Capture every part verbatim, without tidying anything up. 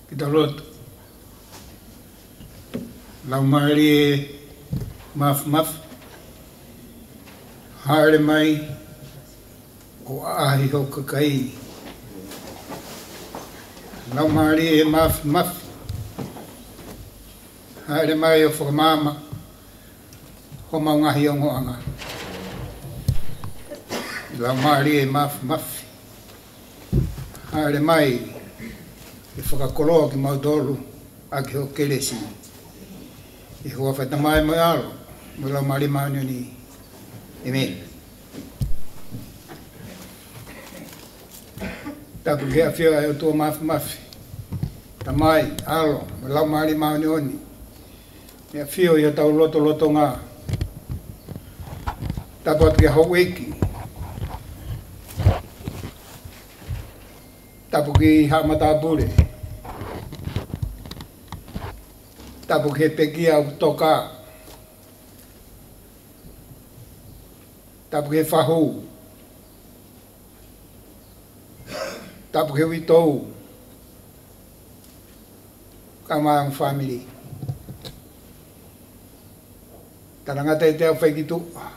Ke tau lotu. Laumālie Māfimafi, hāʻele mai ʻo ʻaʻahi ho kakai. Laumālie Māfimafi, hāʻele mai ʻo fakamaama homau ngaahi ongoʻanga. Laumālie Māfimafi, hāʻele mai ʻo fakakoloa kimautolu ʻaki ho kelesi. ʻI he huafa ʻo e Tamai mo e ʻAlo mo e Laumālie Māʻoniʻoni. ʻĒmeni. Tapu ki he ʻafio ʻa e ʻOtua Māfimafi, Tamai, ʻAlo mo e Laumālie Māʻoniʻoni, ʻafio ʻi hotau lotolotonga. Tapu atu ki he houʻeiki. Tapu ki he haʻa matāpule. Tapu ki he pekia ʻoku toka. Tapu ki he fahu. Tapu ki he uitou, kae ʻumaʻā e ongo fāmili. Talangata ʻiate au fai ki tuʻa,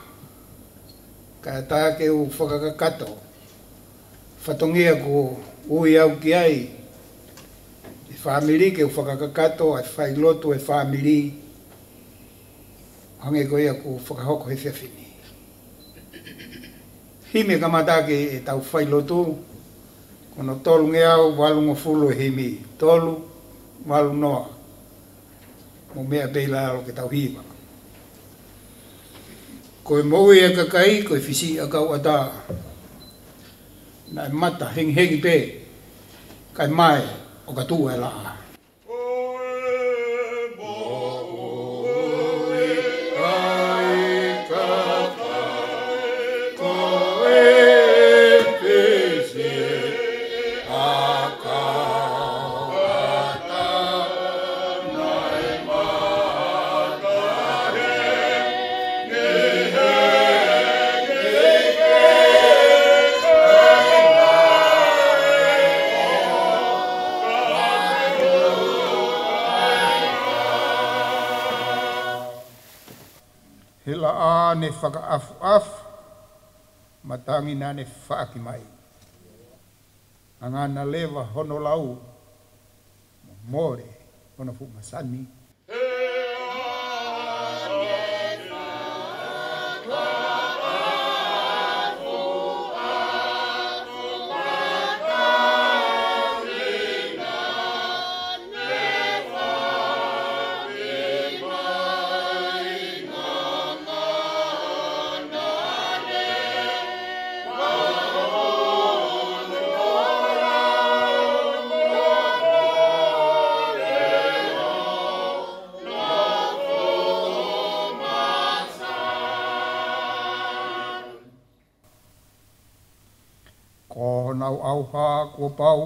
kae ʻatā ke u fakakakato fatongia kuo ui au ki ai ʻe he fāmili, ke u fakakakato ʻa e failotu ʻa e fāmili, hangē ko ia kuo fakahoko he efiafi ni. Himi kamata ʻaki ʻetau failotu, ko hono tolungeau valungofulu e himi, tolu, valu noa. Mou meʻa pē ʻi lalo ke tau hiva. Ko e moʻui ʻa e kakai, ko e fisi ʻa e kau ʻatā. Naʻe mata hengihengi pē, kae mae ʻo ka tuʻu e laʻā. He laʻā ne fakaʻafuʻafu, matangi naʻa ne faʻaki mai. Anga na leva hono lau, mo mole hono fuʻu masani. Ko honau ʻauha kuo pau,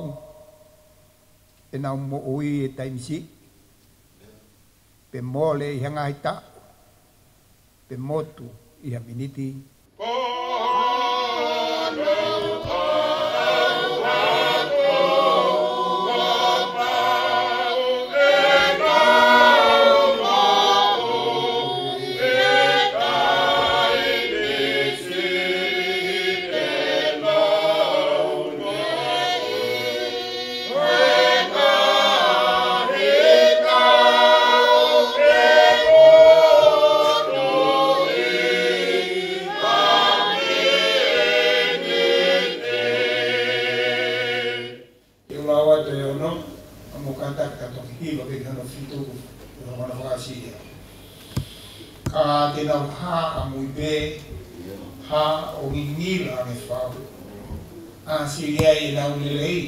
ʻenau moʻui ʻi he taimi siʻi, pe mole ʻi ha ngaahi taʻu, pe motu ʻi ha miniti. Te u lau atu e ono, ʻa mo kātaki ka toki hiva pē ki hono fitu, ʻi hono fakaʻasi ia. Ka te nau hā ʻamui pē, hā ʻo ngingila ange fau. ʻA sili ai ʻenau lelei,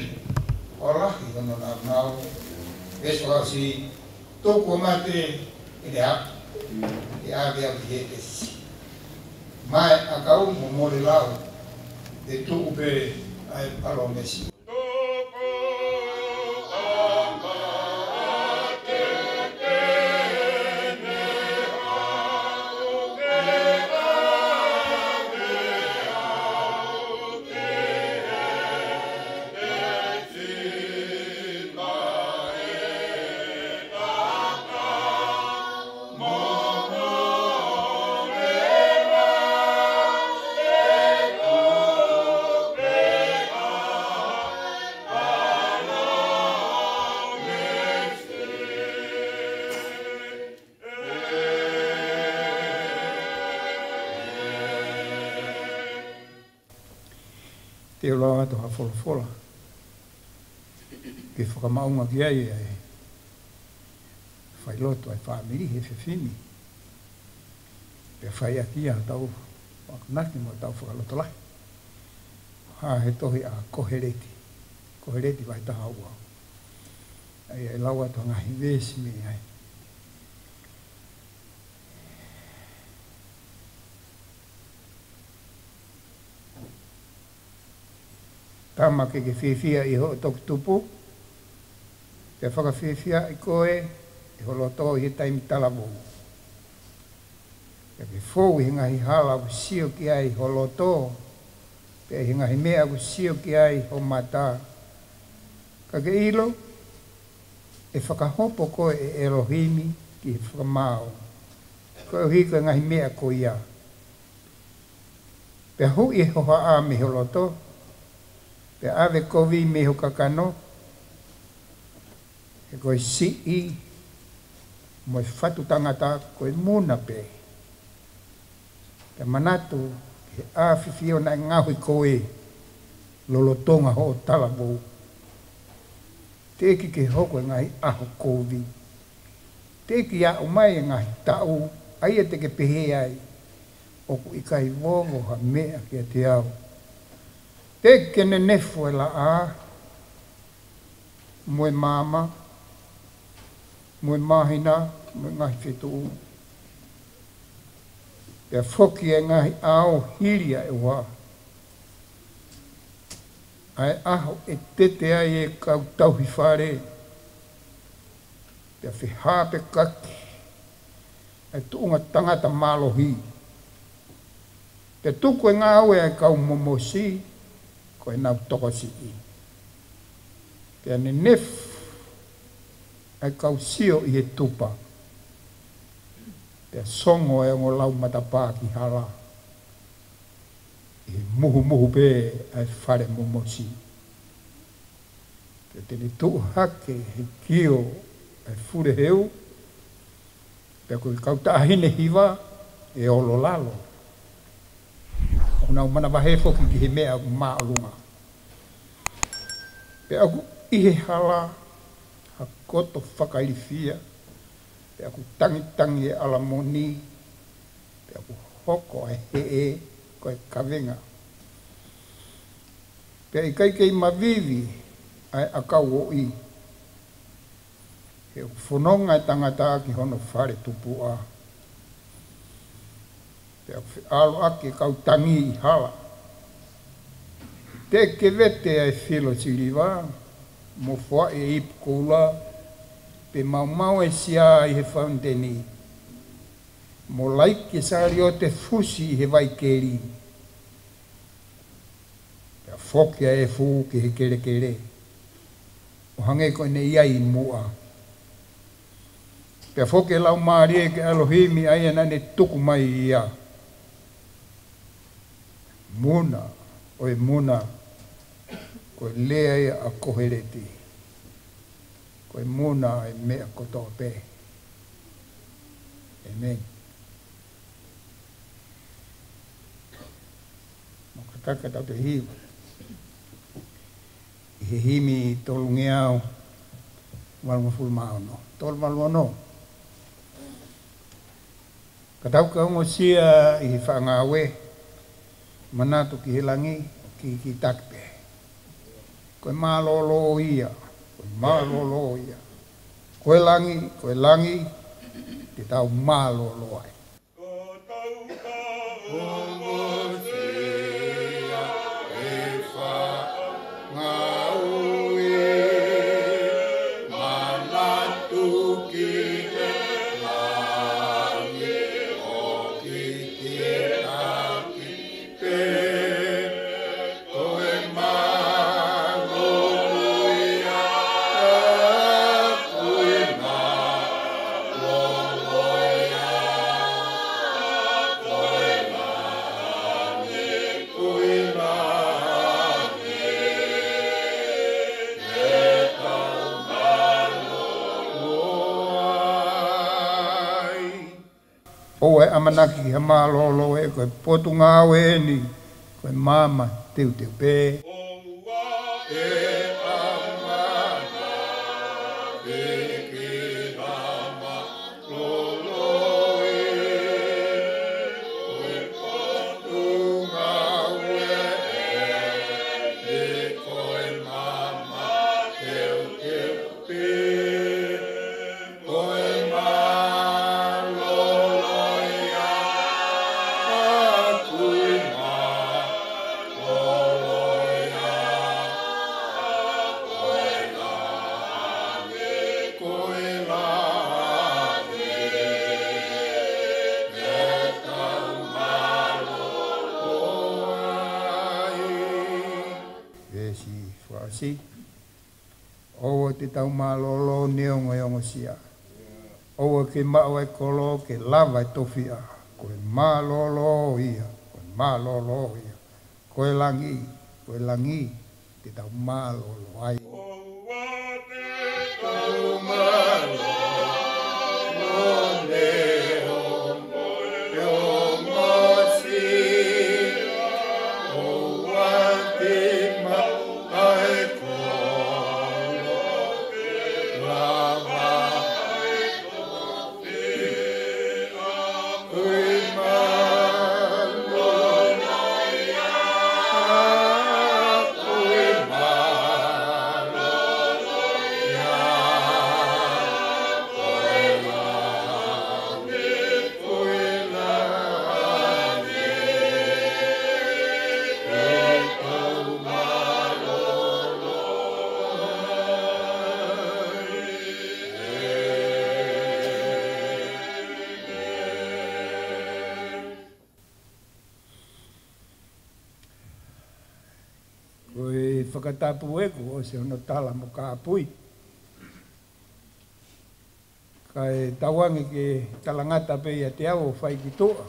ʻo lahi hono naunau. Veesi fakaʻasi, tuku ʻo mate ʻene haʻu, ʻe ʻave au ki he kesi. Mae ʻakau mo mole lau, ʻe tuʻu pē ʻa e palōmesi. Te u lau atu ha folofola ke fakamaʻunga ki ai ʻa e failotu ʻa e fāmili he efiafi ni. Pea fai ʻaki ia ʻetau akonaki mo ʻetau fakalotolahi. Hā he tohi ʻa Koheleti. Koheleti vahe taha ua. ʻA ia ʻe lau atu ha ngaahi veesi mei ai. Tama, ke ke fiefia ʻi hoʻo toki tupu, pea fakafiefiaʻi koe ʻe ho loto ʻi he taimi talavou. Pea ke fou ʻi he ngaahi hala ʻoku sio ki ai ho loto, pea ʻi he ngaahi meʻa ʻoku sio ki ai ho mata. Ka ke ʻilo, ʻe fakahopo koe ʻe ʻElohimi ki he fakamaau, koeʻuhi ko e ngaahi meʻa ko ia. Pea huʻi e hohaʻa mei ho loto, pea ʻave kovi mei ho kakano, he ko e siʻi mo e fatu tangata ko e muna pē. Pea manatu ki ʻAfio naʻe ngaohi koe lolotonga hoʻo talavou. Teʻeki ke hoko e ngaahi ʻaho kovi. Teʻeki aʻu mai e ngaahi taʻu, ʻa ia te ke pehē ai, ʻoku ʻikai vovo ha meʻa kiate au. Teʻeki ke nenefu e laʻā, mo e maama, mo e māhina, mo e ngaahi fetuʻu. Pea foki e ngaahi ʻao hili ʻa e ʻoha. ʻA e ʻaho ʻe tete ai e kau tauhi fale. Pea fehāpekaki ʻa e tuʻunga tangata mālohi. Pea tuku e ngāue ʻa e kau momosi, ko ʻenau tokosiʻi. Pea nenefu ʻa e kau sio ʻi he tupa. Pea songo e ongo lau matapā ki hala. ʻI he muhumuhu pē ʻa e fale momosi. Pea te ne tuʻu hake he kio ʻa e fuleheu. Pea ko e kau taʻahine hiva ʻe olo lalo. ʻOku nau manavahē foki ki he meʻa ʻoku māʻolunga. Pea ʻoku ʻi he hala ha koto fakailifia. Pea ʻoku tangitangi e ʻalamoni. Pea ʻoku hoko ʻa e heʻe ko e kavenga. Pea ʻikai kei mavivi ʻa e ʻakau ʻoʻi. He ʻoku fononga e tangata ki hono fale tupuʻa. Pea ʻoku feʻaluʻaki e kau tangi ʻi hala. Teʻeki ke vete ʻa e filo siliva, mo foaʻi e ipu koula, pe maumau e sia ʻi he fauniteni. Mo laiki e saliote fusi ʻi he vai keli. Pea foki ʻa e efu ki he kelekele. ʻO hangē ko ʻene ʻi ai ʻi muʻa. Pea foki e Laumālie ki he ʻElohimi ʻa ia naʻa ne tuku mai ia. Muna, ʻo e muna, ko e lea ia ʻa Koheleti. Ko e muna ʻa e meʻa kotoa pē. ʻĒmeni. Mou kātaki ka tau toe hiva. ʻI he himi tolungeau valungofulu mā ono. Tolu valu ono. Ka tau ka ongosia ʻi he faʻa ngāue, manatu ki he langi, ki, ki taki pē. Ko e mālōlō ia, ko e mālōlō ia. Ko e langi, ko e langi, te tau mālōlō ai. ʻOua ʻe ʻamanaki ki ha mālōlō ē, ko e potungāue eni, ko e maama teuteu pē. Veesi fakaʻosi. ʻOua te tau mālōlō neongo e ongosia. ʻOua ke maʻu e kolo ke lava e tofiʻa. Ko e mālōlō ia, ko e mālōlō ia. Ko e langi, ko e langi, te tau mālōlō ai. ʻOua te tau mālōlō neongo e ongosia. Fakatapu ē kuo ʻosi hono tala mo kāpui. Kae tauange ke talangata pē ʻiate au ʻo fai ki tuʻa.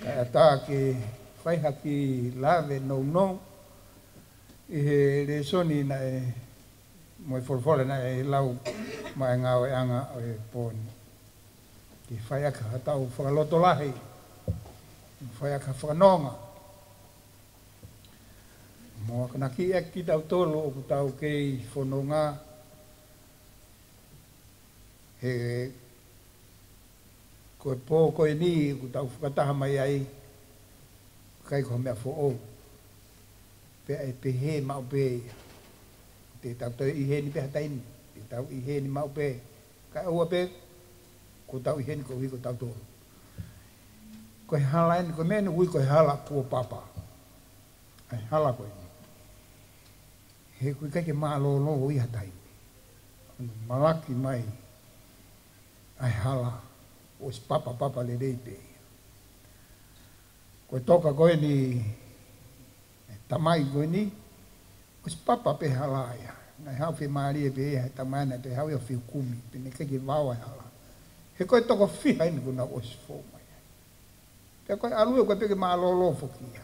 Kae ʻatā ke fai ha kiʻi lave nounou ʻi he lēsoni naʻe, mo e folofola naʻe lau mai ngāueʻanga ʻo e pō ni. Ke fai ʻaki haʻatau fakalotolahi, fai ʻaki ha fakanonga. Mo akonaki ʻaki kitautolu ʻoku tau kei fononga he ko e pō ko eni ʻoku tau fakataha mai ai, ʻikai ko ha meʻa foʻou. Pea ʻe pehē maʻu pē ia. Te tau toe ʻi heni pē ha taimi, te tau ʻi heni maʻu pē. Kae ʻoua pē kuo tau ʻi heni koeʻuhi ko tautolu. Ko e hala eni, ko e meʻa eni ʻoku ui ko e hala kuo papa. ʻA e hala ko eni. He ʻoku ʻikai ke mālōlō ia ha taimi. Malaki mai ʻa e hala ʻosi papa, papa lelei pē ia. Ko e toka ko eni, e tamai ko eni, ʻosi papa pē hala ia. Naʻe haʻu fiemālie pē ia he tamai naʻe toe haʻu ia ʻo fiu kumi, pea naʻe ʻikai ke vao e hala. He ko e toko fiha eni kuo nau ʻosi fou mai ai. Pea ko e ʻalu ia ʻoku ʻikai pē ke mālōlō foki ia.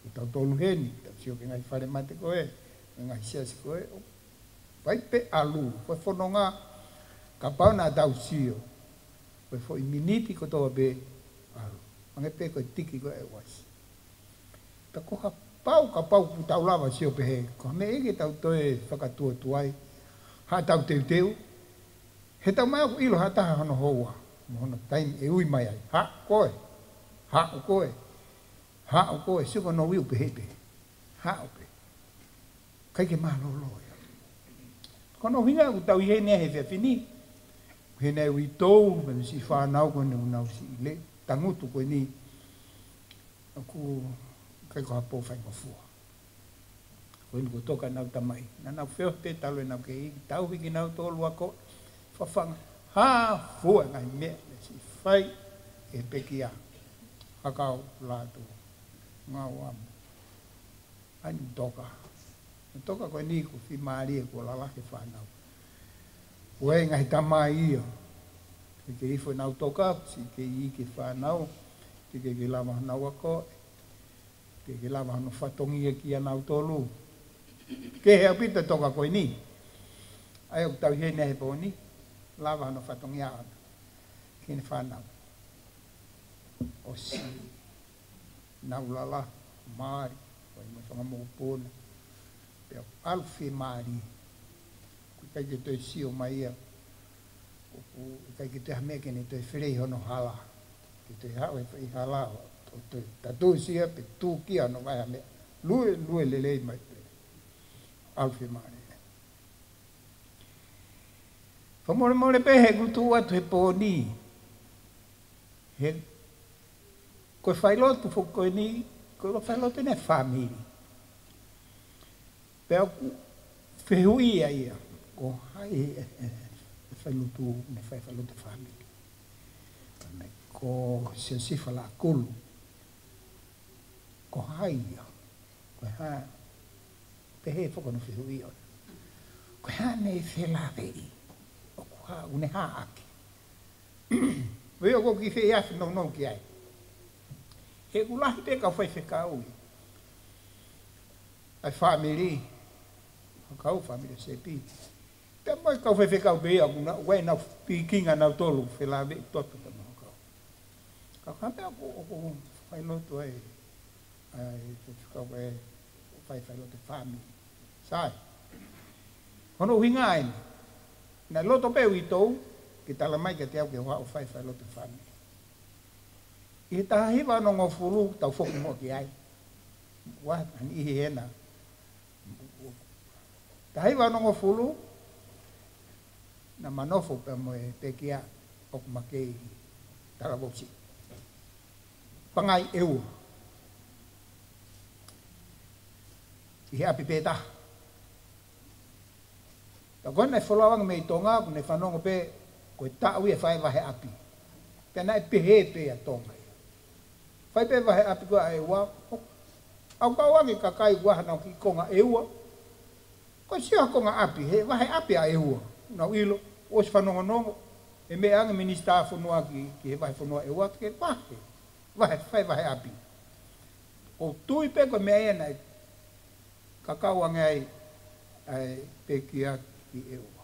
Ko tautolu heni, tau sio ki he ngaahi fale mate ko ē, ki he ngaahi siasi ko ē, ʻo fai pē ʻalu, ko e fononga, kapau naʻa tau sio, ko e foʻi miniti kotoa pē ʻalu. Hangē pē ko e tiki ko ē ʻa e uasi. Pea ko kapau, kapau kuo tau lava sio pehē, ko e meʻa ia ke tau toe fakatuotuai haʻatau teuteu. He taumaiā ʻoku ʻilo ha taha hono houa, mo hono taimi ʻe ui mai ai. Haʻu koe, haʻu koe, haʻu koe, sio ko hono ui ʻoku pehē pē. Haʻu pē. ʻIkai ke mālōlō ia. Ko hono ʻuhinga ʻoku tau ʻi heni he efiafi ni. He naʻe ui tou, mo e siʻi fānau ko eni ʻoku nau siʻi lele, tangutu ko eni. ʻOku ʻikai ko ha pō faingofua. Ko eni kuo toka ʻenau tamai. Naʻa nau feohi pē talu ʻenau kei iiki, tauhi kinautolu ako, fafanga, hā fua e ngaahi meʻa naʻe siʻi fai ʻe he pekia. Hakau, lātū, ngāue ʻamu. ʻA eni toka. Toka ko eni kuo fiemālie kuo lalahi e fānau. Ko e ngaahi tamai ia. Ke ke ifo ʻenau toka, siʻi kei iiki e fānau. Ke ke ke lava honau ako. Ke ke lava hono fatongia kia nautolu. Kehe ʻaupito e toka ko eni. ʻA ia ʻoku tau ʻi heni he pō ni. Lava hono fatongia ʻaʻana. Ki heʻene fānau. ʻOsi. Nau lala, mali, ʻo e mo e fanga mokopuna. Pea ʻalu fiemālie. ʻOku ʻikai ke toe sio mai ia. ʻOku ʻikai ke toe ha meʻa ke ne toe felei hono hala. Ke toe haʻu e fai hala, ʻo toe tatusia, pe tūkia hono vahe ha meʻa. Lue, lue lelei mai pē. ʻAlu fiemālie. Fakamolemole pē he ʻoku tuʻu atu he pō ni. He, ko e failotu foki ko eni, ko e failotu eni ʻa e fāmili. Pea ʻoku fehuʻia ia, ko hai e, e, e failotu, ne fai failotu fāmili. Ko Siosifa Lakulu, ko hai ia, ko e hā, pehē foki hono fehuʻi ʻona. Ko e hā ne felāveʻi, ʻoku hā, ʻoku ne hā ʻaki. Pea ʻoku ou kiʻi feʻiafe nounou ki ai. He ʻoku lahi pē kau faifekau ia. ʻA e fāmili, kau fāmili Sepi. Pea mo e kau faifekau pē ia, ʻoku na, ʻoku ʻi ai ʻenau pikinga nautolu, felāveʻi toto pea mo e kau. Ka ko e hā pē ʻoku, ʻoku failotu ai, ʻa e faifekau ē, fai failotu fāmili. Sai. Hono ʻuhinga eni. Naʻe loto pē uitou, ke tala mai kiate au ke u haʻu ʻo fai failotu fāmili. ʻI he taha hiva onongofulu, tau foki muʻa ki ai. Ua, ani ʻi hena. Taha hiva onongofulu, naʻa ma nofo pea mo e pekia ʻoku ma kei talavou siʻi. Pangai ʻe ua. ʻI he ʻapi pē taha. Ka ko ena e folau ange mei Tonga, ʻoku ne fanongo pē, ko e taʻu ia ʻe fai vahe ʻapi. Pea naʻe pehē pē ʻa Tonga ia. Fai pē vahe ʻapi ko ē ʻa e ua, ʻo, ʻAukau ange kakai ʻoku ʻi ai haʻanau kiʻi konga ʻEua. Ko e sio ha konga ʻapi, he vahe ʻapi ʻa ʻEua. Nau ʻilo, ʻosi fanongonongo, ʻe meʻa ange minisitā fonua ki, ki he vahefonua ʻEua, ke vahe, vahe, fai vahe ʻapi. ʻOku ou tui pē ko e meʻa ia naʻe kakau ange ai ʻa e pekia ki ʻEua.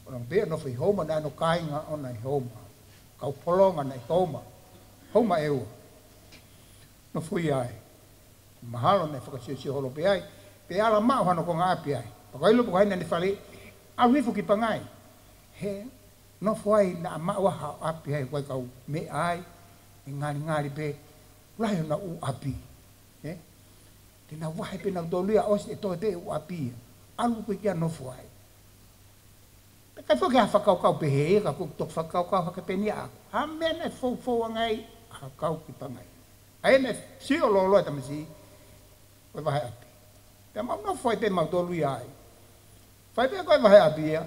ʻOku nau pē nofo ʻi Houma, naʻe ʻi ai hono kāinga ʻona ʻi Houma. Kau polonga naʻe ʻi Houma. Houma ʻEua. Nofo ia ai. Mahalo naʻe fakasiosio holo pē ai, pe ala maʻu hano konga ʻapi ai. Pea ko e ʻilo pē ko hai naʻa ne faleʻi, ʻalu hifo ki Pangai. He nofo ai naʻa maʻu ai ha ʻapi ai, ko e kau meʻa ai, ʻe ngalingali pē, lahi honau ʻū ʻapi. Ē? Te nau vahe pē nautolu ia, ʻosi ʻe toe pē ʻū ʻapi ia. ʻAlu koe ki ai nofo ai. Pea ʻikai foki ha fakakaukau pehē ia, ka ʻoku ou toki fakakaukau hake pē eni ʻaʻaku. Ha meʻa naʻe foufou ange ai ʻa Hakau ki Pangai. ʻA ia naʻe sio lōloa e tamasiʻi, ko e vahe ʻapi. Pea mau nofo ai pē mautolu ia ai. Fai pē ko e vahe ʻapi ia,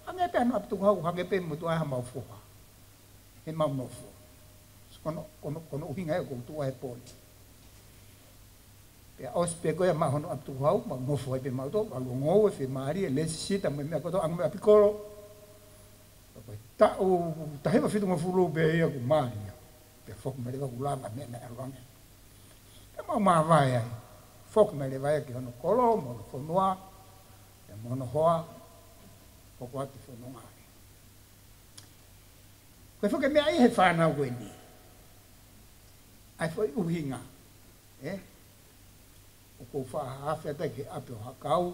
hangē pē hano ʻapi tukuhau, hangē pē mo tuʻa ai hamau foha. He mau nofo. Ko hono, ko hono, ko hono ʻuhinga ia ʻoku ou tuʻu ai he pō ni. Pea ʻosi pē ko ia maʻu hono ʻapi tukuhau, mau nofo ai pē mautolu, ʻalu ʻo ngoue, fiemālie, lēsisita mo e meʻa kotoa, ʻange mo e ʻapi kolo. Pea ko e taʻu taha hiva fitungofulu pē ia kuo mālie ia. Pea foki mai leva kuo lava meʻa naʻe ʻalu ange. Pea mau māvae ai. Foki mai leva ia ki hono kolo, mo hono fonua, pea mo hono hoa, hoko atu ki fononga. Ko e foki e meʻa ia he fānau ko eni. ʻA e foʻi ʻuhinga, ē? ʻOku ou faʻa hafe atu ai ki he ʻapi ʻo Hakau,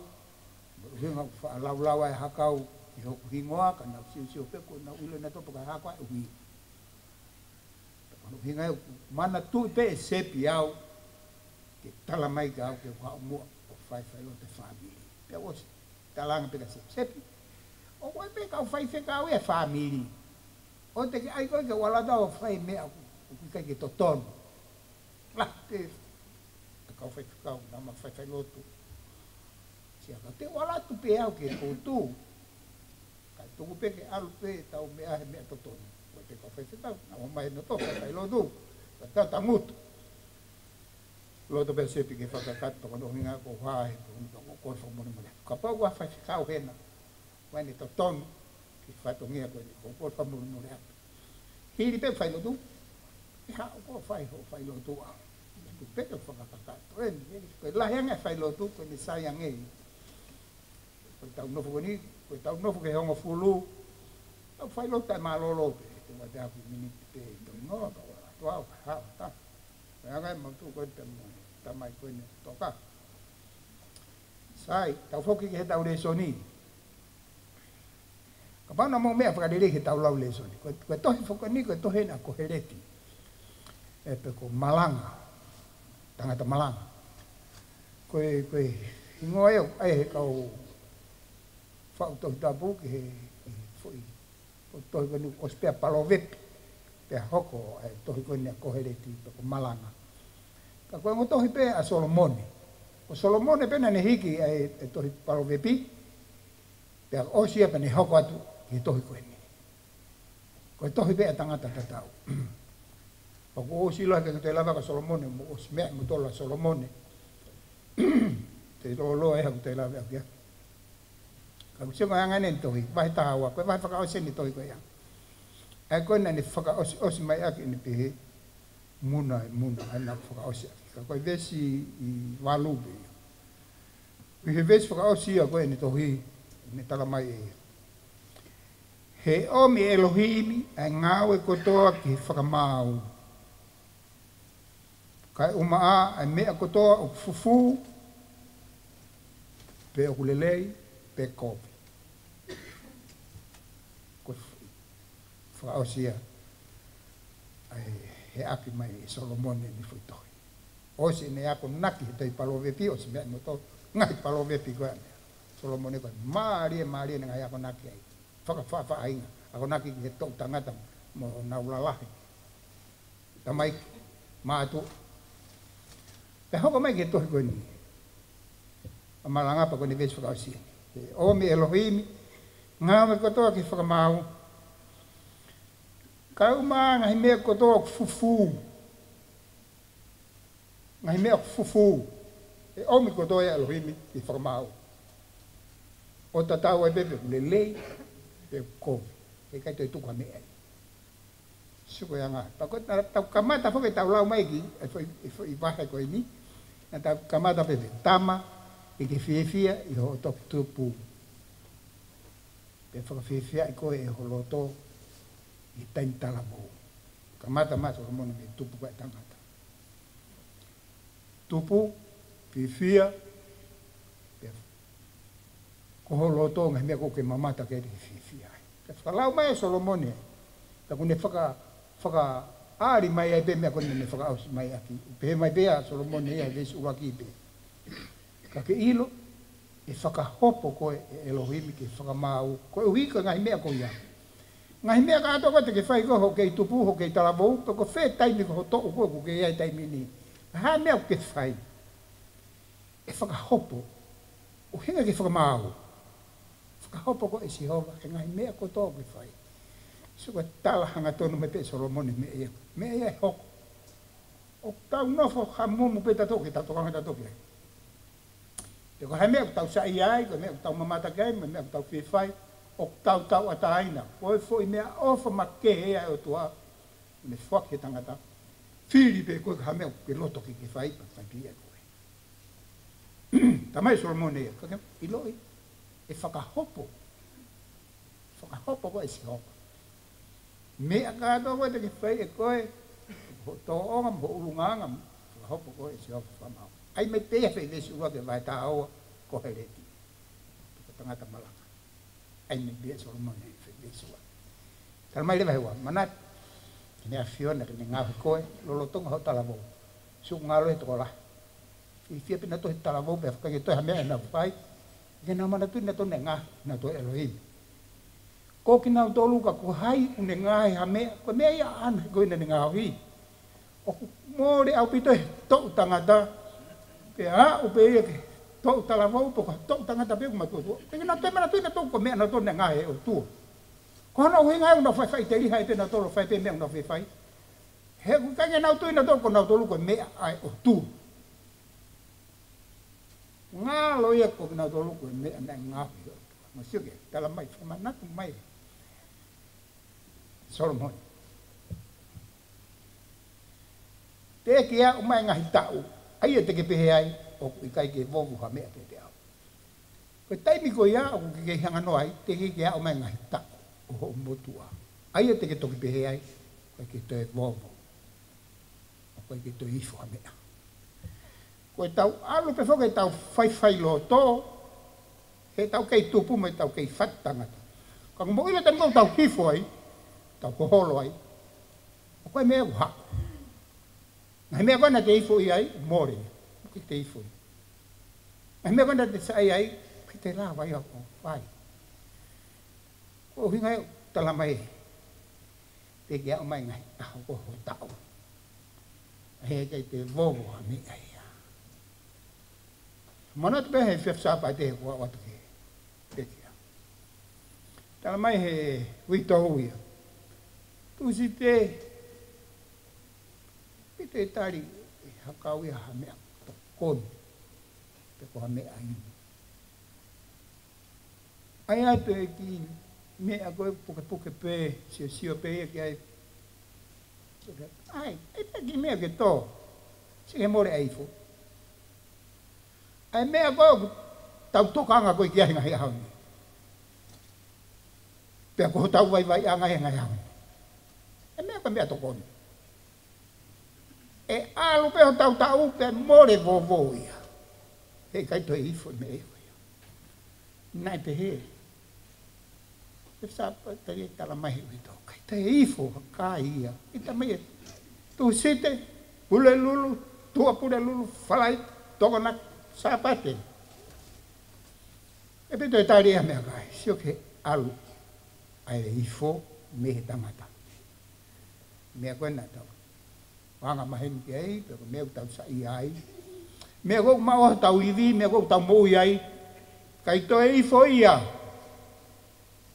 mo e ʻuhinga ʻoku faʻa laulau ai Hakau ʻi hoku hingoa, ka nau siosio pē kuo nau ʻilo naʻe topa ka Hakau ʻa e ʻuhinga. Ko hono ʻuhinga ia ʻoku manatuʻi pē ʻe Sepi au, ke tala mai kia au ke u haʻu muʻa ʻo fai failotu e fāmili. Pea ʻosi talaange pē kia Sepi, Sepi, ʻoku ʻi ai pē kau faifekau ia he fāmili. ʻOua te ke ʻai koe ke u ʻalu atu au ʻo fai e meʻa ʻoku, ʻoku ʻikai ke totonu. Lahi pē e kau faifekau naʻa mau fai failotu. Sia ka te u ʻalu atu pē au ki he potu. Kae tuku pē ke ʻalu pē ʻetau meʻa he meʻa totonu. Ko e kau faifekau, naʻa mau mai no to fai failotu. Ka ta tangutu. Loto pē Sepi ke fakakakato, ko hono ʻuhinga ko e hā he ko hono toko kole fakamolemole. Kapau ʻoku ʻi ai ha faifekau hena, ʻoku ʻi ai ʻene totonu ki he fatongia ko eni, ko e kole fakamolemole atu. Hili pē failotu, ʻe haʻu koe ʻo fai hoʻo failotu ʻaʻau. Tuku pē ke fakakakato eni, eni, ko e lahi ange e failotu, ko ʻene sai ange ia. Ko ʻetau nofo ko eni, ko ʻetau nofo ki he hongofulu, tau failotu taʻemālōlō pē, te u ʻai pē ha kiʻi miniti pē ʻi Tonga, ka ʻoua ʻalu atu au, ka haʻu atu. Ko e anga ia ʻemau tuʻu ko eni pē mo e tamai ko eni ʻo Toka. Sai, tau foki ki heʻetau lēsoni. Kapau naʻa mou meʻa fakalelei ki heʻetau lau lēsoni. Ko, ko e tohi foki ko eni, ko e tohi eni ʻa Koheleti. ʻE pē ko Malanga. Tangata Malanga. Ko e, ko e hingoa ia ʻoku ʻai ʻe he kau faʻu Tohi Tapu ki he, ki he foʻi, ko e tohi ko eni ʻosi pē ʻa Palovepi. Pea hoko ʻa e tohi ko eni ʻa Koheleti pe ko Malanga. Ka ko e ongo tohi pē ʻa Solomone. Ko Solomone pē naʻa ne hiki ʻa e, e tohi Palovepi. Pea ʻosi ia pea ne hoko atu ki he tohi ko eni. Ko e tohi pē ʻa e tangata tatau. Pea ʻoku ou ʻosi ʻilo hake ʻoku toe lave ʻaki ʻa Solomone, mou ʻosi meʻa ʻe moutolu ʻa Solomone. Te lōloa ʻe haku toe lave ʻaki ia. Ka ʻoku sio ko e anga eni e tohi, vahe taha ua, ko e vahe fakaʻosi eni e tohi ko ia. ʻA ia ko ē naʻa ne fakaʻosiʻosi mai ʻaki ʻene pehē, Muna ʻe Muna, ʻa ia naʻa ku fakaʻosi ʻaki. Ka ko e veesi ʻe valu pē ia. Ko e veesi fakaʻosi ia ko ē ʻene tohi, ʻene tala mai ē. He ʻomi ʻe ʻElohimi ʻa e ngāue kotoa ki he fakamaau. Kae ʻumaʻā ʻa e meʻa kotoa ʻoku fufū, pe ʻoku lelei, pe kovi. Ko e fakaʻosi ia ʻa e heʻaki mai ʻe Solomone ʻene foʻi tohi. ʻOsi ʻene akonaki he tohi Palovepi, ʻosi meʻa ʻe moutolu, ngaahi Palovepi ko ē ʻa Solomone ko ē, mālie, mālie ʻene ngaahi akonaki ai. Fakafaʻafaʻahinga, akonaki ki he toʻu tangata mo honau lalahi. Tamaiki, mātuʻa. Pea hoko mai ki he tohi ko eni. ʻA Malanga pea ko ʻene veesi fakaʻosi eni. He ʻomi ʻe ʻElohimi ngāue kotoa ki he fakamaau. Kae ʻumaʻā ʻa e ngaahi meʻa kotoa ʻoku fufū. Ngaahi meʻa ʻoku fufū, ʻe ʻomi kotoa ʻe ʻElohimi ke fakamaau. ʻO tatau ai pē pe ʻoku lelei pe ʻoku kovi, heʻikai toe tuku ha meʻa ia. Sio ko e anga. Pea ko e ta-, tau kamata foki ʻetau lau mai ki he foʻi, he foʻi vahe ko eni. Naʻa tau kamata pē mei he tama, ke ke fiefia ʻi hoʻo toki tupu, pea fakafiefiaʻi koe ʻe ho loto ʻi he taimi talavou. Kamata mai ʻa Solomone mei he tupu ko ē ʻa e tangata. Tupu, fiefia, pea ko ho loto, ngaahi meʻa ʻoku ke mamata ki ai te ke fiefia ai. Pea fakalau mai ʻe Solomone, pea ʻoku ne faka-, fakaʻali mai ai pē meʻa ko eni naʻa ne fakaʻosi mai ʻaki. Pehē mai pē ʻa Solomone ia he veesi ʻuluaki pē: Ka ke ʻilo, ʻe fakahopo koe ʻe ʻElohimi ke fakamaau, koeʻuhi ko e ngaahi meʻa ko ia. Ngaahi meʻa kātoa ko ē te ke fai ko ē hoʻo kei tupu, hoʻo kei talavou, pe ko fē taimi ko ho toʻu ko ē ʻoku ke ʻi ai he taimi ni. Ko e hā e meʻa ʻoku ke fai, ʻe fakahopo, ʻuhinga ke fakamaau. Fakahopo koe ʻe Sihova he ngaahi meʻa kotoa ʻoku ke fai. Sio ko e tala hangatonu mai pē ʻe Solomone meʻa ia. Meʻa ia ʻe hoko. ʻOku tau nofo hamumu pē tautolu ke tau tokanga tautolu ki ai. Pe ko e hā e meʻa ʻoku tau saiʻia ai, ko e meʻa ʻoku tau mamata ki ai, mo e meʻa ʻoku tau fie fai, ʻoku tau tauʻatāina. Ko e foʻi meʻaʻofa makehe ia ʻa e ʻOtua, ʻoku ne foaki ki he tangata. Fili pē koe ki ha meʻa ʻoku ke loto ke ke fai, pea fai pē ia ʻe koe. Talamai ʻe Solomone ia, ka ke ʻiloʻi, ʻe fakahopo. Fakahopo koe ʻe Sihova. Meʻa kātoa ko ē te ke fai ʻe koe, hoʻo tōʻonga mo hoʻo ʻulungaanga, fakahopo koe ʻe Sihova, fakamaau. ʻAi mai pē ia he foʻi veesi ʻuluaki ʻo e vahe taha ua, Koheleti. Ko e tangata malanga. ʻAi mai pē ia ʻe Solomone he foʻi veesi ua. Talamai leva he ua, manatu ki heʻene ʻAfiona ke ne ngaohi koe lolotonga hoʻo talavou. Sio, ngalo he tokolahi. Fiefia pē nautolu he talavou pea ʻikai ke toe ha meʻa ʻe nau fai. Ke nau manatuʻi nautolu ʻene ngaahi, nautolu ʻa e ʻElohimi. Ko kinautolu ka ko hai ʻoku ne ngaohi ha meʻa, ko e meʻa ia ʻaʻana he ko ia naʻa ne ngaohi. ʻOku mole ʻaupito he toʻu tangata, pea aʻu pē ia ki he toʻu talavou, pe ko e toʻu tangata pē ʻoku matuʻotuʻa. ʻIkai ke nau toe manatuʻi nautolu ko e meʻa nautolu naʻe ngaohi ʻe he ʻOtua. Ko hono ʻuhinga ia ʻoku nau fai faʻiteliha ai pē nautolu, fai pē meʻa ʻoku nau fie fai. He ʻoku ʻikai ke nau tui nautolu ko nautolu ko e meʻa ʻa e ʻOtua. Ngalo ia ko kinautolu ko e meʻa naʻe ngaohi ʻe he ʻOtua. Mou sio ki he talamai, fakamanatu mai ʻe Solomone. Te ke aʻu mai e ngaahi taʻu, ʻa ia te ke pehē ai, ʻoku ʻikai ke vovo ha meʻa kiate au. Ko e taimi ko ia ʻoku ke kei hanga noa ai, te ke aʻu mai e ngaahi taʻu ʻo hoʻo motuʻa, ʻa ia te ke toki pehē ai, ʻoku ʻikai ke toe vovo, ʻoku ʻikai ke toe ifo ha meʻa. Ko ʻetau ʻalu pē foki ʻetau faifai loto, heʻetau kei tupu mo ʻetau kei fatu tangata. Ka ko e moʻui ʻa e taimi ko ē ʻoku tau hifo ai, tau hoholo ai, ʻoku ʻi ai e meʻa ʻoku haʻu. Ngaahi meʻa ko ē naʻa te ifo ai, mole, ʻoku ʻikai te ifo ai. Ngaahi meʻa ko ē naʻa te saiʻia ai, ʻoku ʻikai te lava ia ʻo fai. Ko e ʻuhinga ia ʻoku talamai, te ke aʻu mai e ngaahi ʻaho ko hoʻo taʻu, ʻa ia heʻikai te vovo ha meʻa ia. Manatu pē he efiafi Sāpate ko ē ʻoku ʻoatu ki he pekia. Talamai ʻe he uitou ia, Tūsite, ʻikai te tali ʻe he hakau ia ha meʻa tokoni, pe ko ha meʻa inu. ʻAi atu e kiʻi meʻa ko ē pukepuke pē, siosio pē ia ki ai. ʻAi, ʻai pē kiʻi meʻa ke tō. Sio ki he mole ʻa e ifo. ʻA e meʻa ko ē ʻoku tau tokanga ko ē ki ai he ngaahi ʻaho ni, pea ko hotau vaivaiʻanga he ngaahi ʻaho ni. ʻA e meʻa ko e meʻa tokoni. ʻE ʻalu pē hotau taʻu pea mole vovo ia. Heʻikai toe ifo e meʻa ia. Naʻe pehē, ʻe Sāpate ia, talamai ʻe he uitou, ʻikai toe ifo ha kai ia. ʻE talamai ʻe Tūsite, Pulelulu, Tuʻapulelulu, Falaite, Tokonaki, Sāpate, ʻe ʻikai toe tali ʻe ha meʻakai. Sio ki he ʻalu ʻa e ifo mei he tangata. Meʻa ko ē naʻa tau anga maheni ki ai, pe ko e meʻa ʻoku tau saiʻia ai, meʻa ko ē ʻoku maʻu ʻi hotau ivi, meʻa ko ē ʻoku tau moʻui ai, ʻikai toe ifo ia.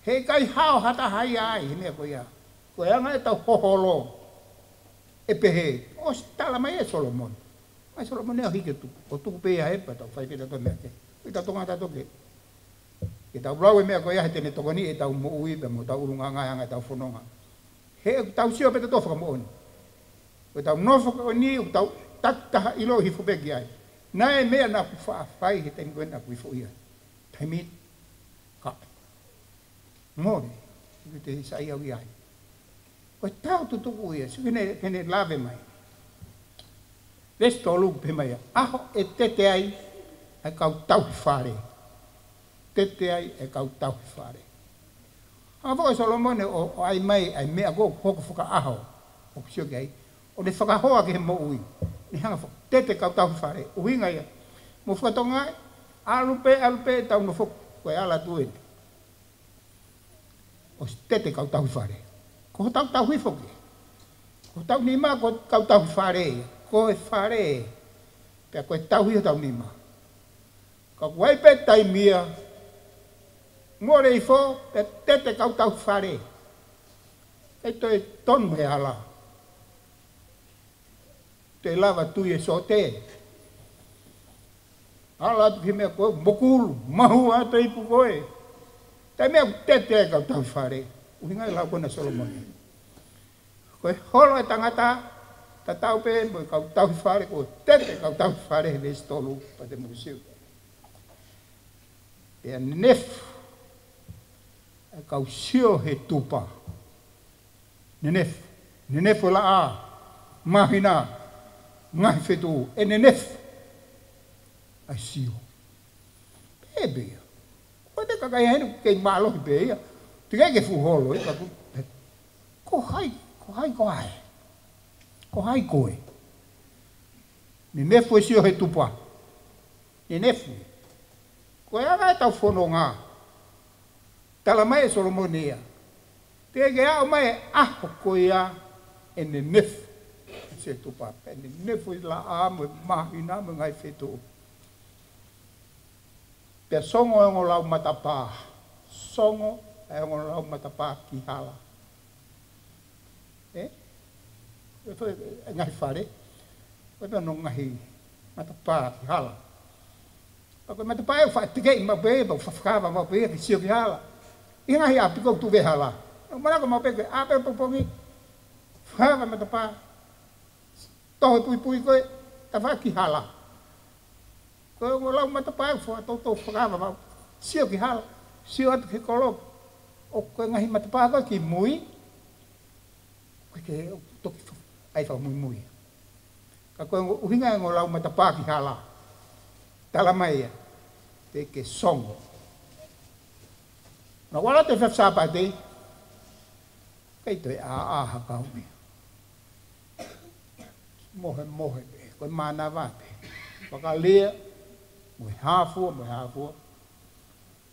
Heʻikai hao ha taha ia ai he meʻa ko ia. Ko e anga ʻetau hoholo. ʻE pehē, ʻosi talamai ʻe Solomone, Ai Solomone ʻo hiki atu, ʻo tuku pē ia he pea tau fai pē tautolu meʻa kehe. Ko e tau Tonga tautolu ke. Ke tau lau e meʻa ko ia he te ne tokoni ʻetau moʻui pea mo ʻetau ʻulungaanga he anga ʻetau fononga. He ʻoku tau sio pē tautolu fakamoʻoni. Ko ʻetau nofo ko eni, ʻoku tau takitaha ʻilo hifo pē ki ai. Naʻe meʻa naʻa ku faʻa fai he taimi ko ē naʻa ku hifo ia. Taimi ka. Mole, ʻoku te saiʻia au ia ai. Ko e tau tutuku ia, sio ki heʻene, heʻene lave mai. Veesi tolu pē mai ia, ʻaho ʻe tete ai ʻa e kau tauhi fale. Tete ai ʻa e kau tauhi fale. Hanga foki ʻe Solomone ʻo, ʻo ʻai mai ʻa e meʻa ko ē ʻoku hoko fakaʻaho, ʻoku sio ki ai. ʻO ne fakahoa ki he moʻui. Ne hanga fo-, tete kau tauhi fale. ʻUhinga ia. Mou fakatonga ai, ʻalu pē, ʻalu pē, tau nofo ko e ala atu eni. ʻOsi tete kau tauhi fale. Ko hotau tauhi foki. Ko hotau nima ko e kau tauhi fale. Ko e fale. Pea ko e tauhi hotau nima. Ka kuo ʻi ai pē taimi ia. Mole hifo, pea tete kau tauhi fale. ʻIkai toe tonu he ala. Toe lava tui e sote. Ala atu ki he meʻa ko ē, mokulu, mahu atu e ipu ko ē. Taimi ia ʻoku tete ai kau tauhi fale. ʻUhinga e lau ko ena ʻa Solomone. Ko e holo e tangata, tatau pē mo e kau tauhi fale, ko e tete kau tauhi fale he veesi tolu, pea te mou sio. Pea nenefu, ʻa e kau sio he tupa. Nenefu, nenefu e laʻā, māhina, ngaahi fetuʻu, ʻe nenefu ʻa e sio. Pehē pē ia. Ko e kakai heni kei mālohi pē ia. Teʻeki ke fuʻu holo ia, ka ku-, ko hai, ko hai ko hai. Ko hai koe. Nenefu e sio he tupa. Nenefu. Ko e anga ʻetau fononga. Tala mai ʻe Solomone ia. Teʻeki ke aʻu mai e ʻaho ko ia ʻe nenefu. Sio he tupa. ʻE nenefu e laʻā mo e māhina mo e ngaahi fetuʻu. Pea songo e ongo lau matapā. Songo e ongo lau matapā ki hala. ʻE? ʻE toe, ʻe ngaahi fale. ʻE toe no ngaahi matapā ki hala. Pea ko e matapā ʻe faʻa tekeʻi maʻu pē, pea faʻa fakava maʻu pē, ke sio ki hala. ʻI he ngaahi ʻapi ko ē ʻoku tuʻu pē hala. ʻO manako maʻu pē ke ʻā pē popongi. Fakava matapā. Toho e puipui ko ē, tafaʻaki hala. Ko e ongo lau matapā ʻe faʻa toutou fakava maʻu. Sio ki hala. Sio atu ki he kolo. ʻO ko e ngaahi matapā ko ē ki mui. Ko e ke toki fa-, ʻai fakamuimui. Ka ko e ongo ʻuhinga e ongo lau matapā ki hala. Tala mai ia. Teʻeki ke songo. Na wala te fef Sāpate. ʻIkai toe ʻā ʻā ha kau meʻa. Mohe mohe pē, ko e mānava pē. Fakalia, mo e hā fua, mo e hā fua.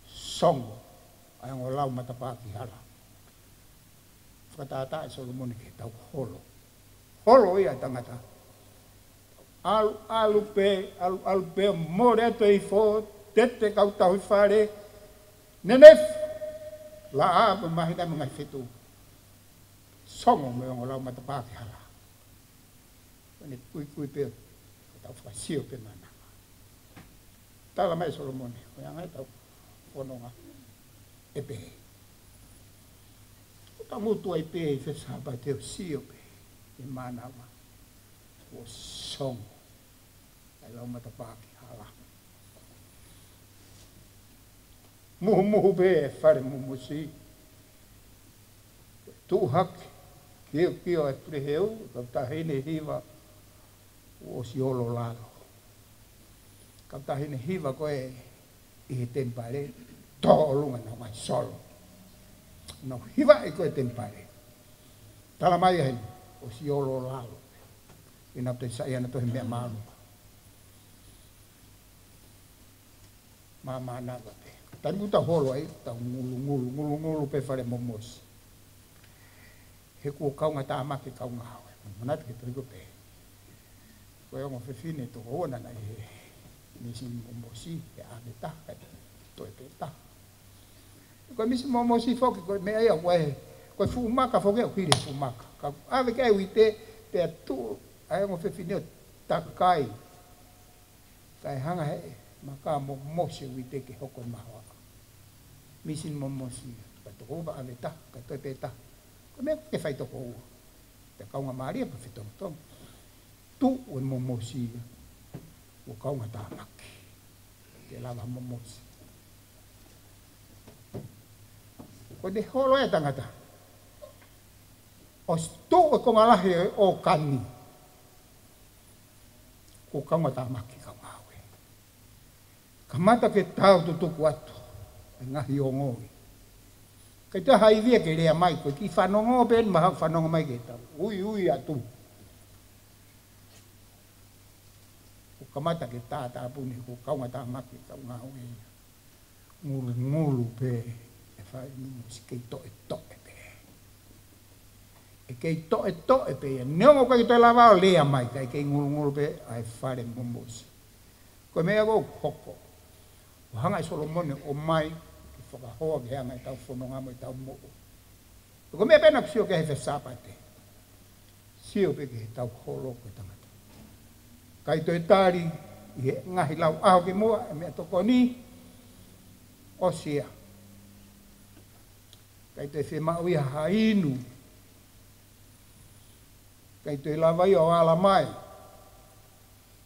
Songo, ʻa e ongo lau matapā ki hala. Fakatātā ʻe Solomone ke tau holo. Holo ia tangata. ʻAlu, ʻalu pē, ʻalu, ʻalu pē, mole atu e ifo, tete kau tauhi fale. Nenefu, laʻā mo e māhina mo e ngaahi fetuʻu. Songo mo e ongo lau matapā ki hala. Ko ʻene kuikui pē, ko ʻetau fakasio pē mānava. Tala mai ʻe Solomone, ko e anga ʻetau fononga ʻe pehē. Ko ʻetau ngutu ai pē ʻi he fef Sāpate ʻo sio pē, ʻi he mānava. Kuo songo. ʻA e lau matapā ki hala. Muhumuhu pē e fale momosi. Tuʻu hake, kiokio e puleheu, kau taʻahine hiva, kuo ʻosi olo lalo. Kau taʻahine hiva ko ē ʻi he temipale, tō ʻolunga nau mai solo. Nau hiva ʻi ko e temipale. Tala mai ʻe heni, ʻosi olo lalo. ʻIkai nau toe saiʻia nautolu he meʻa māʻolunga. Mā mānava pē. Taimi ʻoku tau holo ai, tau ngulu, ngulu, ngulu, ngulu pē fale momosi. He kuo kaunga tāmaki kaunga hawe. Manatu ki he tohi ko ē pē. Ko e ongo fefine toko ua naʻe ʻi he misi momosi, he ʻave taha, kae toe pē taha. Ko e misi momosi foki, ko e meʻa ia, ko e, ko e fuʻu maka foki, ʻoku hili e fuʻu maka. Ka ʻave ki ai e uite, pea tuʻu ʻa e ongo fefine ʻo takai. Kae hanga he maka mo Mosi ʻo uite ke hoko e mahoaʻa. Misi mo Mosi ia. Kae toko ua ʻave taha, kae toe pē taha. Ko e meʻa ke fai toko ua. Pea kaunga mālie pea fetongitongi. Tuʻu e mo Mosi ia. ʻO kaunga tāmaki. Ke lava mo Mosi. Ko ʻene holo e tangata. ʻOsi tuʻu e konga lahi ʻo e ʻōkani. Ko e kaunga tāmaki kau ngāue. Kamata ke tau tutuku atu. E ngaahi ongoʻi. Kae ʻikai ha ivi ia ke lea mai ko e kiʻi fanongo pē eni mahalo fanongo mai ke tau. Ui, ui atu. Ko e kamata ke tātāpuni ko e kaunga tāmaki kau ngāue ia. Ngulungulu pē e fale mo Mosi kei toʻetoʻe pē. ʻE kei toʻetoʻe pē ia. Neongo ʻikai ke toe lava ʻo lea mai, kae kei ngulungulu pē ʻa e fale mo Mosi. Ko e meʻa ʻoku hoko. ʻO hanga ʻe Solomone ʻo ʻomai, ke fakahoa ke hanga ʻetau fononga mo ʻetau moʻui. Ko e meʻa pē naʻa ku sio ki ai he Sāpate. Sio pē ki heʻetau holo ko e tangata. ʻIkai toe tali ʻi he ngaahi lau ʻaho ki muʻa, e meʻatokoni, ʻosi ia. ʻIkai toe fiemaʻu ia ha inu. ʻIkai toe lava ia ʻo ala mai.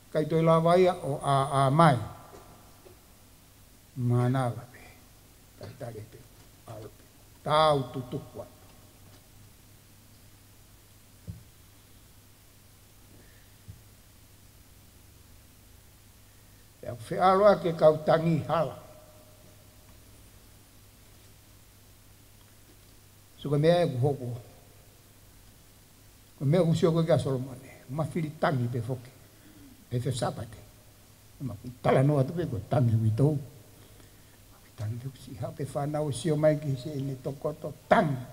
ʻIkai toe lava ia ʻo ʻāʻā mai. Mānava pē. Talitali pē. ʻAlu pē. Tau tutuku atu. Pea feʻaluʻaki e kau tangi hala. So ko e meʻa ʻoku hoko. Ko e meʻa ʻoku sio ko ē kia Solomone. Ma fili tangi pē foki. ʻI he Sāpate. Ma ku talanoa atu pē ko e tangi uitou. Ma ku tangi pē kusi ha pē fānau sio mai ki se ʻene tokoto tangi.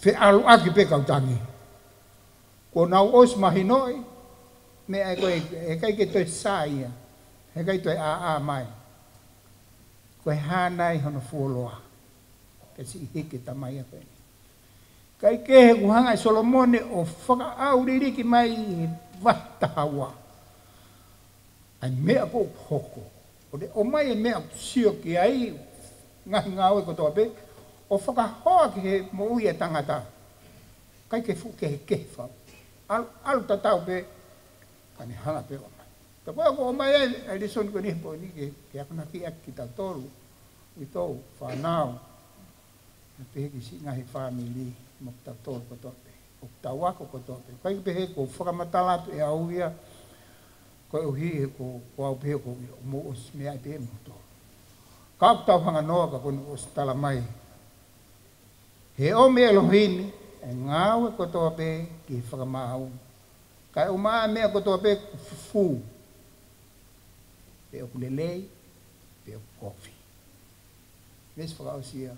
Feʻaluʻaki pē kau tangi. Ko nau ʻosi mahinoʻi. Meʻa ē ko ē, heʻikai ke toe sā ia. Heʻikai toe ʻāʻā mai. Ko e hā nai hono fuoloa. Ke siʻi hiki e tamai ako eni. Kae kehe kuo hanga ʻe Solomone ʻo fakaʻauliliki mai ʻi he vahe taha ua. ʻA e meʻa ʻoku hoko. ʻO ne ʻomai e meʻa ʻoku sio ki ai, ngaahi ngāue kotoa pē, ʻo fakahoa ki he moʻui e tangata. ʻIkai ke fuʻu kehekehe fau. ʻAlu, ʻalu tatau pē, ka ne hanga pē ʻo ʻomai. Ka ko e ʻoku ʻomai ai, ʻa e lēsoni ko eni he pō ni ke, ke akonaki ʻaki kitautolu. Uitou, fānau. Pea pehē ki siʻi ngaahi fāmili, mo kitautolu kotoa pē. ʻOku tau ako kotoa pē. ʻIkai ke pehē ko e fakamatala atu ʻe au ia, koeʻuhi he ko, ko au pē ko ia, ʻo mou ʻosi meʻa pē mo to. Ka ʻoku tau hanga noa ka ko eni ʻosi tala mai. He ʻomi ʻe ʻElohimi, e ngāue kotoa pē ki he fakamaau. Kae ʻumaʻā e meʻa kotoa pē ʻoku fufū. Pe ʻoku lelei, pe ʻoku kovi. Veesi fakaʻosi ia.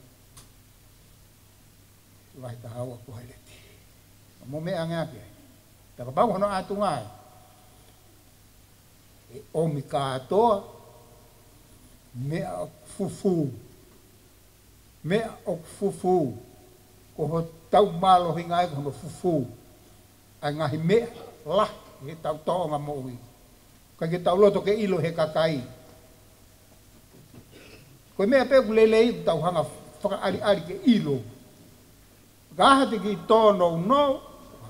Vahe taha ua ko Heleti. Mo meʻa ange ake. Takapau hono ʻatunga ai. ʻE ʻomi kātoa. Meʻa ʻoku fufū. Meʻa ʻoku fufū. Ko hotau mālohinga ai ko hono fufū. ʻA e ngaahi meʻa lahi he tau tōʻonga moʻui. ʻIkai ke tau loto ke ʻilo he kakai. Ko e meʻa pē ʻoku lelei ʻoku tau hanga fakaʻaliʻali ke ʻilo. Ka ha te kiʻi tōnounou,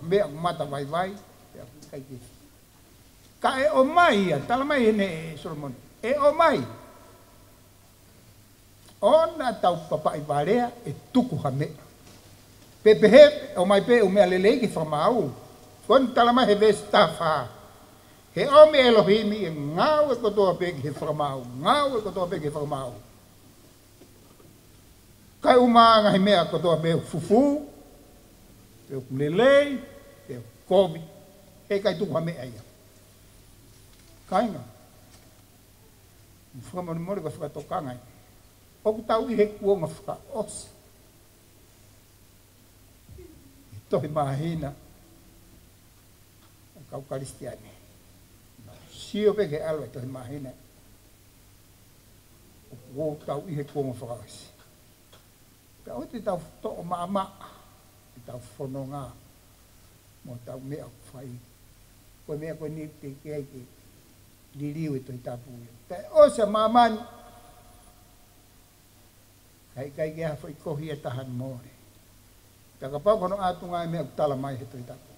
meʻa ʻoku mata vaivai, pea ʻoku ʻikai ke. Ka ʻe ʻomai ia, tala mai heni ʻe Solomone. ʻE ʻomai. ʻOua naʻa tau papaʻi valea ʻe tuku ha meʻa. Pe pehē, ʻomai pē ʻū meʻa lelei ke fakamaau. Ko eni tala mai he veesi taha fā. He ʻomi ʻe ʻElohimi e ngāue kotoa pē ki he fakamaau. Ngāue kotoa pē ki he fakamaau. Kae ʻumaʻā e ngaahi meʻa kotoa pē ʻoku fufū, pe ʻoku lelei, pe ʻoku kovi. Heʻikai tuku ha meʻa ia. Kāinga. Fakamolemole ko e fakatokanga ē. ʻOku tau ʻi he kuonga fakaʻosi. ʻI he tohi māhina. ʻA e kau Kalisitiane. Sio pē ki he ʻalu e tohi māhina. ʻOku tau ʻi he kuonga fakaʻosi. Pea ʻoua te tau toʻo maʻamaʻa. ʻEtau fononga. Mo ʻetau meʻa ʻoku fai. Ko e meʻa ko eni te ke ai ke liliu e Tohi Tapu ia. Pea ʻosi ʻa māmani, ka ʻikai ke ʻi ai ha foʻi kohi ʻe taha ʻe mole. Pea kapau ko hono ʻātunga e meʻa ʻoku tala mai he Tohi Tapu,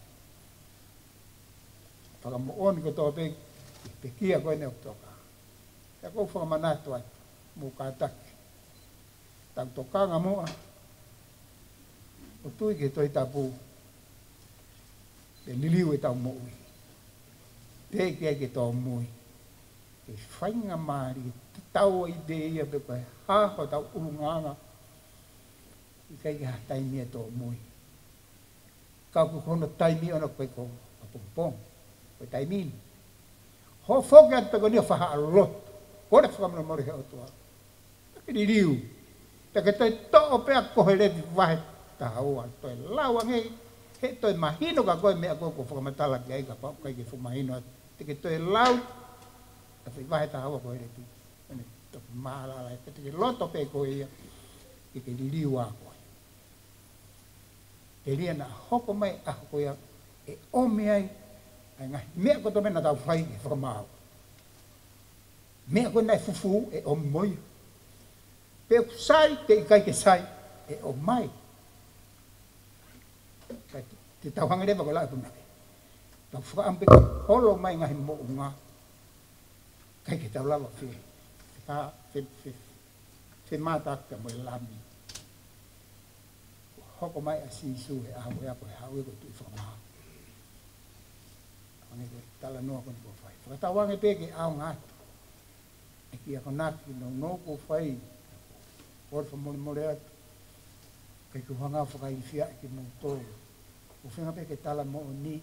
fakamoʻoni kotoa pē ki he pekia ko eni ʻoku toka. Pea ʻoku ou fakamanatu atu, mou kātaki, tau tokanga muʻa ʻo tui ki he Tohi Tapu, ke liliu ʻetau moʻui. Teʻeki ai ke tōmui. Ke faingamālie, tatau ai pē ia pe ko e hā hotau ʻulungaanga, ʻikai ke ʻi ai ha taimi ʻe tōmui. Ka ʻoku ʻi ai hono taimi ʻoʻona, ko e ko ʻapongipongi, ko e taimi ni. Hoʻo foki atu pē ko eni ʻo fai ha lotu, kole fakamolemole he ʻOtua, pea ke liliu. Pea ke toe toʻo pē ʻa Koheleti vahe taha ua, toe lau ange, he toe mahino kia koe e meʻa ko ē ʻoku ou fakamatala ki ai, kapau ʻoku ʻikai ke fuʻu mahino atu. Te ke toe lau ʻa e foʻi vahe taha ua ʻo Koheleti. ʻEne toki mālala, pea te ke loto pē koe ia, ke ke liliu ʻa koe. Telia naʻa hoko mai ʻa e ʻaho ko ia ʻe ʻomi ai ʻa e ngaahi meʻa kotoa pē naʻa tau fai ʻi he fakamaau. Meʻa ko ē naʻe fufū ʻe ʻomi mo ia. Pe ʻoku sai, pe ʻikai ke sai, ʻe ʻomai. Ka te tau hanga leva ko e lau e punake, tau fakaʻamu pē ke holo mai ngaahi moʻunga, ʻikai ke tau lava fe, fe, fe, fe, femātaaki mo e Lami. Hoko mai ʻa Sīsū he ʻaho ko ia ko e haʻu ia ko e Tuʻi Fakamaau. Hangē ko e talanoa ko eni kuo fai. Fakatauange pē ke ʻaonga atu ʻa e kiʻi akonaki nounou kuo fai. Kole fakamolemole atu, ʻikai ke u hanga ʻo fakailifiaʻi kimoutolu. ʻOku ou feinga pē ke tala moʻoni,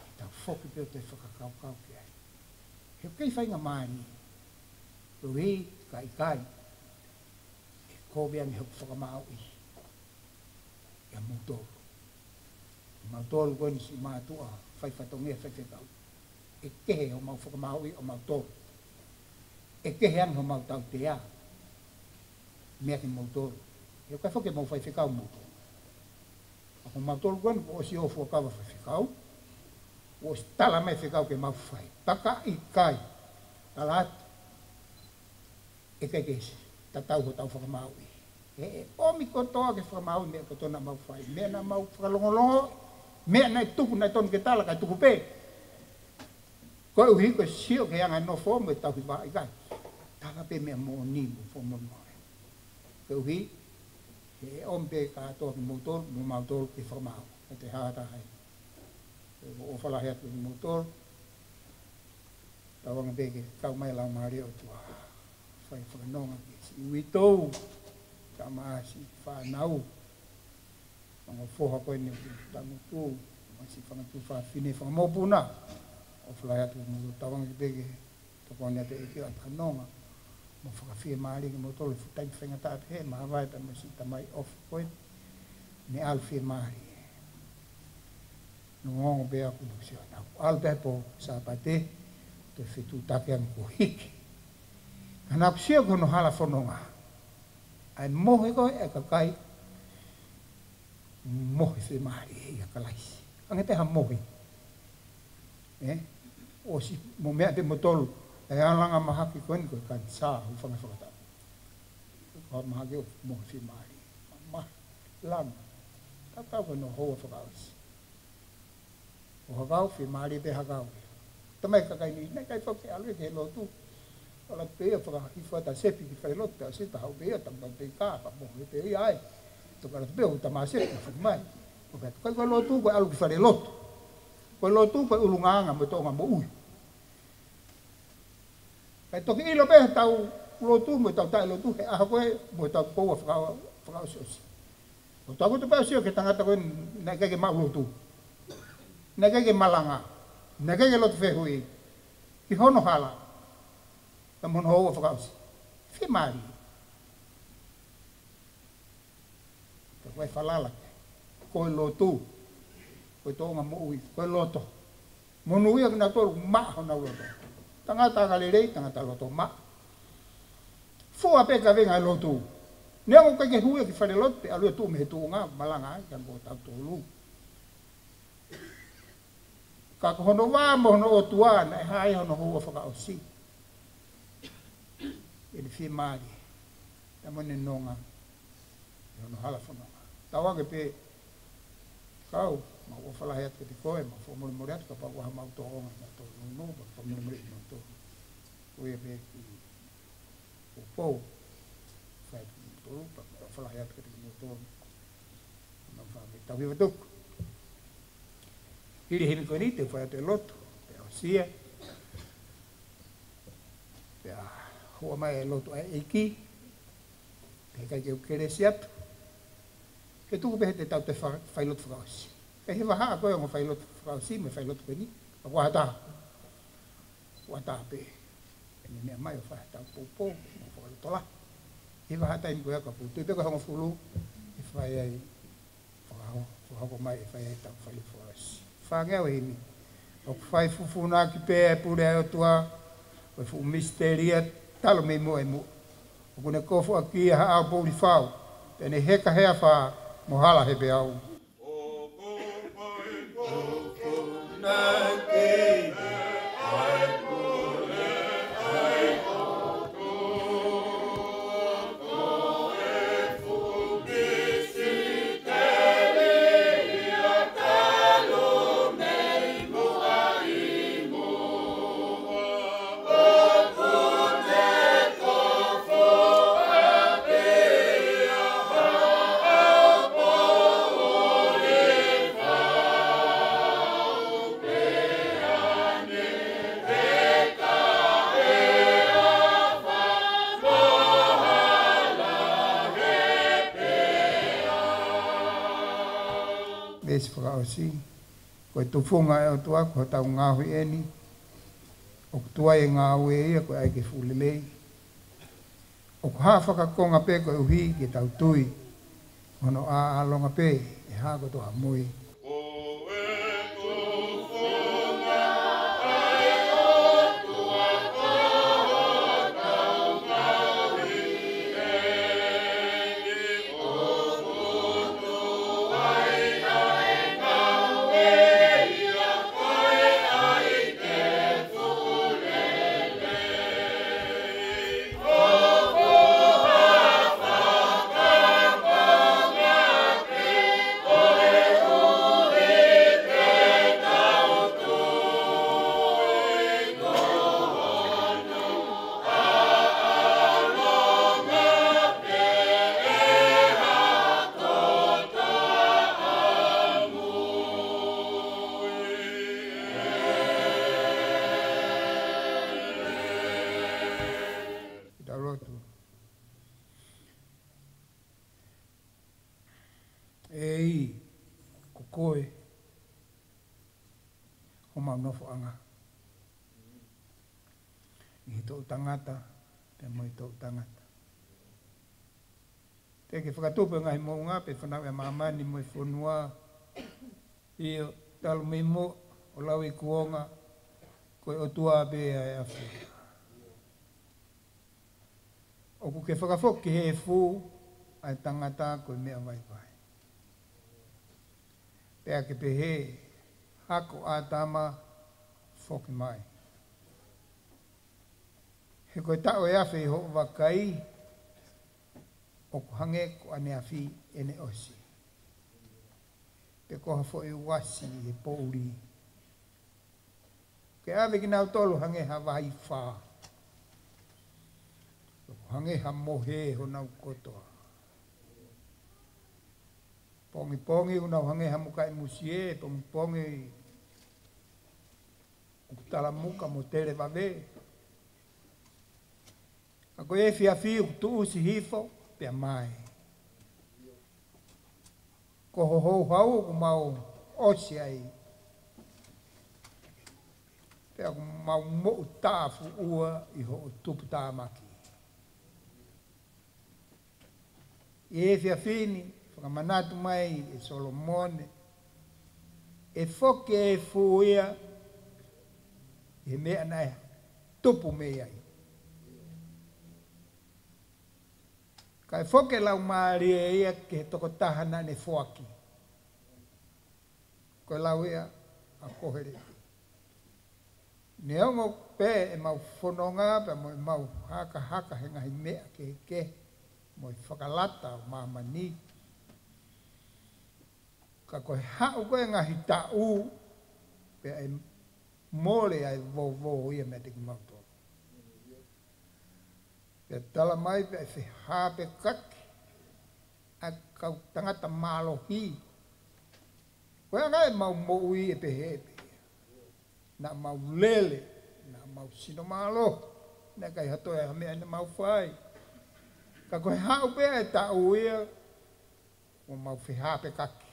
ke tau foki pē ʻo toe fakakaukau ki ai. He ʻoku kei faingamālie, koeʻuhi ka ʻikai, ʻe kovi ange hoku fakamāuʻi ʻia moutolu. Mautolu ko eni siʻi mātuʻa fai fatongia, faifekau. ʻE kehe homau fakamāuʻi ʻo mautolu. ʻE kehe ange homau tautea meia kimoutolu. He ʻoku ʻikai foki ke mau faifekau moutolu. Ka ko mautolu ko eni kuo ʻosi ō fuakava faifekau, kuo ʻosi tala mai fekau ke mau fai. Pea ka ʻikai, tala atu, ʻe ʻikai ke tatau hotau fakamāuʻi. He ʻe ʻomi kotoa ke fakamaauʻi meʻa kotoa naʻa mau fai, meʻa naʻa mau fakalongolongo, meʻa naʻe tuku naʻe tonu ke tala kae tuku pē. Koeʻuhi ko e sio ki he anga e nofo mo e tauhi vaʻa, ʻikai. Tala pē meʻa moʻoni mo fakamolemole. Koeʻuhi he ʻe ʻomi pē kātoa kimoutolu mo mautolu ke fakamaau. He te hā taha ai. Ko e ʻofa lahi atu kimoutolu. Tauange pē ke kau mai e Laumālie ʻo e ʻOtua, fai fakanonga ki he siʻi uitou, tama, siʻi fānau, ongo foha ko eni ʻoku tangutu, mo e siʻi fanga tuofāfine, fanga mokopuna. ʻOfa lahi atu kimoutolu, tauange pē ke tokoni atu e ʻEiki ʻo ʻai fakanonga mo fakafiemālie kimoutolu he fuʻu taimi faingataʻa pehē, māvae pē mo e siʻi tamai ʻofa ko eni, ne ʻalu fiemālie. Naʻe ongoongo pē ʻaku no sio, naʻa ku ʻalu pē he pō Sāpate, toe fetuʻutaki ange kuo hiki. Ka naʻa ku sio ki hono hala fononga, ʻa e mohe ko ē ʻa e kakai, mohe fiemālie ʻia Kalaisi. Hangē pē ha mohe, ē? ʻOsi mo meʻa pē moutolu, ʻa e ʻaonga mahaki ko eni ko e kanisā, hūfanga he fakatapu. Ko e mahaki ʻo e mohe fiemālie. Mamahi, langa. Tatau ko hono houa fakaʻosi. ʻO hakau, fiemālie pē hakau. Talamai ʻe he kakai ni, naʻe ʻikai foki ke ʻalu ia ki he lotu. ʻAlu pē ia ʻo fakahifo ʻa e sefi ki fale lotu, pea ʻosi pea haʻu pē ia, tama pē ka, pea mohe pē ia ai. Toki ʻalu pē ʻo tama sefi, naʻe foki mai. ʻOku ʻikai ko e lotu ko e ʻalu ki fale lotu. Ko e lotu ko e ʻulungaanga mo e toʻonga moʻui. Kae toki ʻilo pē ʻetau lotu mo ʻetau taʻelotu he ʻaho ko ē mo ʻetau koua faka-, fakaʻosiʻosi. ʻOku tau kutu pē ʻo sio ki he tangata ko ē naʻe ʻikai ke maʻu lotu, naʻe ʻikai ke malanga, naʻe ʻikai ke lotu fehuʻi, ki hono hala, ka mo hono houa fakaʻosi. Fiemālie. Ka ko e falala, ko e lotu, ko e toʻonga moʻui, ko e loto. Monūʻia kinautolu ʻoku maʻa honau loto. Tangata angalelei, tangata loto maʻa. Fua pē kavenga e lotu. Neongo ʻoku ʻikai ke hū ia ki fale lotu, pea ʻalu ia ʻo tuʻu mei he tuʻunga, malanga ai, ka ko tautolu. Ka ko hono vā mo hono ʻOtua naʻe hā ai hono houa fakaʻosi. ʻEne fiemālie, pea mo ʻene nonga ʻi hono hala fononga. Tauange pē, kau, mau ʻofa lahi atu kiate koe, mau fakamolemole atu kapau ʻoku ʻi ai haʻamau tōʻonga, haʻamau tōnounou, mau fakamolemole ʻi mautolu. Ko ia pē ki Poupou, fai atu kiate kimoutolu, pea mau ʻofa lahi atu kiate kimoutolu. Mau fai mai tau hiva tuku. Hili himi ko eni, te u fai atu e lotu, pea ʻosi ia. Pea hua mai e lotu ʻa e ʻEiki, pea ʻikai ke u kelesi atu. Ke tuku pē he te tau toe fa-, fai lotu fakaʻosi. Pea he vahaʻa ko ē ongo fai lotu fakaʻosi, mo e fai lotu ko eni, ka ʻoku ʻatā. ʻOku ʻatā pē. ʻEne meʻa mai ʻo fai ʻetau poupou, mo fakalotolahi. He vahaʻa taimi ko ia ka ʻoku tui pē ko e hongofulu, ʻe fai ai, fakahoko, fakahoko mai ʻe fai ai ʻetau fai lotu fakaʻosi. Fāngeau e himi. ʻOku fai fufūnaki pē ʻa e pule ʻa e ʻOtua, ko e fuʻu misitelia talu mei muʻa ʻi muʻa. ʻOku ne kofuʻaki ʻa Haʻa ʻo Poʻuli Fau, pea ne heka he afā mo hala he peau. Veesi fakaʻosi. Ko e tufunga ʻo e ʻOtua ko hotau ngaohi ʻeni. ʻOku tuai e ngāue ia ko e ʻai ke fuʻu lelei. ʻOku hā fakakonga pē koeʻuhi ke tau tui. Hono ʻāʻālonga pē ʻe hā kotoa mui. Tau lotu. ʻEiki, ko koe homau nofoʻanga ʻi he toʻutangata, pea mo e toʻutangata. Te ke fakatupu e ngaahi moʻunga, pea fanauʻi ʻa māmani mo e fonua, ʻio, talu mei muʻa ʻo lauikuonga, ko e ʻOtua pē ʻa e afi. ʻOku ke fakafoki ki he efu ʻa e tangata ko e meʻa vaivai. Pea ke pehē, hako ʻAtama, foki mai. He ko e taʻu ʻe afe ʻi hoʻo vakai, ʻoku hangē ko ʻaneafi ʻene ʻosi. Pe ko ha foʻi uasi ʻi he poʻuli. Ke ʻave kinautolu hangē ha vaifā. ʻOku hangē ha mohe honau kotoa. Pongipongi ʻoku nau hangē ha mukaʻi musie, pongipongi ʻoku talamuka mo televave. Ka ko e efiafi ʻoku tuʻusi hifo pea mae. Ko ho houhau ʻoku mau ʻosi ai. Pea ʻoku mau moʻutāfuʻua ʻi hoʻo tuputāmaki. ʻI he efiafi ni, fakamanatu mai ʻe Solomone, ʻe foki e efu ia ʻi he meʻa naʻe tupu mei ai. Kae foki e laumālie ia ki he tokotaha naʻa ne foaki. Ko e lau ia ʻa Koheleti. Neongo pē ʻemau fononga pea mo ʻemau hakahaka he ngaahi meʻa kehekehe mo e fakalata ʻo māmani, ka ko e haʻu ko ē ngaahi taʻu pea ʻe mole ʻa e vovo ia meiate kimautolu. Pea tala mai pea ʻe fehāpekaki ʻa e kau tangata mālohi. Ko e anga ʻemau moʻui ʻe pehē pē ia. Naʻa mau lele, naʻa mau sino mālohi, naʻe ʻikai ha toe ha meʻa naʻa mau fai. Ka ko e haʻu pē ʻa e taʻu ia, ʻo mau fehāpekaki.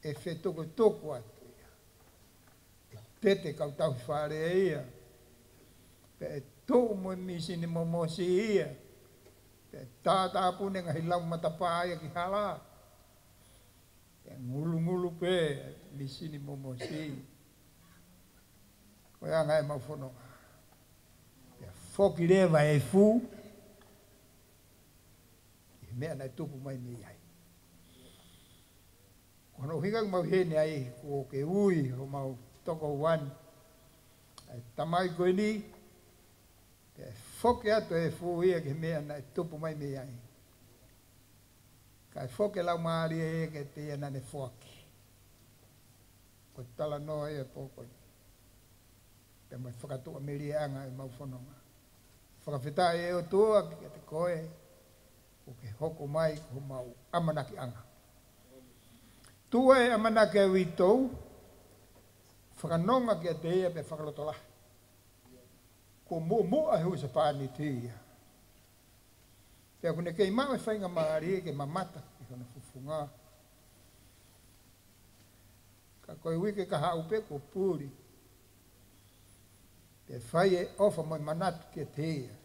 ʻE fetukutuku atu ia. ʻE tete kau tauhi fale ia. Pea ʻe tuʻu mo e mīsini momosi ia. Pea ʻe tātāpuni e ngaahi lau matapā ia ki hala. Pea ngulungulu pē mīsini momosi. Ko e anga ʻemau fononga. Pea foki leva e efu ʻi he meʻa naʻe tupu mai mei ai. Ko hono ʻuhinga ʻoku mau ʻi heni ai, kuo ke ui homau tokoua ni, ʻa e tamai ko eni, pea ʻe foki atu e efu ia ki he meʻa naʻe tupu mai mei ai. Kae foki e laumālie ia kiate ia naʻa ne foaki. Ko e talanoa ia ʻo e pō ko eni. Pea mo e fakatuʻamelieʻanga ʻemau fononga. Fakafetaʻi ʻe ʻOtua kiate koe, ʻoku ke hoko mai ko homau ʻamanakiʻanga. Tuʻu ʻa e ʻamanaki ʻa e uitou, fakanonga kiate ia pea fakalotolahi. Kuo muʻomuʻa e husepāniti ia. Pea ʻoku ne kei maʻu e faingamālie ke mamata ki hono fofonga. Ka ko e uike ka haʻu pē kuo puli. Pea fai e ʻofa mo e manatu kiate ia.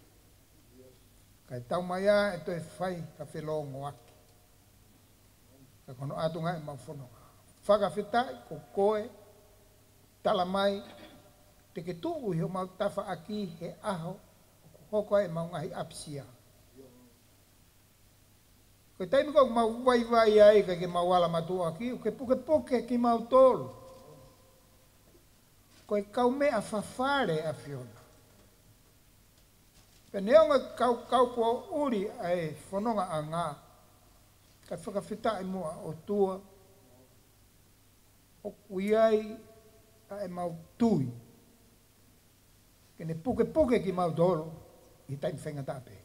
Kae taumaiā ʻe toe fai ha felōngoaki. Ka ko hono ʻatunga ʻemau fononga. Fakafetaʻi ko koe, tala mai, te ke tuʻu ʻi homau tafaʻaki he ʻaho ʻoku hoko ai ʻemau ngaahi ʻapisia. Ko e taimi ko ē ʻoku mau vaivai ai, ʻikai ke mau ala matuʻuaki, ʻoku ke pukepuke kimautolu. Ko e kaumeʻa fafale ʻa e ʻAfiona. Pea neongo e kau, kaupoʻuli ʻa e fonongaʻanga, kae fakafetaʻi muʻa ʻOtua, ʻoku ʻi ai ʻa ʻemau tui ke ne pukepuke kimautolu ʻi he taimi faingataʻa pē.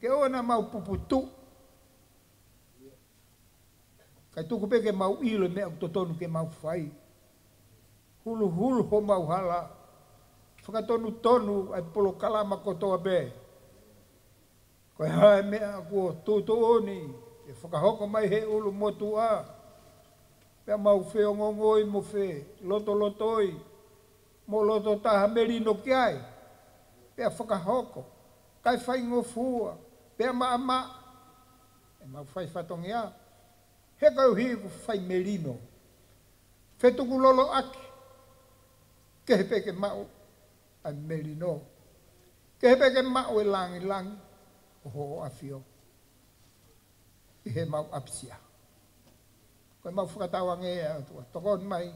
Ke ʻoua naʻa mau puputuʻu, kae tuku pē ke mau ʻilo e meʻa ʻoku totonu ke mau fai. Huluhulu homau hala. Fakatonutonu ʻa e polokalama kotoa pē. Ko e hā e meʻa kuo tuʻutuʻuni ke fakahoko mai he ʻulumotuʻa, pea mau feongoongoi mo felotolotoi mo loto taha melino ki ai, pea fakahoko, kae faingofua, pea maʻamaʻa ʻemau fai fatongia. He koeʻuhi ʻoku fai melino. Fetukuloloʻaki. Kehe pē ke maʻu ʻa e melino. Kehe pē ke maʻu e langilangi ʻo hoʻo ʻAfio ʻi heʻemau ʻapisia. Ko ʻemau fakatauange ʻe ʻOtua, tokoni mai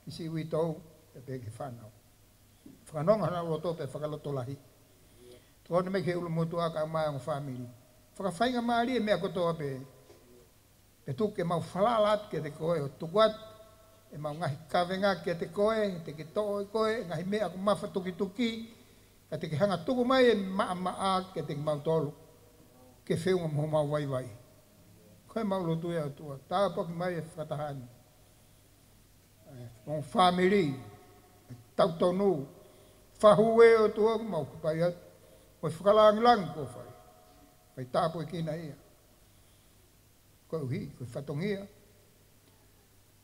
ki siʻi uitou, pea pehē ki he fānau. Fakanonga honau loto pea fakalotolahi. Tokoni mai ki he ʻulumotuʻa kae ʻumaʻā e ongo fāmili. Fakafaingamālie e meʻa kotoa pē. Pea tuku ke mau falala atu kiate koe ʻo tuku atu ʻemau ngaahi kavenga kiate koe, te ke toʻo ʻe koe e ngaahi meʻa ʻoku mafatukituki, ka te ke hanga tuku mai e maʻamaʻa kiate kimautolu ke feʻunga mo homau vaivai. Ko ʻemau lotu ia ʻOtua, tāpuaki mai e fakataha ni. ʻE, mo e fāmili, ʻe tautonu, fahu ʻe ʻOtua ʻoku mau kapai atu, mo e fakalangilangi kuo fai. Fai tāpuekina ia. Koeʻuhi, ko e fatongia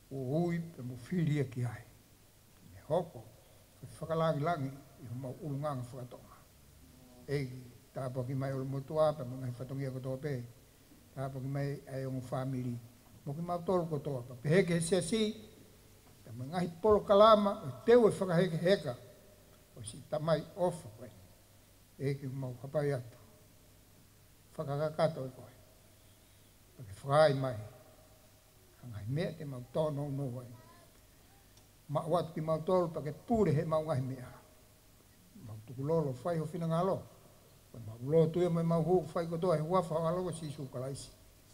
kuo ui pea mo fili ia ki ai. Ne hoko ko e fakalangilangi ʻi homau ʻulungaanga faka-Tonga. ʻEiki, tāpuaki mai ʻulumotuʻa pea mo e ngaahi fatongia kotoa pē. Tāpuaki mai ʻa e ongo fāmili. Mo kimautolu kotoa pē. Pehē ki he siasi, pea mo e ngaahi polokalama ʻo e teu e fakahekeheka ʻo siʻi tamai ʻofa ko eni. ʻEiki, mau kapai atu. Fakakakato ʻe koe. Pea ke fai mai ha ngaahi meʻa te mau tōnounou ai. maʻu atu kimautolu pea ke pule heʻemau ngaahi meʻa. Mau tukulolo fai ho finangalo. Pea mau lotu ia mo ʻemau hū fai kotoa he huafa ho ʻAlo ko Sīsū Kalaisi.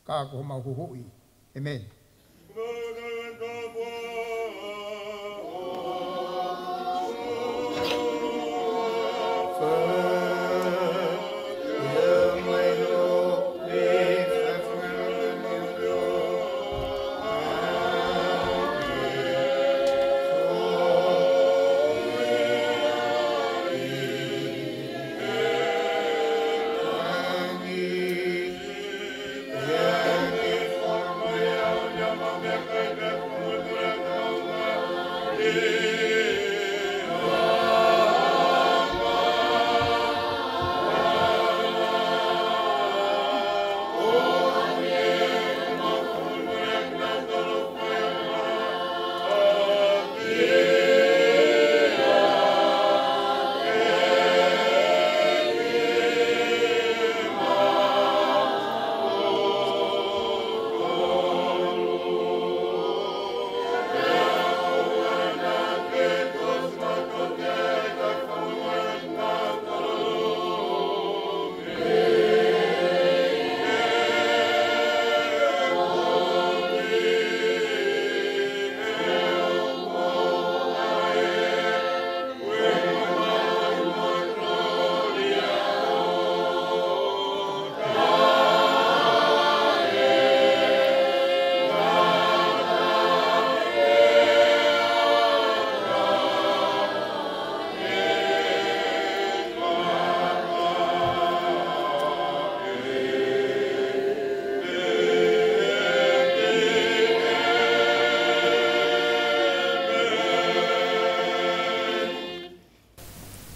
Ka ko homau huhuʻi. ʻĒmeni.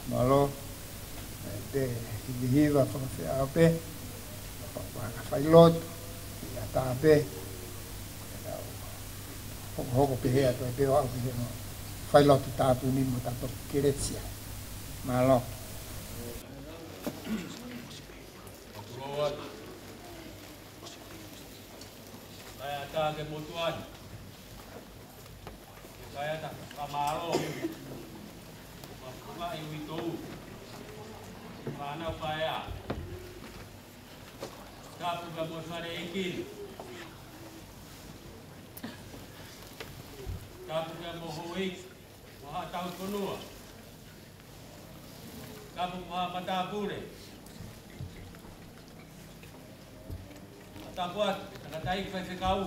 Mālō, ʻe te hivihiva fakafeʻao pē, fakafai lotu, ʻi ata pē, ʻe tau hokohoko pē hea toe pē ʻo aʻu ki he mo fai lotu tāpuni mo tāpuni kelesi. Mālō. Kae ʻatā ke motuʻa ni. Ke kae ʻatā fakamālō. Mafuka i uitou. Fānau paea. Tapu ka mo fale ʻeiki. Tapu ka mo houʻeiki. Mo haʻa tauhi fonua. Tapu mo haʻa matāpule. Tapu atu, tangataʻeiki faifekau,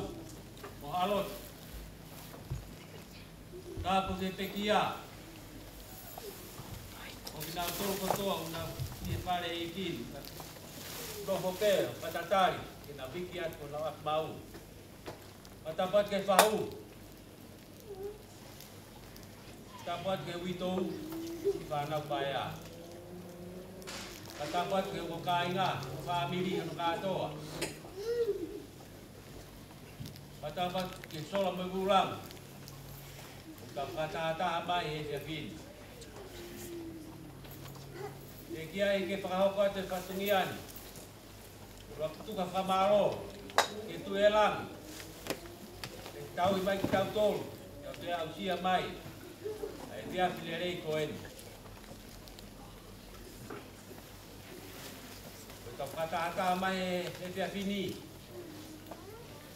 mo haʻa lotu. Tapu ki he pekia. Mo kinautolu kotoa, ʻoku nau ʻi he fale ʻeiki. Nofo pē, ʻo tatali, ke nau viki atu, ko nau atu mau. Tapu atu ki he fahu. Tapu atu ki he uitou, fānau paea. Tapu atu ki he ongo kāinga, fāmili hono kātoa. Tapu atu ki he sola mo e vūlanga. Ka fakatahataha mai he efiafi ni. Teʻeki ai ke fakahoko atu e fatongia ni. ʻOku ou tuku ha fakamālō ki he Tuʻi ʻo e langi, ʻoku tauhi mai kitautolu, ʻo tau aʻusia mai ʻa e efiafi lelei ko eni. ʻOku tau fakatahataha mai he efiafi ni,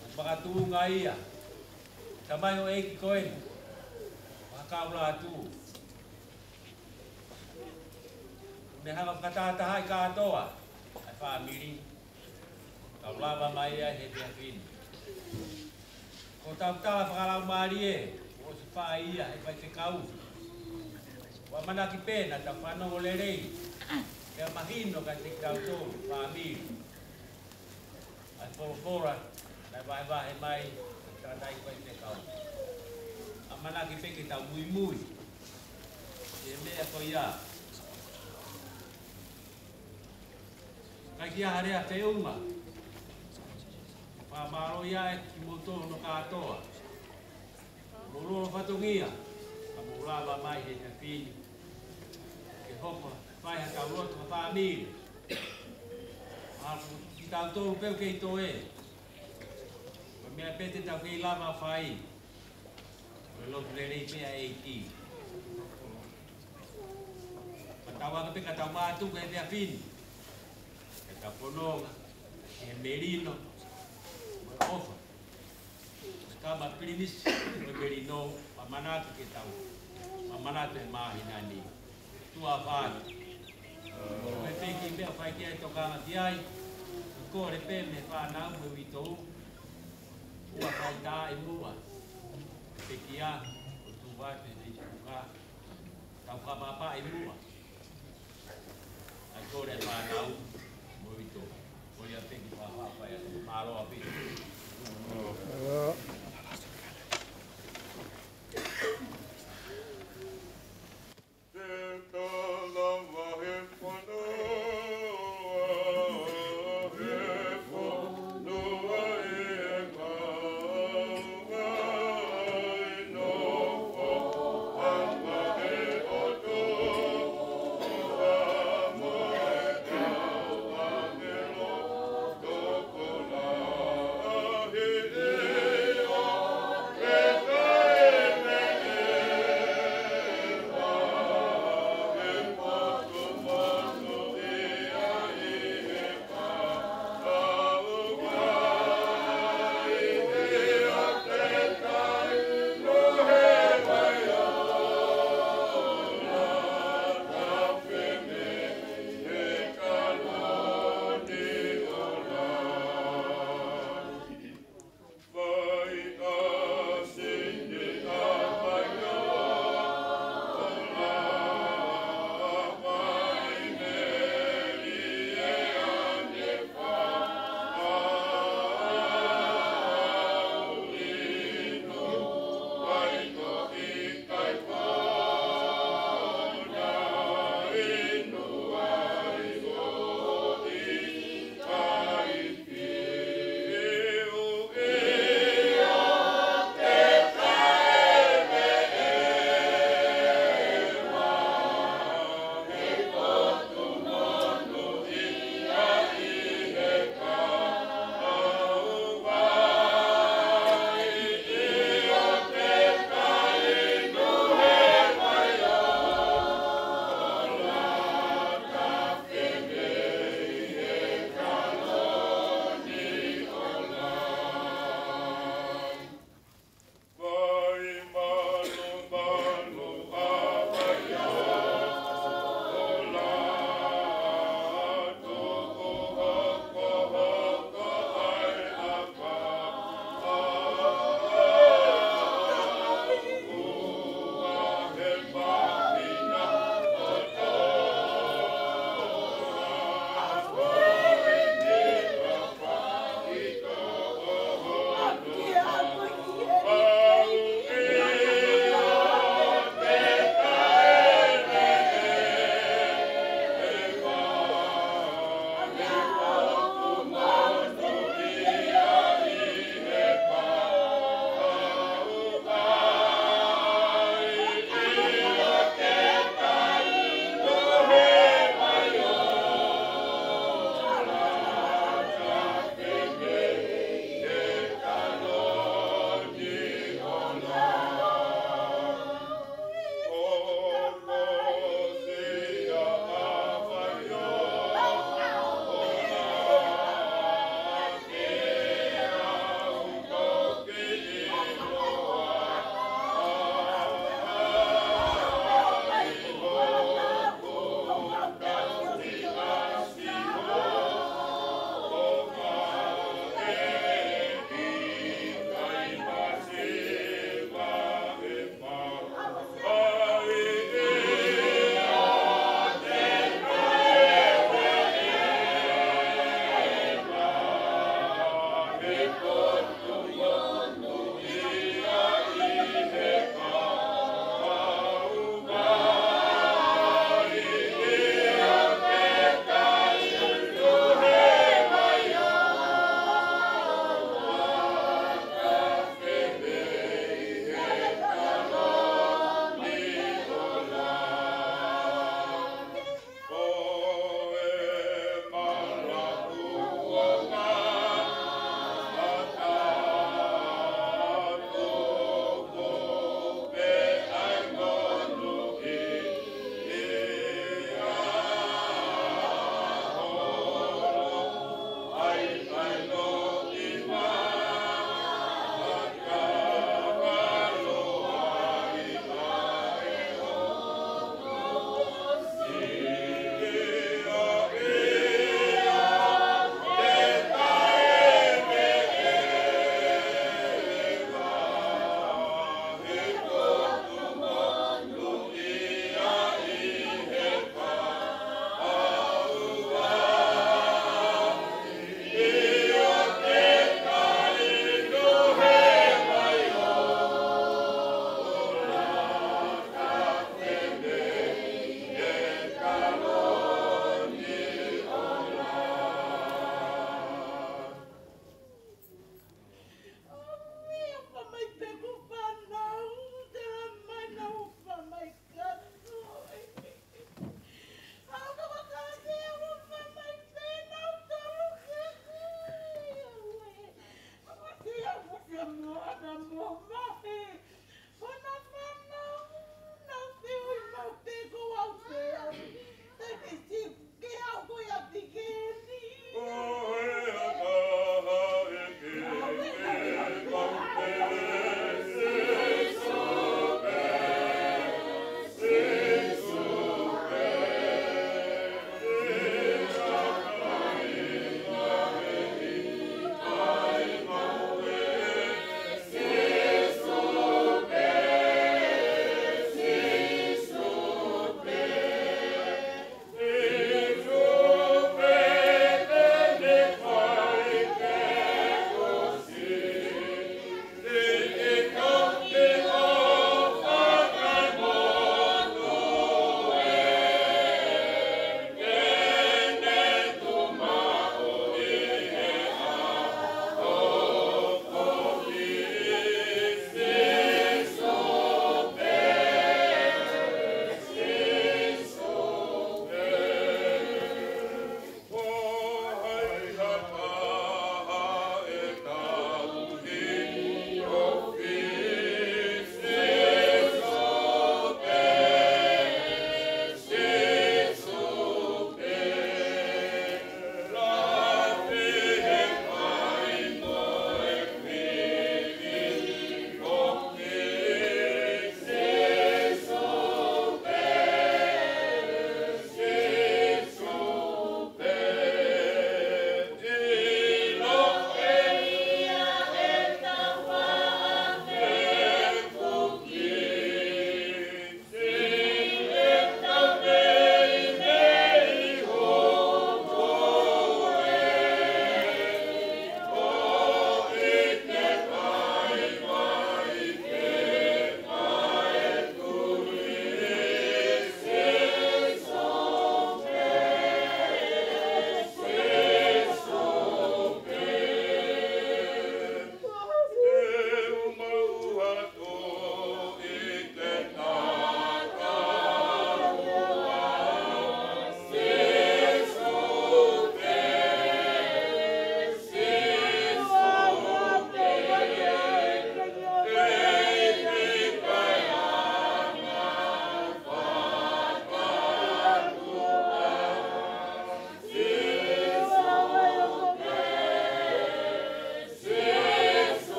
ʻoku makatuʻunga ia, tamai ʻo e ʻeiki ko eni, ʻo ha kaula atu. Ne hanga fakatahatahaʻi kātoa ʻa e fāmili. Kau lava mai ia he efiafi ni. Ko ʻetau tala fakalaumālie, ʻosi fai ia he faifekau. ʻOku ʻamanaki pē naʻa tau fanongo lelei. Pea mahino kiate kitautolu, fāmili. ʻA e folofola, naʻe vahevahe mai, ʻe he tangataʻeiki faifekau. ʻAmanaki pē ke tau muimui. Ki he meʻa ko ia. Kae ʻikai ha lea feʻunga. Fakamālō ia ʻe kimoutolu hono kātoa. Mou lolo fatongia, ka mou lava mai he efiafi ni. Ke hoko, fai ha tau lotu ha fāmili. Ka ko kitautolu pē ʻoku kei toe. Ko e meʻa pē te tau kei lava fai. Lotu lelei pē ʻa e ʻEiki. Ka tau aka pē ka tau mātuku he efiafi ni. Ke tau fononga he melino mo e ʻofa. Ka ma pilinisi mo e melino, ma manatu ke tau, ma manatu he māhina ni. Tuʻa fai. Ko e peki meʻa fai ki ai tokanga ki ai. Kole pē mei he fānau mo e uitou. Ua fai tā ʻi muʻa. Pekia, ʻo tuʻu atu he Facebook. Tau fakapapauʻi muʻa. ʻAi kole fānau mo e uitou. Ko ia peki fakapapauʻi atu. Mālō ʻaupito.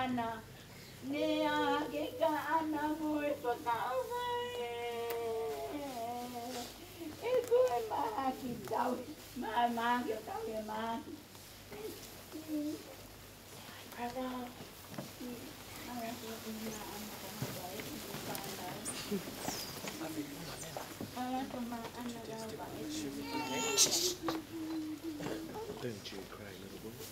Ana, ne ake ka ana mo e fakaʻauha ē. ʻE ko e mahaki tau, ma-, mahaki ʻo tau e mahaki. Don't you cry, little boy.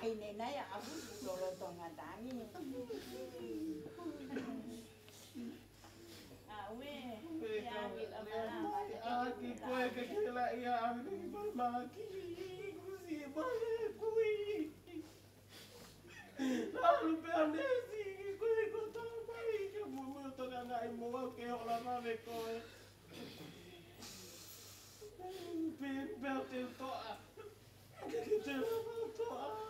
ʻAi ne nai a afu lolotonga tangi. A ue, ia ki la mala, ʻaki koe ke ke la ia ʻaki ki koe mala ki kusi e male kui. Nalu pea mesi ki koe ko tamai ke mumuto ka ngai mo au ke hola mame koe. Pe, pe te toa. Ke te la toa.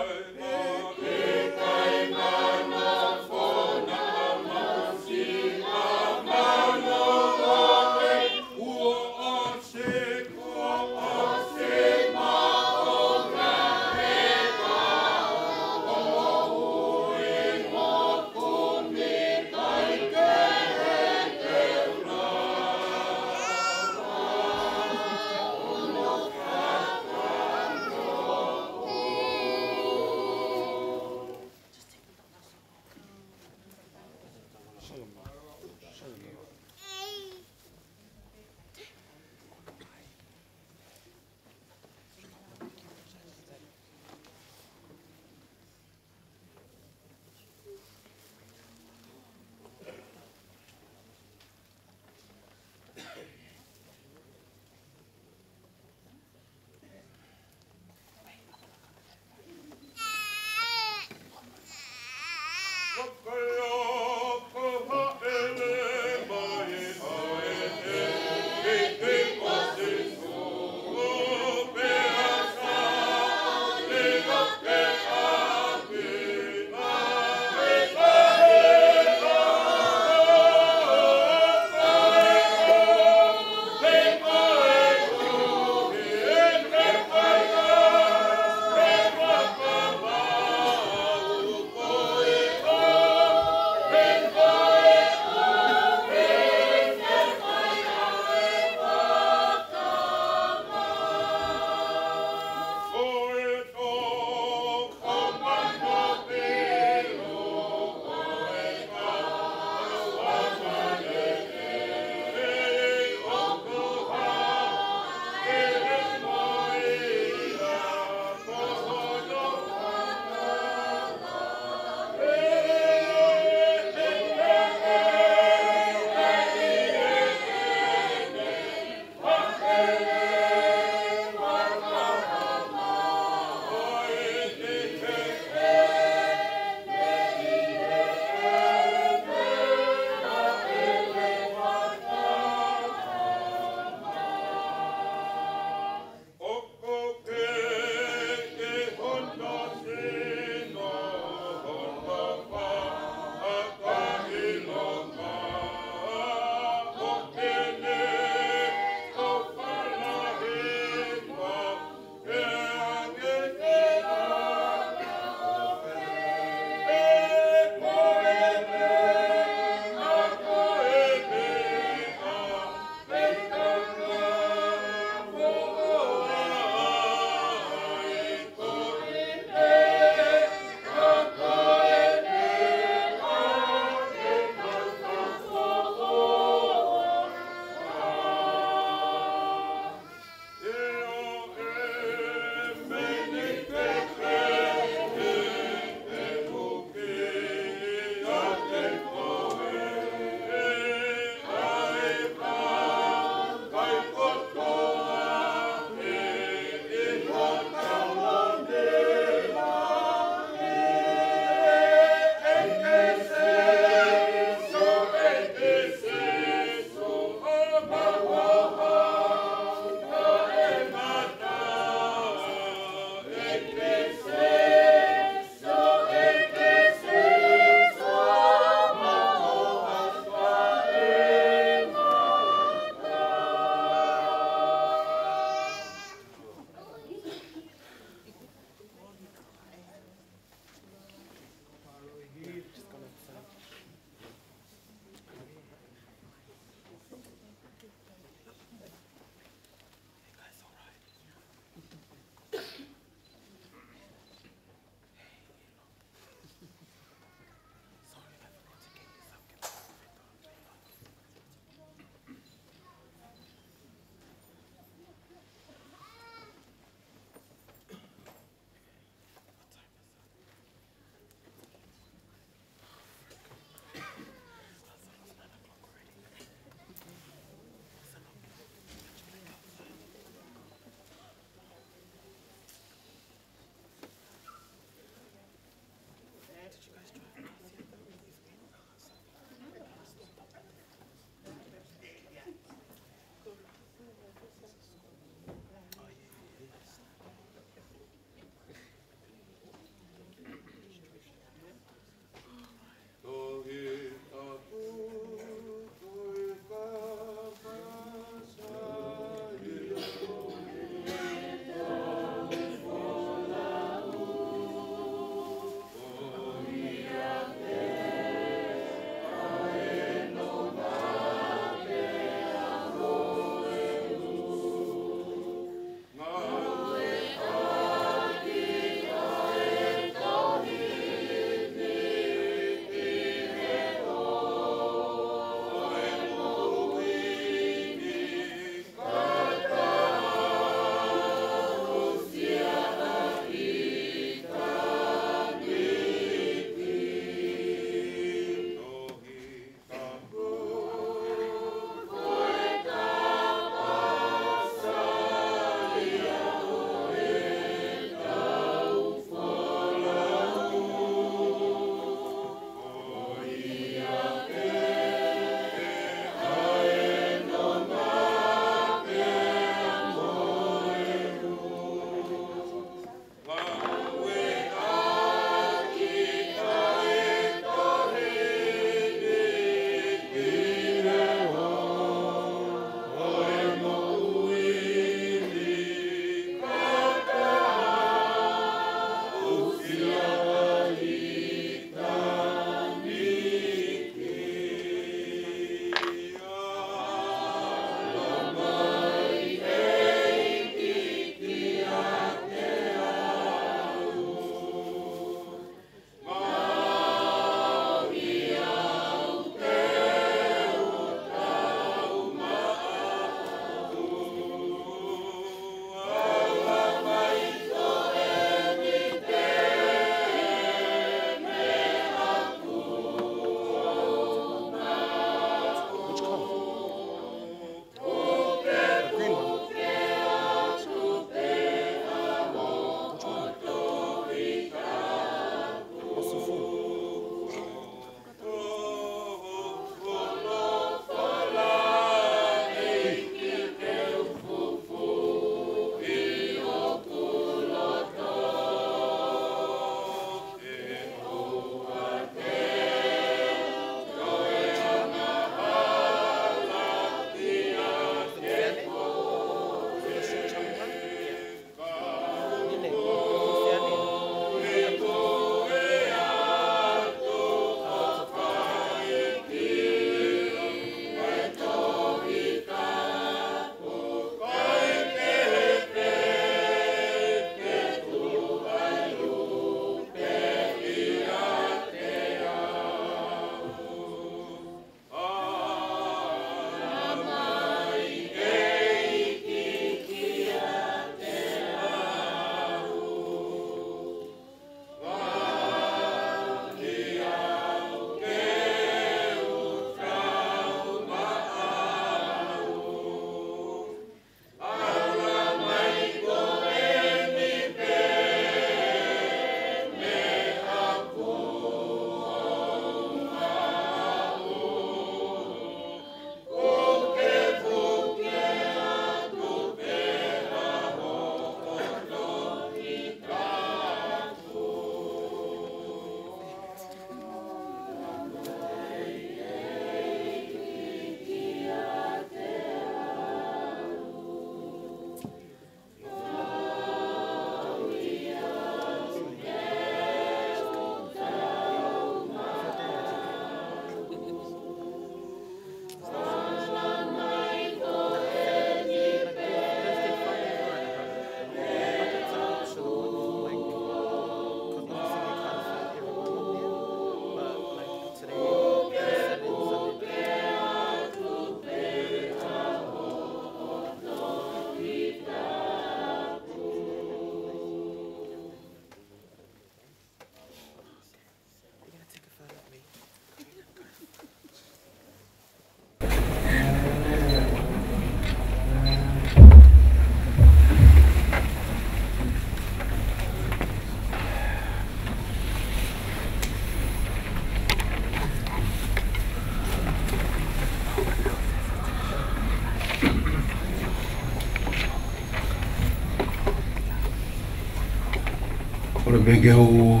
ʻOku ou pehē ke u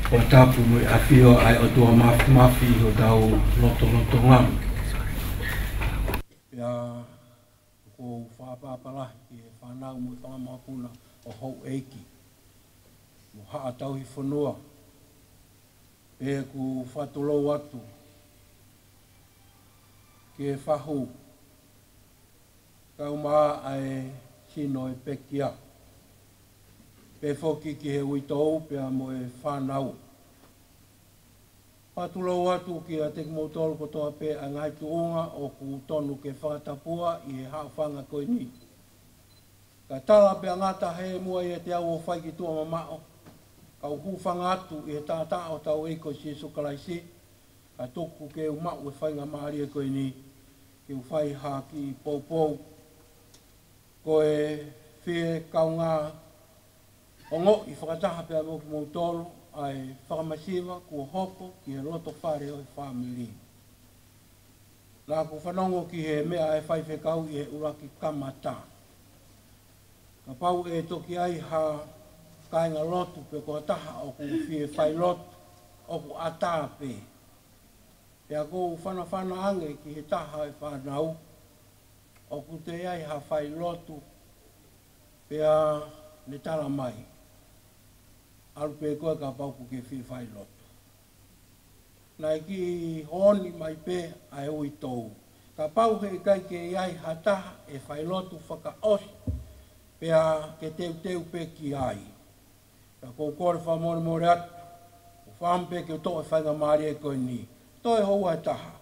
fakatapu mo e ʻafio ʻa e ʻOtua Māfimafi ʻi hotau lotolotonga. Pea ʻoku ou fakaʻapaʻapa lahi ki he fānau mo e fanga mokopuna ʻo houʻeiki mo haʻa tauhi fonua. Pea ʻoku fakatulou atu ki he fahu kae ʻumaʻā ʻa e sino ʻo e pekia. Pea foki ki he uitou pea mo e fānau. Fakatulou atu kiate kimoutolu kotoa pē ʻa e ngaahi tuʻunga ʻoku totonu ke fakatapua ʻi he haʻofanga ko eni. Kae tala pē ʻa e ngata he muʻa ʻiate au ʻo fai ki tuʻa mamaʻo. Kau hūfanga atu ʻi he taʻataʻa ʻo hotau ʻEiki ko Sīsū Kalaisi. Kae tuku ke u maʻu e faingamālie ko eni ke u fai ha kiʻi poupou. Ko e fie kaungā ongoʻi fakataha pea mo kimoutolu ʻa e fakamasiva kuo hoko ki he loto fale ʻo e fāmili. Naʻa ku fanongo ki he meʻa ʻa e faifekau ʻi he ʻuluaki kamata. Kapau ʻe toki ʻi ai ha kāingalotu pe ko ha taha ʻoku fie failotu, ʻoku ʻatā pē. Pea ʻoku ou fanafana ange ki he taha e fānau, ʻoku toe ʻi ai ha failotu, pea ne tala mai, ʻalu pē koe kapau ʻoku ke fie failotu. Naʻe kiʻi honi mai pē ʻa e uitou. Kapau heʻikai ke ʻi ai ha taha ʻe failotu fakaʻosi, pea ke teuteu pē ki ai. Ka ʻoku ou kole fakamolemole atu, ʻoku ou fakaʻamu pē ke u toʻo e faingamālie ko eni. Toe houa ʻe taha,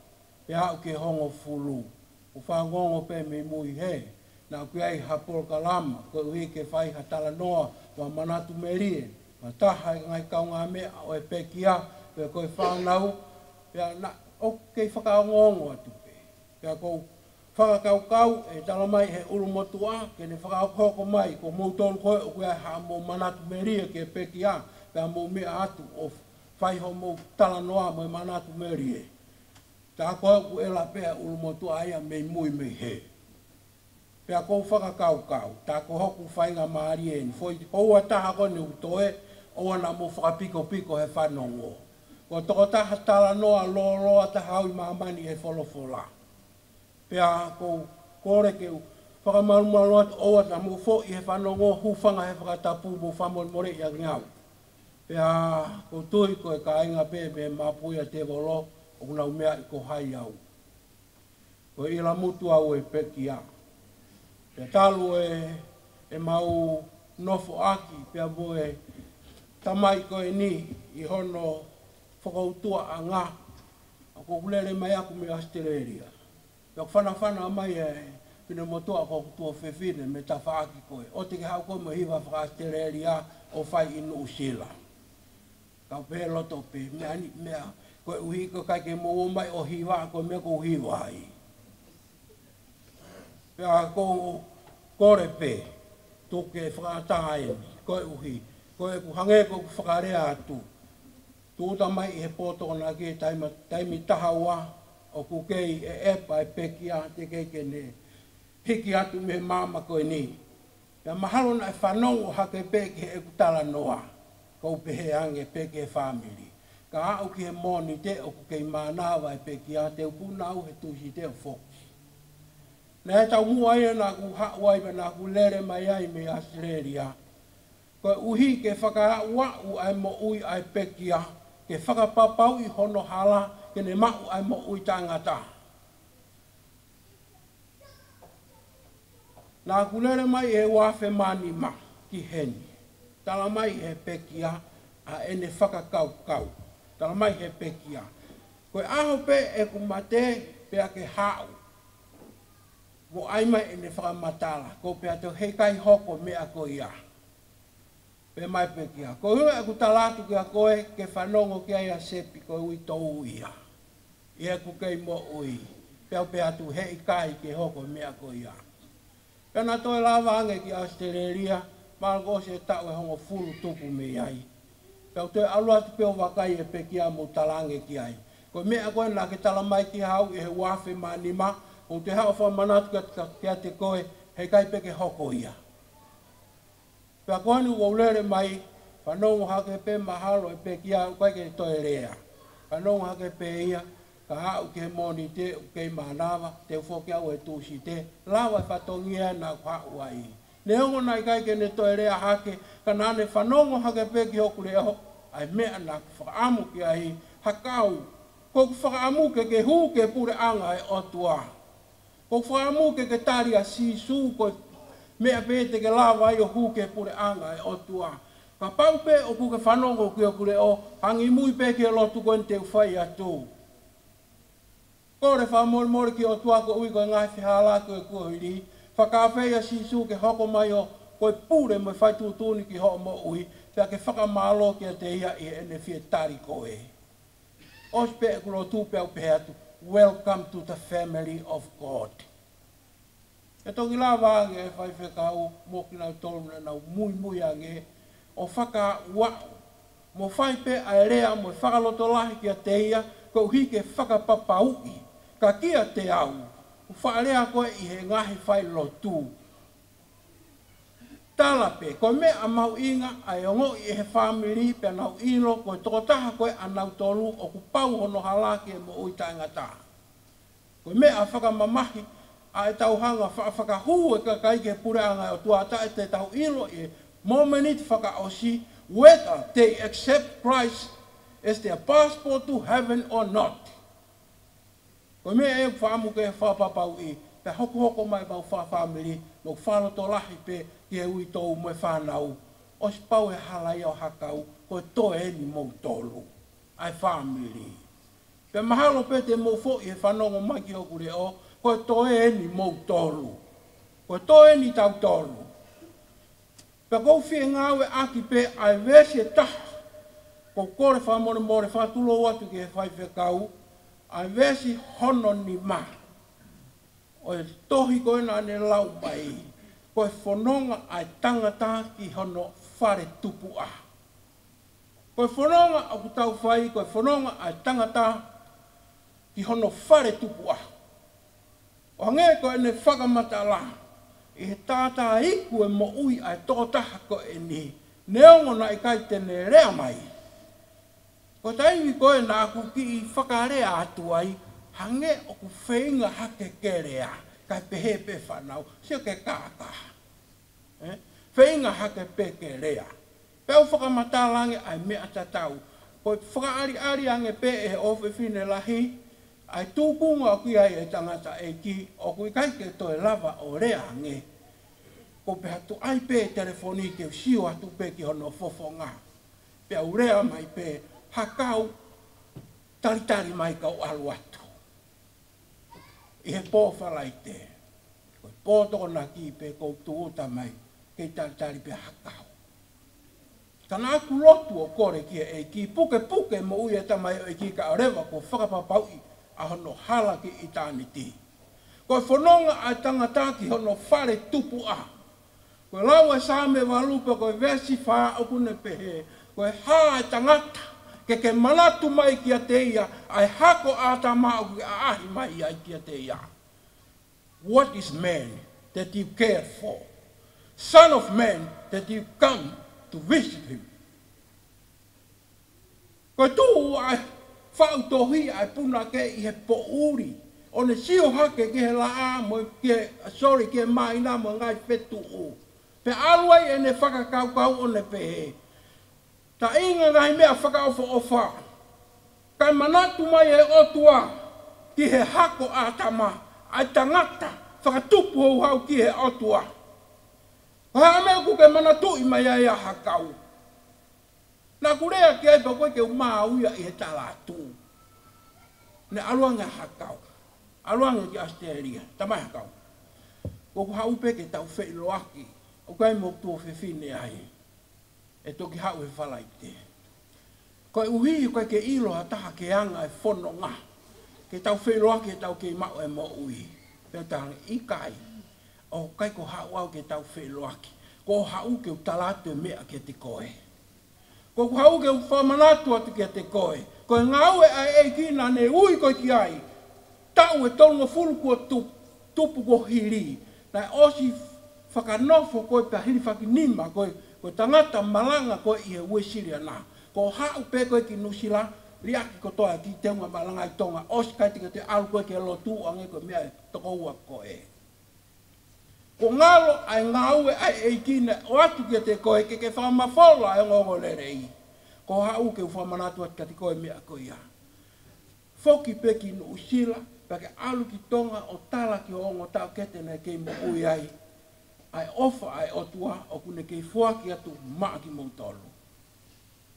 pea aʻu ki he hongofulu. ʻOku ou fanongo pē mei mui hē, naʻa ʻoku ʻi ai ha polokalama, koeʻuhi ke fai ha talanoa, mo ha manatu melie, mo ha taha e ngaahi kaungāmeʻa ʻo e pekia, pe ko e fānau, pea naʻa ʻoku kei fakaongoongo atu pē. Pea ʻoku ou fakakaukau ʻe tala mai he ʻulumotuʻa, ke ne fakahoko mai, ko moutolu ko ē ʻoku ʻi ai haʻamou manatu melie ki he pekia, pea mou meʻa atu ʻo fai hoʻomou talanoa mo e manatu melie. Tā ko ē ʻoku ʻela pē ʻa e ʻulumotuʻa ia mei mui mei hē. Pea ʻoku ou fakakaukau, tā ko hoku faingamālie eni, foʻi houa ʻe taha ko eni ʻoku toe, ʻoua naʻa mou fakapikopiko he fanongo. Ko e tokotaha talanoa lōloa taha au ʻi māmani he folofola. Pea ʻoku ou kole ke u fakamalumalu atu, ʻoua naʻa mou foʻi he fanongo, hūfanga he fakatapu, mou fakamolemoleʻi ange au. Pea ʻoku ou tui ko e kāinga pē mei Mapuia Tevolo, ʻoku nau meaʻi ko hai au. Ko e ʻilamutu au ʻo e pekia. Pea talu ē, ʻemau nofoʻaki, pea mo e tamai ko eni ʻi hono fokoutuaʻanga, ʻa ʻoku ou lele mai ʻaku mei ʻAositelēlia. Pea ʻoku fanafana mai e finemotuʻa ko hoku tuofefine mei he tafaʻaki ko ē, ʻoua te ke haʻu koe mo e hiva faka-ʻAositelēlia ʻo fai ʻi Nuʻusila. Kau pehē loto pē, meʻa ni, meʻa, koeʻuhi ko e ʻikai ke mou ō mai ʻo hiva, ko e meʻa ʻoku ou hiva ai. Pea ʻoku ou kole pē, tuku ke fakaʻatā eni, koeʻuhi, ko ʻeku hangē ko ʻeku fakalea atu. Tūʻuta mai ʻi he pō Tokonaki he taimi, taimi taha ua, ʻoku kei ʻeʻepa e pekia, teʻeki ke ne hiki atu mei he maama ko eni. Pea mahalo naʻe fanongo hake pē ki heʻeku talanoa, ʻoku ou pehē ange pē ki he fāmili. Ka aʻu ki he Mōnite ʻoku kei mānava e pekia, te u puna au he Tūsite ʻo foki. Naʻe taumuʻa ia naʻa ku haʻu ai pea naʻa ku lele mai ai mei ʻAositelēlia. Koeʻuhi ke fakaaʻuaʻu ʻa e moʻui ʻa e pekia, ke fakapapauʻi hono hala, ke ne maʻu ʻa e moʻui taʻengata. Naʻa ku lele mai he uafe mā nima ki heni. Tala mai he pekia ʻa ʻene fakakaukau. Tala mai he pekia, ko e ʻaho pē ʻeku mate pea ke haʻu. Mo ʻai mai ʻene fakamatala, ko pea te u heʻikai hoko meʻa ko ia. Pea mai pekia, ko e ʻuhinga ʻeku tala atu kia koe ke fanongo ki ai ʻa Sepi, ko e uitou ia ʻi heʻeku kei moʻui. Pea u pehē atu heʻikai ke hoko meʻa ko ia. Pea naʻa toe lava ange ki ʻAositelēlia, mahalo kuo ʻosi e taʻu ʻe hongofulu tupu mei ai. Pea u toe ʻalu atu pē ʻo vakai e pekia mo talaange ki ai, ko e meʻa ko ē naʻa ke tala mai ki haʻu ʻi he uafe mā nima, ʻoku te haʻu fakamanatu kia, kia, kiate koe, heʻikai pē ke hoko ia. Pea ko eni ʻoku ou lele mai, fanongo hake pē mahalo e pekia ʻoku ʻikai ke toe lea. Fanongo hake pē ia, ka aʻu ki he Mōnite ʻoku kei mānava, te u foki au he Tūsite, lava e fatongia naʻa ku haʻu ai. Neongo naʻe ʻikai ke ne toe lea hake, ka naʻa ne fanongo hake pē ki hoku leʻo, ʻa e meʻa naʻa ku fakaʻamu ki ai, Hakau, ko ʻeku fakaʻamu ke ke hū ki he puleʻanga ʻo e ʻOtua. Ko ʻeku fakaʻamu ke ke tali ʻa Sīsū, ko e meʻa pē te ke lava ai ʻo hū ki he puleʻanga ʻo e ʻOtua. Kapau pē ʻoku ke fanongo ki hoku leʻo, hangimui pē ki he lotu ko eni te u fai atu. Kole fakamolemole ki he ʻOtua koeʻuhi ko e ngaahi fehālaaki ʻo e kuohili. Fakaafeʻi ʻa Sīsū ke hoko mai ʻo ko e pule mo e fai tuʻutuʻuni ki hoʻo moʻui, pea ke fakamālō kiate ia ʻi heʻene fie tali koe. ʻOsi pē ʻeku lotu pea u pehē atu, "Welcome to the family of God." ʻE toki lava ange e faifekau mo kinautolu naʻa nau muimui ange ʻo fakaaʻuaʻu mo fai pē ʻa e lea mo e fakalotolahi kiate ia, koeʻuhi ke fakapapauʻi, ka kiate au, ʻoku faʻa lea koe ʻi he ngaahi fai lotu. Tala pē, ko e meʻa mahuʻinga ʻa e ongoʻi ʻe he fāmili pea nau ʻilo ko e tokotaha ko ē ʻanautolu ʻoku pau hono hala ki he moʻui taʻengata. Ko e meʻa fakamamahi ʻa e tau hanga fa-, fakahū e kakai ki he puleʻanga ʻo e ʻOtua, taʻe te tau ʻilo ʻi he momeniti fakaʻosi whether they accept Christ as their passport to heaven or not. Ko e meʻa ʻe fakaʻamu ke fakapapauʻi, pea hokohoko mai mau fakafāmili, mau fakalotolahi pē ki he uitou mo e fānau. ʻOsi pau e hala ia ʻo Hakau, ko e toe eni moutolu ʻa e fāmili. Pea mahalo pē te mou foʻi he fanongo mai ki hoku leʻo, ko e toe eni moutolu. Ko e toe eni tautolu. Pea ʻoku ou fie ngāueʻaki pē ʻa e veesi ʻe taha. ʻOku ou kole fakamolemole, fakatulou atu ki he faifekau, ʻa e veesi hono nima ʻo e tohi ko ē naʻa ne lau mai, ko e fononga ʻa e tangata ki hono fale tupuʻa. Ko e fononga ʻoku tau fai, ko e fononga ʻa e tangata ki hono fale tupuʻa. ʻO hangē ko ʻene fakamatala, ʻi he tātā iku e moʻui ʻa e tokotaha ko eni, neongo naʻe ʻikai te ne lea mai. Ko e taimi ko ē naʻa ku kiʻi fakalea atu ai, hangē ʻoku feinga hake ke lea, kae pehē pē fānau, sio ki he kākā. ʻE? Feinga hake pē ke lea. Pea u fakamatala ange ʻa e meʻa tatau. Ko e fakaʻaliʻali ange pē ʻe he ʻofefine lahi, ʻa e tūkunga ʻoku ʻi ai e tangataʻeiki, ʻoku ʻikai ke toe lava ʻo lea ange. Ko e pehē atu ai pē telefoni ke u sio atu pē ki hono fofonga. Pea u lea mai pē, Hakau, talitali mai kau ʻalu atu. ʻI he pō Falaite, ko e pō Tokonaki pē ʻoku ou tūʻuta mai, kei talitali pē Hakau. Ka naʻa ku lotu ʻo kole ki he ʻEiki, pukepuke moʻui e tamaioʻeiki kae ʻoua leva kuo fakapapauʻi ʻa hono hala ki ʻitāniti. Ko e fononga ʻa e tangata ki hono fale tupuʻa. Ko e lau ʻa e Saame valu pea ko e veesi fā ʻoku ne pehē, ko e hā e tangata ke ke manatu mai kiate ia, ʻa e hako ʻo ʻĀtama ʻoku ke ʻaʻahi mai ai kiate ia. What is man that you care for? Son of man that you come to visit him? Ko e tuʻu ʻa e faʻu tohi ʻa e punake ʻi he poʻuli, ʻo ne sio hake ki he laʻā mo ki he, sorry, ki he māina mo e ngaahi fetuʻu. Pea ʻalu ai ʻene fakakaukau ʻo ne pehē, taʻinga ngaahi meʻa fakaʻofoʻofa, kae manatu mai e ʻOtua ki he hako ʻo ʻĀtama, ʻa e tangata fakatupu houhau ki he ʻOtua. Ko e hā e meʻa ʻoku ke manatuʻi mai ai ʻa Hakau? Naʻá ku lea ki ai pea ko e ke u maʻu ia ʻi he tala atu. Naʻe ʻalu ange ʻa Hakau. ʻAlu ange ki ʻAositelēlia. Tamai Hakau. Ko ʻeku haʻu pē ke tau feʻiloaki. ʻOku ʻi ai mo e tuofefine ai. ʻE toki haʻu he Falaite. Koeʻuhi ko e ke ʻilo ha taha ke anga e fononga. Ke tau feʻiloaki ke tau kei maʻu e moʻui. Pea u talaange ʻikai. ʻOku ʻikai ko haʻu au ke tau feʻiloaki. Ko e haʻu ke u tala atu e meʻa kiate koe. Ko ʻeku haʻu ke u fakamanatu atu kiate koe. Ko e ngāue ʻa e ʻEiki naʻá ne ui koe ki ai. Taʻu ʻe tolungofulu kuo tu-, tupu kuo hili. Naʻe ʻosi fakanofo koe pea hilifakinima koe, ko e tangata malanga koe ʻi he Uēsiliana. Ko e haʻu pē koe ki Nuʻusila, liʻaki kotoa e kiʻi teunga malanga ʻi Tonga, ʻosi ʻikai te ke toe ʻalu koe ki he lotu ange ko e meʻa ʻe toko ua koe. Ko e ngalo ʻa e ngāue ʻa e ʻEiki naʻe ʻoatu kiate koe ke ke fakamafola e ongoongolelei. Ko e haʻu ke u fakamanatu atu kiate koe e meʻa ko ia. Foki pē ki Nuʻusila, pea ke ʻalu ki Tonga ʻo tala ki ho ongo taʻokete naʻe kei moʻui ai. ʻA e ʻofa ʻa e ʻOtua ʻoku ne kei foaki atu maʻa kimoutolu.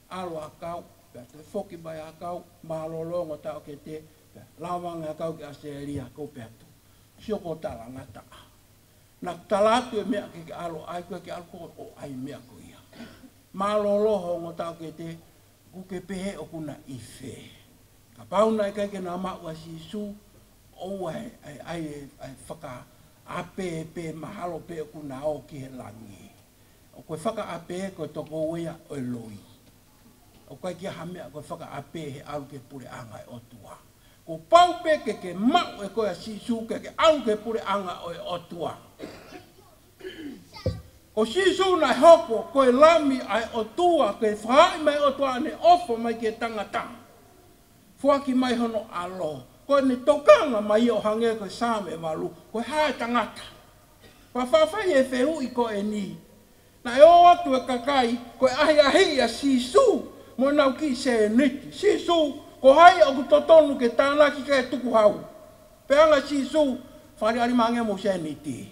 ʻAlu ʻa Hakau, pea toe foki mai ʻa Hakau, mālōlō e ongo taʻokete, pea lava ange ʻa Hakau ki ʻAositelēlia, ko e pehē atu. Sio ko e talangataʻa. Naʻá ku tala atu e meʻa ke ke ʻalu ai, ko e ke ʻalu koe ʻo ʻai e meʻa ko ia. Mālōlō ho ongo taʻokete, ʻoku ke pehē ʻoku na ʻi fē. Kapau naʻe ʻikai ke na maʻu ʻa Sīsū, ʻoua ʻe, ʻe, ʻe, ʻe fakaʻapē pē mahalo pē ʻoku na ō ki he langi. ʻOku ʻikai fakaʻapē ko e toko ua ia ʻo e loi. ʻOku ʻikai ke ʻi ai ha meʻa ko e fakaʻapē he ʻalu ki he puleʻanga ʻo e ʻOtua. Kuo pau pē ke ke maʻu ʻe koe ʻa Sīsū ke ke ʻalu ki he puleʻanga ʻo e ʻOtua. Ko Sīsū naʻe hoko ko e Lami ʻa e ʻOtua, ke fakahā mai ʻOtua ʻene ʻofa mai ki he tangata. Foaki mai hono ʻAlo. Ko ʻene tokanga mai ʻo hangē ko e Saame valu. Ko e hā e tangata? Pea faʻa fai e fehuʻi ko eni. Naʻe ō atu e kakai, ko e ʻahiʻahiʻi ʻa Sīsū, mo ʻenau kiʻi sēniti. Sīsū, ko hai ʻoku totonu ke tānaki kae tukuhau? Pehē ange ʻa Sīsū, fakaʻaliʻali mai ange mo e sēniti.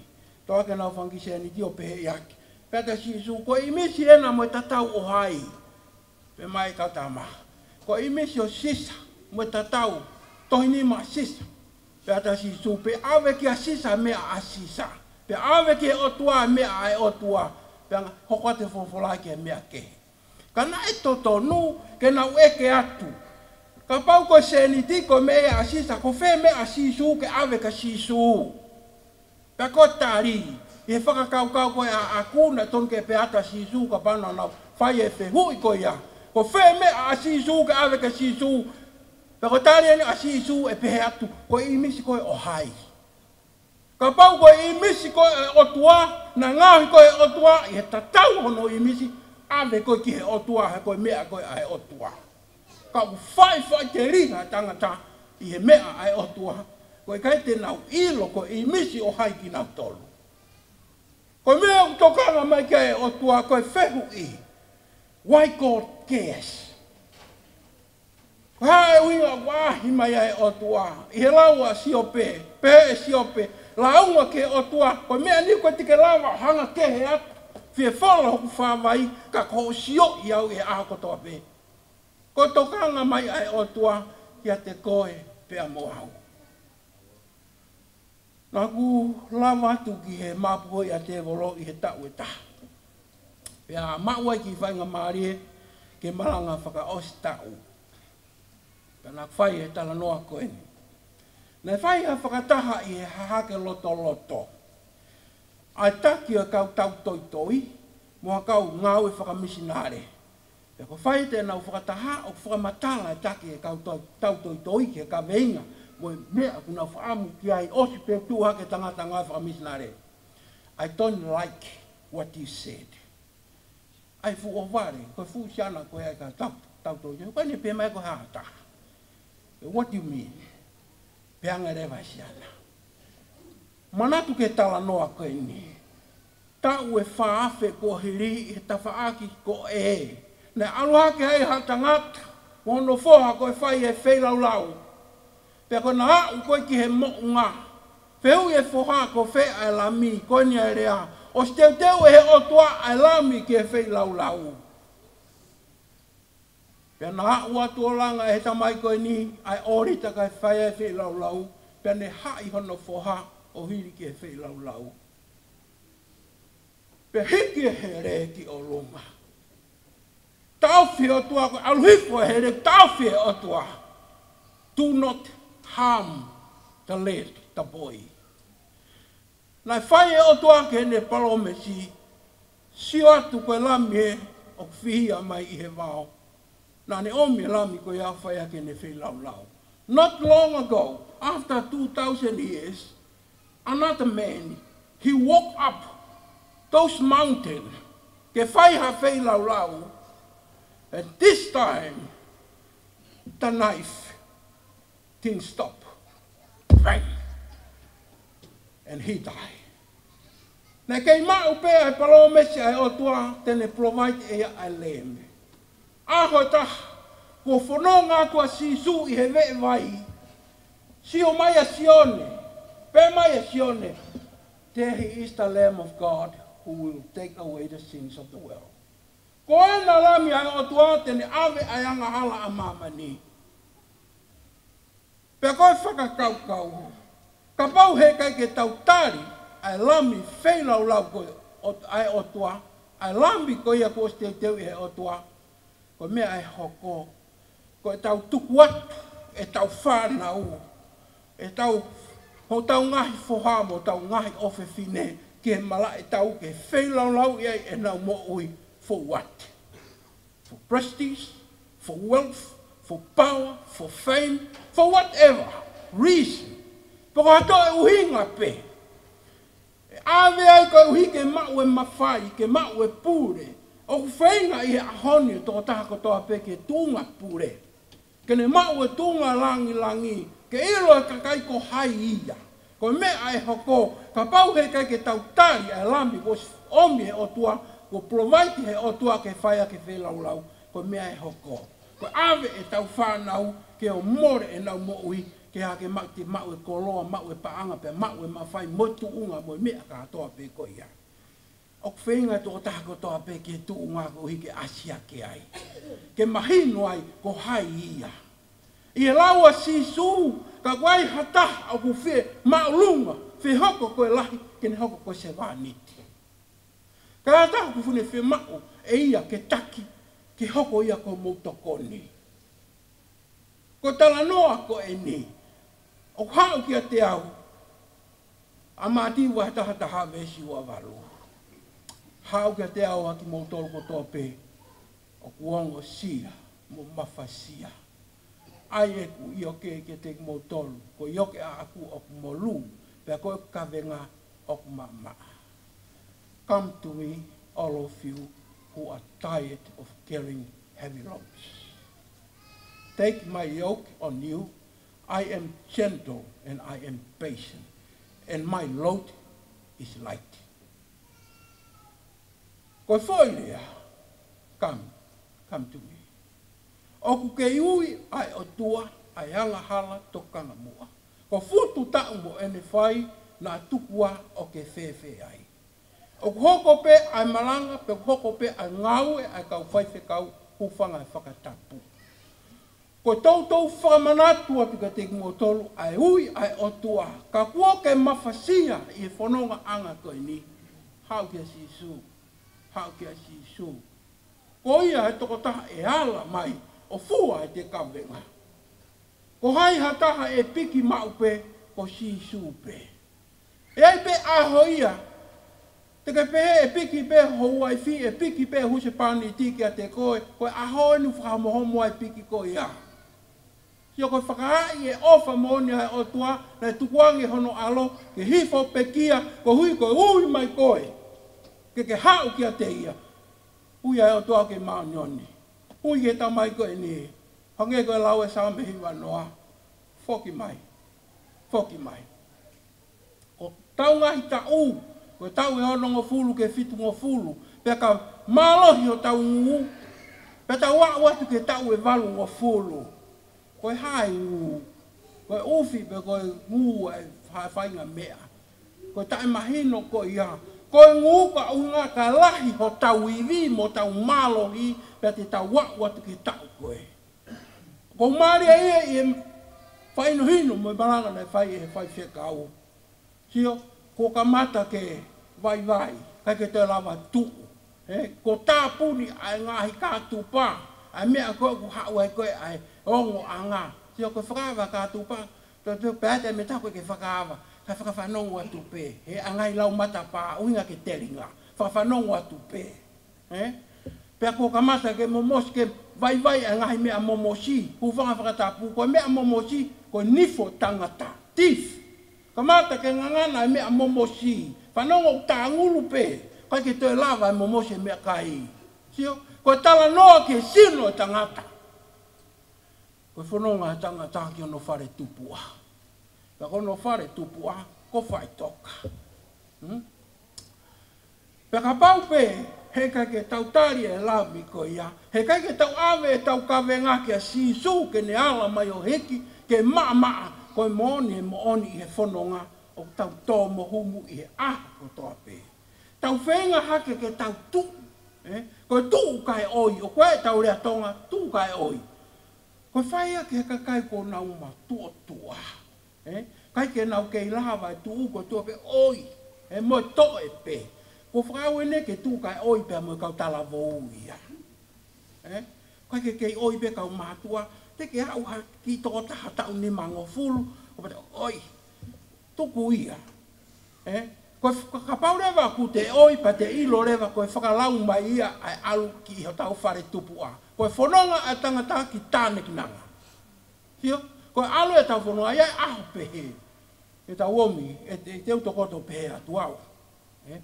Toʻo ʻaki ʻenau fanga kiʻi sēniti ʻo pehē ʻaki. Pehē atu ʻa Sīsū, ko e ʻīmisi ena mo e tatau ʻo hai? Pehē mai e kau tama, ko e ʻīmisi ʻo Sisa, mo e tatau, tohi nima ʻa Sisa. Pehē atu ʻa Sīsū, pea ʻave kia Sisa e meʻa ʻa Sisa. Pea ʻave ki he ʻOtua e meʻa ʻa e ʻOtua. Pea hoko atu e folofola ki he meʻa kehe. Ka naʻe totonu ke nau ʻeke atu. Kapau ko e sēniti ko e meʻa ʻa Sisa, ko fē e meʻa ʻa Sīsū ke ʻave kia Sīsū? Pea ko e tali, ʻi he fakakaukau ko ia ʻaʻaku naʻe tonu ke pehē atu ʻa Sīsū kapau naʻa nau fai e fehuʻi ko ia. Ko fē e meʻa ʻa Sīsū ke ʻave kia Sīsū? Pea ko e tali eni ʻa Sīsū ʻe pehē atu, ko e ʻīmisi ko ē ʻo hai? Kapau ko e ʻīmisi ko ē ʻa e ʻOtua, naʻe ngaohi koe ʻe he ʻOtua, ʻi he tatau hono ʻīmisi, ʻave koe ki he ʻOtua, he ko e meʻa ko ē ʻa e ʻOtua. Ka ʻoku faʻifaʻiteliha e tangata ʻi he meʻa ʻa e ʻOtua, ko e ʻikai te nau ʻilo ko e ʻīmisi ʻo hai kinautolu. Ko e meʻa ʻoku tokanga mai ki ai e ʻOtua ko e fehuʻi, why God cares? Ko e hā e ʻuhinga ʻoku ʻaʻahi mai ai e ʻOtua? ʻI he lau ʻa Siope, pehē ʻe Siope, lāunga ki he ʻOtua, ko e meʻa ni ʻoku ʻikai te ke lava ʻo hanga kehe atu, fie fola hoku fāvai, ka ko hoʻo sioʻi au ʻi he ʻaho kotoa pē. Ko e tokanga mai ʻa e ʻOtua kiate koe pea mo au. Naʻá ku lava atu ki he mapuhoʻi ʻa tēvolo ʻi he taʻu ʻe taha. Pea maʻu ai e kiʻi faingamālie ke malanga fakaʻosi taʻu. Pea naʻá ku fai e talanoa ko eni. Naʻe fai ha fakataha ʻi he Hahake Lotoloto ʻa e taki ʻo e kau tautoitoi mo ha kau ngāue fakamisinale. Pea ko e fai ʻenau fakataha ʻoku fakamatala e taki e kau tau-, tautoitoi ki he kaveinga mo e meʻa ʻoku nau fakaʻamu ki ai, ʻosi pē tuʻu hake e tangata ngāue fakamisinale. I don't like what you said. ʻAi fuʻu ʻohovale, ko e fuʻu siana ko ē ʻa e kau tau-, tautoitoi. Ko ʻene pehē mai ko e hā ha taha. What do you mean? Pehē ange leva e siana, manatu ki he talanoa ko eni. Taʻu ʻe fā afe kuo hili, ʻi he tafaʻaki ko ē, naʻe ʻalu hake ai ha tangata mo hono foha ko e fai e feilaulau. Pea ko ʻena aʻu ko ē ki he moʻunga, fehuʻi e foha ko fē ʻa e lami, ko eni e lea, ʻOsi teuteu ʻe he ʻOtua ʻa e Lami ki he feilaulau. Pea naʻe aʻu atu ʻo langa ʻe he tamai ko eni ʻa e ʻōlita kae fai ai e feilaulau, pea ne haʻi hono foha ʻo hili ki he feilaulau. Pea hiki e hele ki ʻolunga. Taʻofi ʻe he ʻOtua, ko e ʻalu hifo e hele, taʻofi ʻe he ʻOtua. Do not harm the lad, the boy. Naʻe fai ʻe he ʻOtua ki heʻene palōmesi, sio atu ko e lami ē ʻoku fihia mai ʻi he vao. Naʻa ne ʻomi e lami ko ia ʻo fai ʻaki ʻene feilaulau. Not long ago, after two thousand years, another man, he walk up those mountain, ke fai ha feilaulau, and this time, the knife didn't stop. Bang! And he die. Naʻe kei maʻu pē ʻa e palōmesi ʻa e ʻOtua te ne provide ʻe ia ʻa e lami. ʻAho ʻe taha, kuo fononga atu ʻa Sīsū ʻi he veʻe vai. Sio mai ʻa Sione, pehē mai ʻa Sione, "There he is, the Lamb of God who will take away the sins of the world." Ko ena lami ʻa e ʻOtua te ne ʻave ʻa e angahala ʻa māmani. Pea ko e fakakaukau, kapau heʻikai ke tau tali ʻa e lami feilaulau ko ē ʻo, ʻa e ʻOtua, ʻa e lami ko ia kuo ʻosi teuteu ʻe he ʻOtua, ko e meʻa ʻe hoko, ko ʻetau tuku atu ʻetau fānau, ʻetau, hotau ngaahi foha mo hotau ngaahi ʻofefine ki he malaʻe tau ke feilaulauʻi ai ʻenau moʻui for what? For prestige, for wealth, for power, for fame, for whatever reason. Pe ko ha toe ʻuhinga pē. ʻE ʻave ai koeʻuhi ke maʻu e mafai, ke maʻu e pule. ʻOku feinga ʻi he ʻaho ni e tokotaha kotoa pē ke tuʻunga pule. Ke ne maʻu e tuʻunga langilangi, ke ʻilo e kakai ko hai ia. Ko e meʻa ʻe hoko, kapau heʻikai ke tau tali ʻa e lami kuo ʻomi ʻe he ʻOtua, kuo provide ʻe he ʻOtua ke fai ʻaki e feilaulau, ko e meʻa ʻe hoko. Ko e ʻave ʻetau fānau ke ō ʻo mole ʻenau moʻui, ke ʻai ke maʻu, te maʻu e koloa, maʻu e paʻanga, pea maʻu e mafai mo e tuʻunga mo e meʻa kātoa pē ko ia. ʻOku feinga e tokotaha kotoa pē ke tuʻunga koeʻuhi ke ʻasi hake ai. Ke mahino ai ko hai ia. ʻI he lau ʻa Sīsū, ka ko hai ha taha ʻoku fie māʻolunga, fie hoko ko e lahi, ke ne hoko ko e sevāniti. Ka ha taha ʻoku fie maʻu ʻe ia ke taki, ke hoko ia ko homou tokoni. Ko e talanoa ko eni, ʻoku haʻu kiate au, ʻa Mātiu vahe taha taha veesi ua valu. Haʻu kiate au ʻa kimoutolu kotoa pē ʻoku ongosia mo mafasia. ʻAi ʻeku ʻioke kiate kimoutolu, ko e ʻioke ʻaʻaku ʻoku molū, pea ko ʻeku kavenga ʻoku maʻamaʻa. Come to me, all of you who are tired of carrying heavy loads. Take my yoke on you. I am gentle and I am patient, and my load is light. Ko e foʻi lea, come, come to me. ʻOku kei ui ʻa e ʻOtua ʻa e angahala tokanga muʻa. Ko e fuʻu taʻu mo ʻene fai naʻa tuku ā ʻo ke fēfē ai. ʻOku hoko pē ʻa e malanga, pea ʻoku hoko pē ʻa e ngāue ʻa e kau faifekau, hūfanga he fakatapu. Ko e toutou fakamanatu atu kiate kimoutolu ʻa e ui ʻa e ʻOtua, ka kuo ke mafasia ʻi he fonongaʻanga ko eni. Haʻu kia Sīsū, haʻu kia Sīsū. Ko ia he tokotaha ʻe ala mai ʻo fua ʻete kavenga. Ko hai ha taha ʻe piki maʻu pē, ko Sīsū pē. ʻE ʻi ai pē ʻaho ia, te ke pehē ʻe piki pē ho uaifi, ʻe piki pē husepāniti kiate koe, ko e ʻaho eni ʻoku fakahomohomo ai e piki ko ia. Sio ko e fakaaʻi e ʻofa moʻoni ʻa e ʻOtua, naʻe tukuange hono ʻAlo, ke hifo pekia, koeʻuhi ko e ui mai koe, ke ke haʻu kiate ia. Ui ʻa e ʻOtua ke māʻoniʻoni. Ui ki he tamai ko eni, hangē ko e lau ʻa e Saame hiva noa. Foki mai. Foki mai. Ko hotau ngaahi taʻu, ko e taʻu ʻe onongofulu ki he fitungofulu, pea ka mālohi hotau ngū, pea tau aʻu atu ki he taʻu ʻe valungofulu. Ko e hā e ngū, ko e ʻufi pe ko e ngū ʻa e fa-, faʻahinga meʻa. Ko e taʻemahino ko ia, Ko e nguka ʻuhinga ka lahi hotau ivi mo hotau mālohi, pea te tau aʻu atu ki he taʻu ko ē. Ko e mālie ia ʻi he fakahinohino mo e malanga naʻe fai ʻe he faifekau. Sio, kuo kamata ke vaivai, ʻikai ke toe lava tuʻu. Ē, kuo tāpuni ʻa e ngaahi kātupa, ʻa e meʻa ko ē ʻoku haʻu ai ko ē ʻa e ongoʻanga. Sio, ko e fakaava kātupa, to, to, pea te meta ko ē ke fakaava, ka fakafanongo atu pē, he ʻa e ngaahi lau matapā, ʻuhinga ke telinga, fakafanongo atu pē. Ē? Pea kuo kamata ke momosi ke vaivai ʻa e ngaahi meʻa momosi, hūfanga he fakatapu, ko e meʻa momosi, ko e nifo tangata, thief. Kamata ke ngangana e meʻa momosi, fanongo ʻoku tāngulu pē, ʻikai ke toe lava e momosi e meʻakai. Sio, ko e talanoa ki he sino e tangata. Ko e fononga e tangata ki hono fale tupuʻa. Pea ko hono fale tupuʻa, ko faʻitoka. Hmm? Pea kapau pē, heʻikai ke tau tali e lami ko ia, heʻikai ke tau ʻave ʻetau kavenga kia Sīsū ke ne ala mai ʻo hiki, ke maʻamaʻa, ko e moʻoni, he moʻoni ʻi he fononga, ʻoku tau tō mo humu ʻi he ʻaho kotoa pē. Tau feinga hake ke tau tuʻu, ē? Ko e tuʻu kae ʻoi, ʻoku ʻi ai ʻetau lea Tonga, tuʻu kae ʻoi. Ko e fai ia ki he kakai kuo nau matuʻotuʻa. Ē? ʻIkai ke nau kei lava e tuʻu ko e tuʻu pē ʻoi. Ē, mo e toʻe pē. Ko e fakaʻau ʻeni ke tuʻu kae ʻoi pea mo e kau talavou ia. Ē? ʻIkai ke kei ʻoi pē kau mātuʻa, te ke aʻu ha kiʻi tokotaha taʻu nimangofulu, ʻo pehē ʻoi. Tuku ia. Ē? Ko e f-, kapau leva ʻoku te ʻoi pea te ʻilo leva ko e fakalau mai ia ʻa e ʻalu ki hotau fale tupuʻa. Ko e fononga ʻa e tangata ki tānekinanga. Sio, ko e ʻalu ʻetau fononga ia ʻi he ʻaho pehē. ʻEtau ʻomi, ʻe, ʻe te u tokoto pehē atu au. Ē?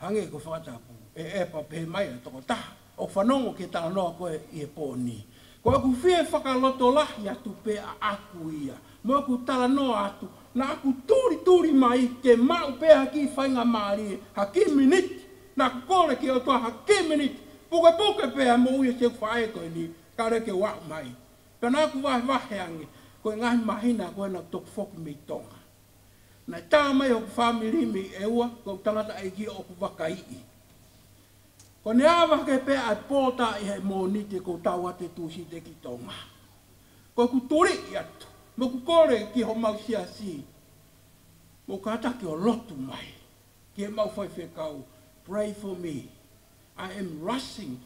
Hangē ko e fakatapu, ʻe, ʻe pehē mai ʻa e tokotaha, ʻoku fanongo ki he talanoa ko ē ʻi he pō ni. Ko ʻeku fie fakalotolahi atu pē ʻaʻaku ia. Mo ʻeku talanoa atu, naʻa ku tulituli mai ke maʻu pē ha kiʻi faingamālie, ha kiʻi miniti, naʻa ku kole ki he ʻOtua ha kiʻi miniti, pukepuke pē ʻa e moʻui ʻa siʻeku faʻē ko eni, kae ʻoua ke u aʻu mai. Pea naʻa ku vahevahe ange, ko e ngaahi māhina ko ē naʻa ku toki foki mei Tonga. Naʻe tā mai hoku fāmili mei ʻEua, ko e tangataʻeiki ʻoku vakaiʻi. Ko ʻene ʻave hake pē ʻa e pō tā ʻi he Mōnite kuo tau ʻa e Tūsite ki Tonga. Ko ʻeku tuliʻi atu, mo ʻeku kole ki homau siasi, mo kātaki ʻo lotu mai. Ki heʻemau faifekau, pray for me. I am rushing.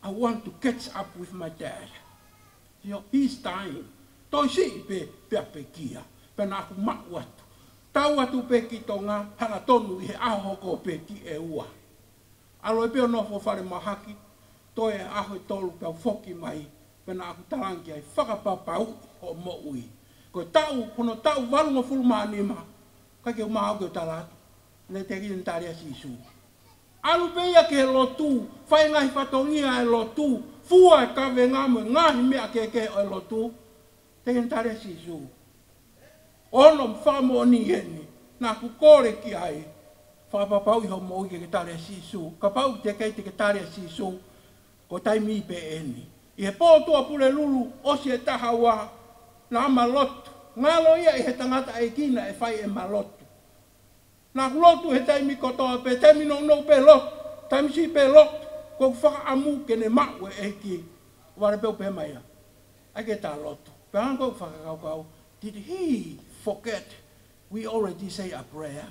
I want to catch up with my dad. You know, he's dying. Toe siʻi pē, pea pekia. Pea naʻa ku maʻu atu. Tau atu pē ki Tonga, hangatonu ʻi he ʻaho hoko pē ki ʻEua. ʻAlu ai pē ʻo nofo falemahaki, toe ʻaho ʻe tolu pea u foki mai, pea naʻa ku talaange ki ai fakapapauʻi hoʻo moʻui. Ko e taʻu, hono taʻu valungofulu mā nima, ʻikai ke u maʻu ke u tala atu. Naʻe teʻeki ke ne tali ʻa Sīsū. ʻAlu pē ia ki he lotu, fai ngaahi fatongia ʻa e lotu, fua e kavenga mo e ngaahi meʻa kehekehe ʻo e lotu, teʻeki ke ne tali ʻa Sīsū. ʻOno fakamoʻoni eni, naʻa ku kole ki ai, fakapapauʻi hoʻo moʻui ke ke tali ʻa Sīsū, kapau teʻeki ke ke tali ʻa Sīsū, ko e taimi pē eni. ʻI he pō Tuʻapulelulu, ʻosi e taha ua, naʻa ma lotu, ngalo ia ʻi he tangataʻeiki naʻe fai ʻema lotu. Naʻa ku lotu he taimi kotoa pē, taimi nounou pē lotu, taimi siʻi pē lotu, ko ʻeku fakaʻamu ke ne maʻu e ʻEiki. Vale pē u pehē mai ia, ʻai ke ta lotu. Pea hangē ko ʻeku fakakaukau, did he forget we already say a prayer?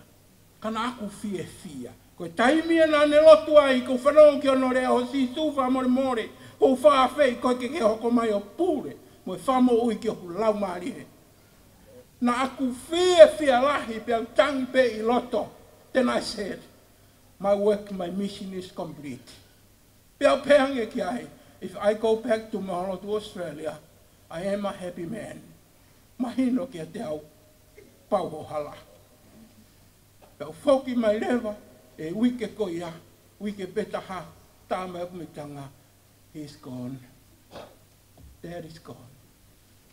Ka naʻa ku fiefia. Ko e taimi ia naʻa ne lotu ai, ko e fanongo ki hono lea, ʻo Sīsū fakamolemole, ko e fakaafeʻi koe ke ke hoko mai ʻo pule, mo e fakamoʻui ki hoku laumālie. Naʻa ku fiefia lahi pea u tangi pē ʻi loto. Then I said, my work, my mission is complete. Pea u pehē ange ki ai, if I go back tomorrow to Australia, I am a happy man. Mahino kiate au, pau hoʻo hala. Pea u foki mai leva, ʻi he uike ko ia, uike pē taha, tā mai ʻeku mei Tonga, he's gone. Dad is gone.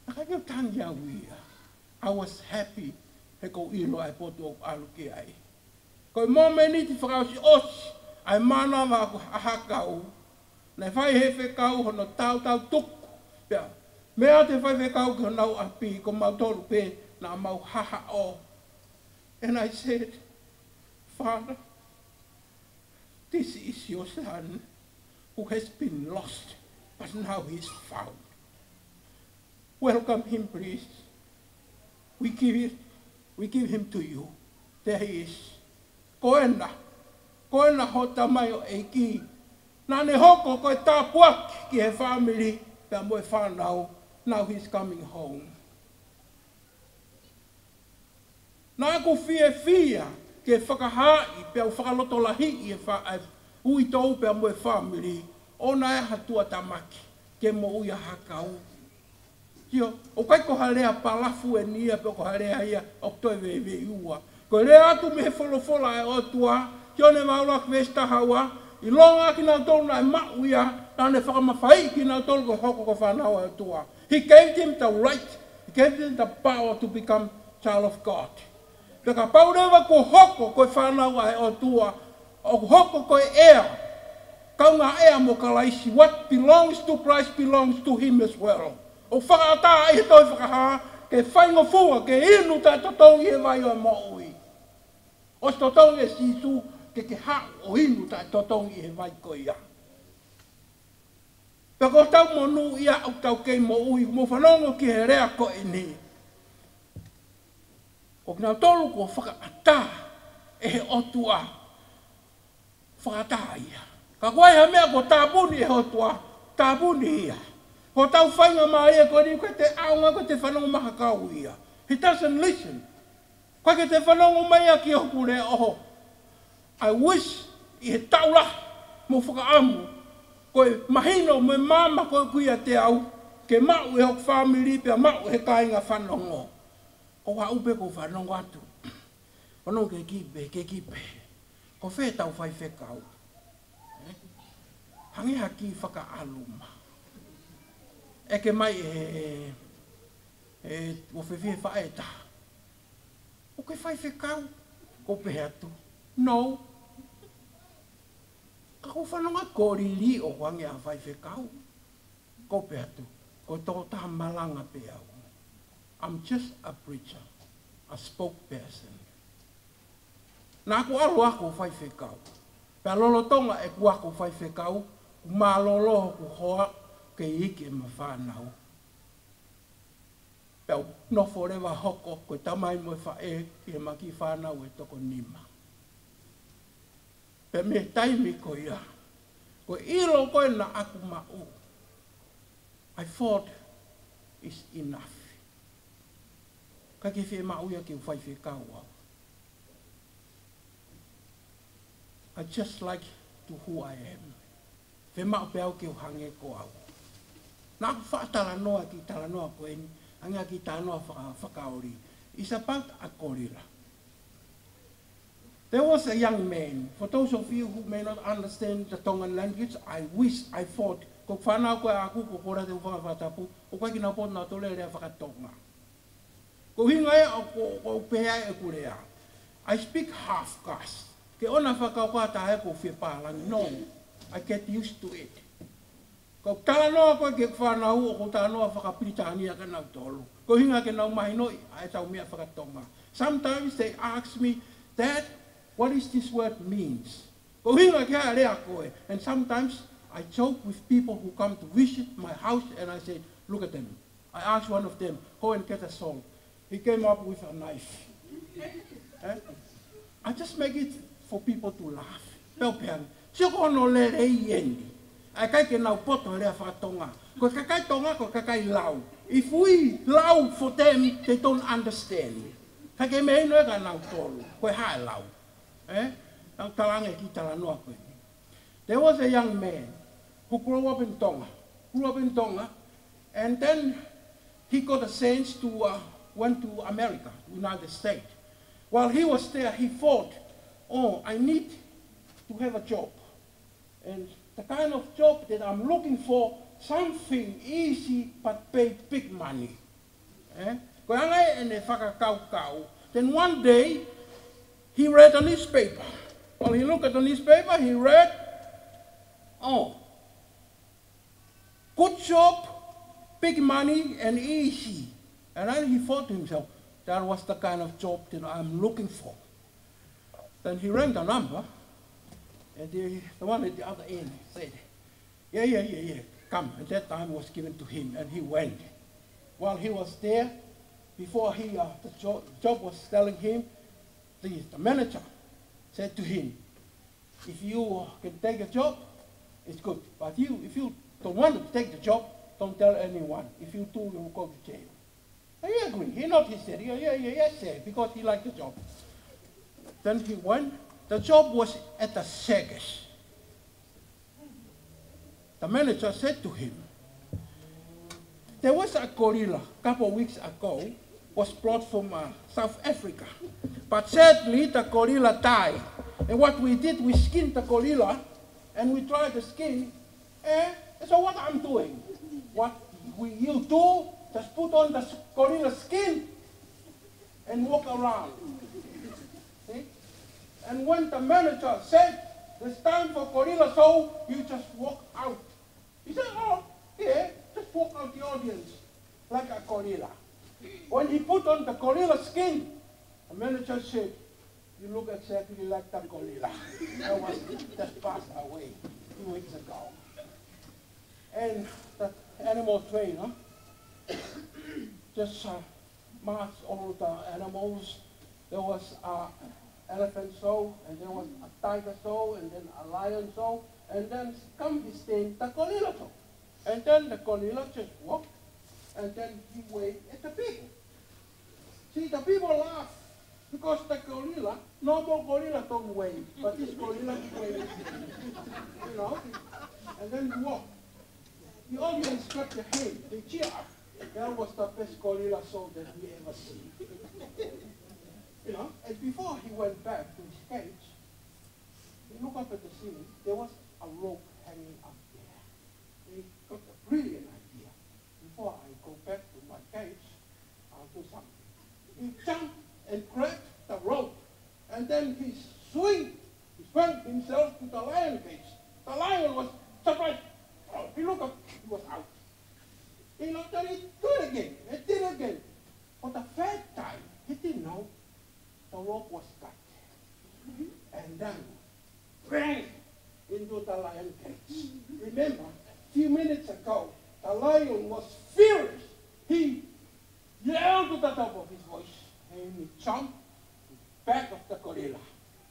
Naʻe ʻikai ke u tangi au ia. I was happy he ʻoku ou ʻilo ʻa e potu ʻoku ʻalu ki ai. Ko e momeniti fakaʻosiʻosi ʻa e mānava ʻaʻaku ʻa Hakau, naʻe fai ʻe he fekau hono tautau tuku. Pea, meʻa atu e faifekau ki honau ʻapi, ko mautolu pē naʻa mau hahaʻo. And I said, Father, This is your son who has been lost, but now he's found. Welcome him, please. We give it, we give him to you. There he is. Ko ena, ko ena ho tamaioʻeiki. Naʻa ne hoko ko e tāpuaki ki he fāmili, pea mo e fānau. Now he's coming home. Naʻa ku fiefia ke fakahaaʻi pea u fakalotolahiʻi e fa-, e uitou pea mo e fāmili, ʻoua naʻa ha tuʻutāmaki ke moʻui ʻa ha kau. Sio, ʻoku ʻikai ko ha lea palafu eni ia, pe ko ha lea ia ʻoku toe veiveiua. Ko e lea atu mei he folofola ʻa e ʻOtua, Sione vahe ua veesi taha ua, ʻilonga kinautolu naʻe maʻu ia, naʻa ne fakamafaiʻi kinautolu ke hoko ko e fānau ʻa e ʻOtua. He gave them the right, he gave them the power to become child of God. Pea kapau leva kuo hoko ko e fānau ʻa e ʻOtua, ʻoku hoko ko e heir, kaungā heir mo Kalaisi, what belongs to Christ belongs to him as well. ʻOku fakaʻatā ʻi he Tohi Fakahā, ke faingofua, ke inu taʻetotongi he vai ʻo e moʻui. ʻOsi totongi ʻe Sīsū, ke ke haʻu ʻo inu taʻetotongi he vai ko ia. Pea ko ʻetau monūʻia ʻoku tau kei moʻui, mou fanongo ki he lea ko eni. Ko kinautolu kuo fakaʻatā ʻe he ʻOtua, fakaʻatā ia. Ka ko e hā e meʻa kuo tāpuni ʻe he ʻOtua, tāpuni ia. Ko ʻetau faingamālie ko eni, ʻoku ʻikai te ʻaonga, ʻoku ʻikai te fanongo mai ha kau ia. He doesn't listen. ʻOku ʻikai ke te fanongo mai ia ki hoku lea ʻoho. I wish ʻi he taʻu lahi mo fakaʻamu, ko e mahino mo e maama ko ē ʻoku ʻiate au, ke maʻu ʻe hoku fāmili pea maʻu ʻe he kāinga fanongo. ʻOku ou haʻu pē ʻo fanongo atu. Fanongo ke kiʻi pē, ke kiʻi pē. Ko fē ʻetau faifekau? Ē? Hangē ha kiʻi fakaʻaluma. ʻEke mai ʻe, ʻe, ʻe, ʻo fēfē faʻē taha. ʻOku ke faifekau? ʻOku ou pehē atu, no. Ka ʻoku ou fanongo ko e liliu ʻo hangē ha faifekau. ʻOku ou pehē atu, ko e tokotaha malanga pē au. I'm just a preacher, a spokesperson. Naʻa ku ʻalu ʻo faifekau. Pea lolotonga ʻeku ako faifekau, kuo mālōlō hoku hoa ke iiki ʻema fānau. Pea u nofo leva ʻo hoko ko e tamai mo e faʻē ki heʻema kiʻi fānau ʻe toko nima. Pea mei he taimi ko ia, ko e ʻilo ko ē naʻa ku maʻu, I thought, it's enough. ʻIkai ke fiemaʻu ia ke u faifekau au. I just like to who I am. Fiemaʻu pē au ke u hangē ko au. Naʻa ku faʻa talanoa ki he talanoa ko eni, hangē ki he talanoa faka-, fakaoli. It's about a gorilla. There was a young man. For those of you who may not understand the Tongan language, I wish, I thought, ko e fānau ko ē ʻaʻaku ko Kolate Hufanga Fakatapu, ʻoku ʻikai ke nau poto nautolu e lea faka-Tonga. Ko e ʻuhinga ia ʻoku, ʻoku ou pehē ai ʻeku lea. I speak half Gus. Ke ʻoua naʻa fakakaukau ha taha ʻoku ou fie pālangi. No, I get used to it. Ko e talanoa ko ē ki he fānau, ʻoku ou talanoa faka-Pilitānia kia nautolu. Ko e ʻuhinga ke nau mahinoʻi ʻa ʻetau meʻa faka-Tonga. Sometimes they ask me, "Dad, what is this word means?" Ko e ʻuhinga ki he lea ko ē. And sometimes I joke with people who come to visit my house and I say, "Look at them." I ask one of them, "Go and get a saw." He came up with a knife. Eh? I just make it for people to laugh. Pea u pehē ange, sio ko hono lelei eni. ʻA e kakai ke nau poto he lea faka-Tonga. Ko e kakai Tonga, ko e kakai lau. If we lau for them, they don't understand. Kae kei mahino ʻe kinautolu ko e hā e lau. Eh? Naʻa ku talaange ki he talanoa ko eni. There was a young man who grew up in Tonga, grew up in Tonga, and then he got a chance to, uh, went to America, United States. While he was there, he thought, "Oh, I need to have a job. And the kind of job that I'm looking for, something easy but pay big money." Eh? Ko e anga ia ʻene fakakaukau. Then one day, he read a newspaper. While he looked at the newspaper, he read, "Oh, good job, big money, and easy." And then he thought to himself, "That was the kind of job that I'm looking for." Then he rang the number. And the, the one at the other end said, "Yeah, yeah, yeah, yeah, come." And that time was given to him, and he went. While he was there, before he, uh, the jo-, job was telling him, the, the manager said to him, "If you can take a job, it's good. But you, if you don't want to take the job, don't tell anyone. If you do, you will go to jail." And he agreed. He nodded his head. "Yeah, yeah, yeah, yes, sir," because he liked the job. Then he went. The job was at the circus. The manager said to him, "There was a gorilla a couple of weeks ago, was brought from, uh, South Africa. But sadly, the gorilla died. And what we did, we skinned the gorilla, and we dried the skin. Eh? So what I'm doing? What we, you do, just put on the s-, gorilla skin and walk around." See? And when the manager said, "It's time for gorilla show," you just walk out. He said, "Oh, yeah, just walk out the audience like a gorilla." When he put on the gorilla skin, the manager said, "You look exactly like the gorilla that was just passed away two weeks ago." And the animal trainer just, uh, marched all the animals. There was a elephant show, and there was a tiger show, and then a lion show, and then come his turn, the gorilla show. And then the gorilla just walked, and then he waved at the people. See, the people laugh because the gorilla, normal gorilla don't wave, but this gorilla wave. You know, and then he walk. The audience clap their hand, they cheer up. That was the best gorilla show that we ever see. You know, and before he went back to his cage, he looked up at the ceiling. There was a rope hanging up there. He got a brilliant idea. "Before I go back to my cage, I'll do something." He jumped and grabbed the rope, and then he swing, he swung himself to the lion cage. The lion was surprised. Oh, he looked up, he was out. He looked at it, do it again, and did it again. For the third time, he didn't know the rope was cut. And then, bang, into the lion cage. Remember, a few minutes ago, the lion was furious. He yelled to the top of his voice, and he jumped to the back of the gorilla.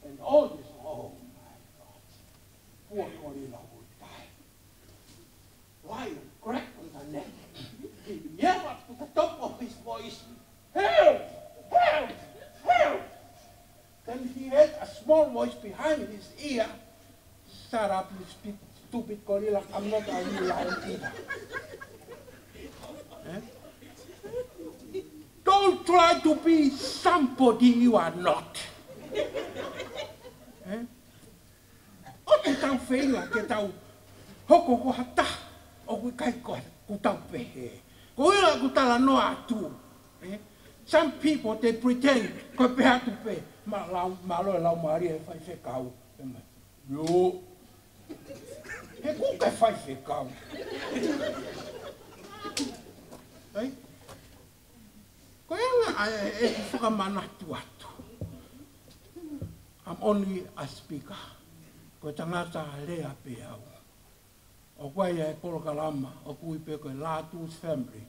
And all this, "Oh my God, poor gorilla will die." Lion cracked on the neck. He yelled up to the top of his voice, "Help! Help! Help!" Then he heard a small voice behind his ear, "Shut up, you stu-, stupid gorilla. I'm not a real lion either." Eh? Don't try to be somebody you are not. Eh? ʻOku tau feinga ke tau hoko ko ha taha ʻoku ʻikai ko ʻoku tau pehē. Ko ia ʻoku talanoa atu, eh? Some people, they pretend ko e pehē atu pē, "Ma lau, mālō e laumālie e faifekau." ʻE mai, "Io." He ʻoku ke faifekau. Eh? Ko e anga ʻa e, ʻeku fakamanatu atu. I'm only a speaker. Ko e tangata lea pē au. ʻOku ʻi ai e polokalama ʻoku ui pē ko e Lātū Family,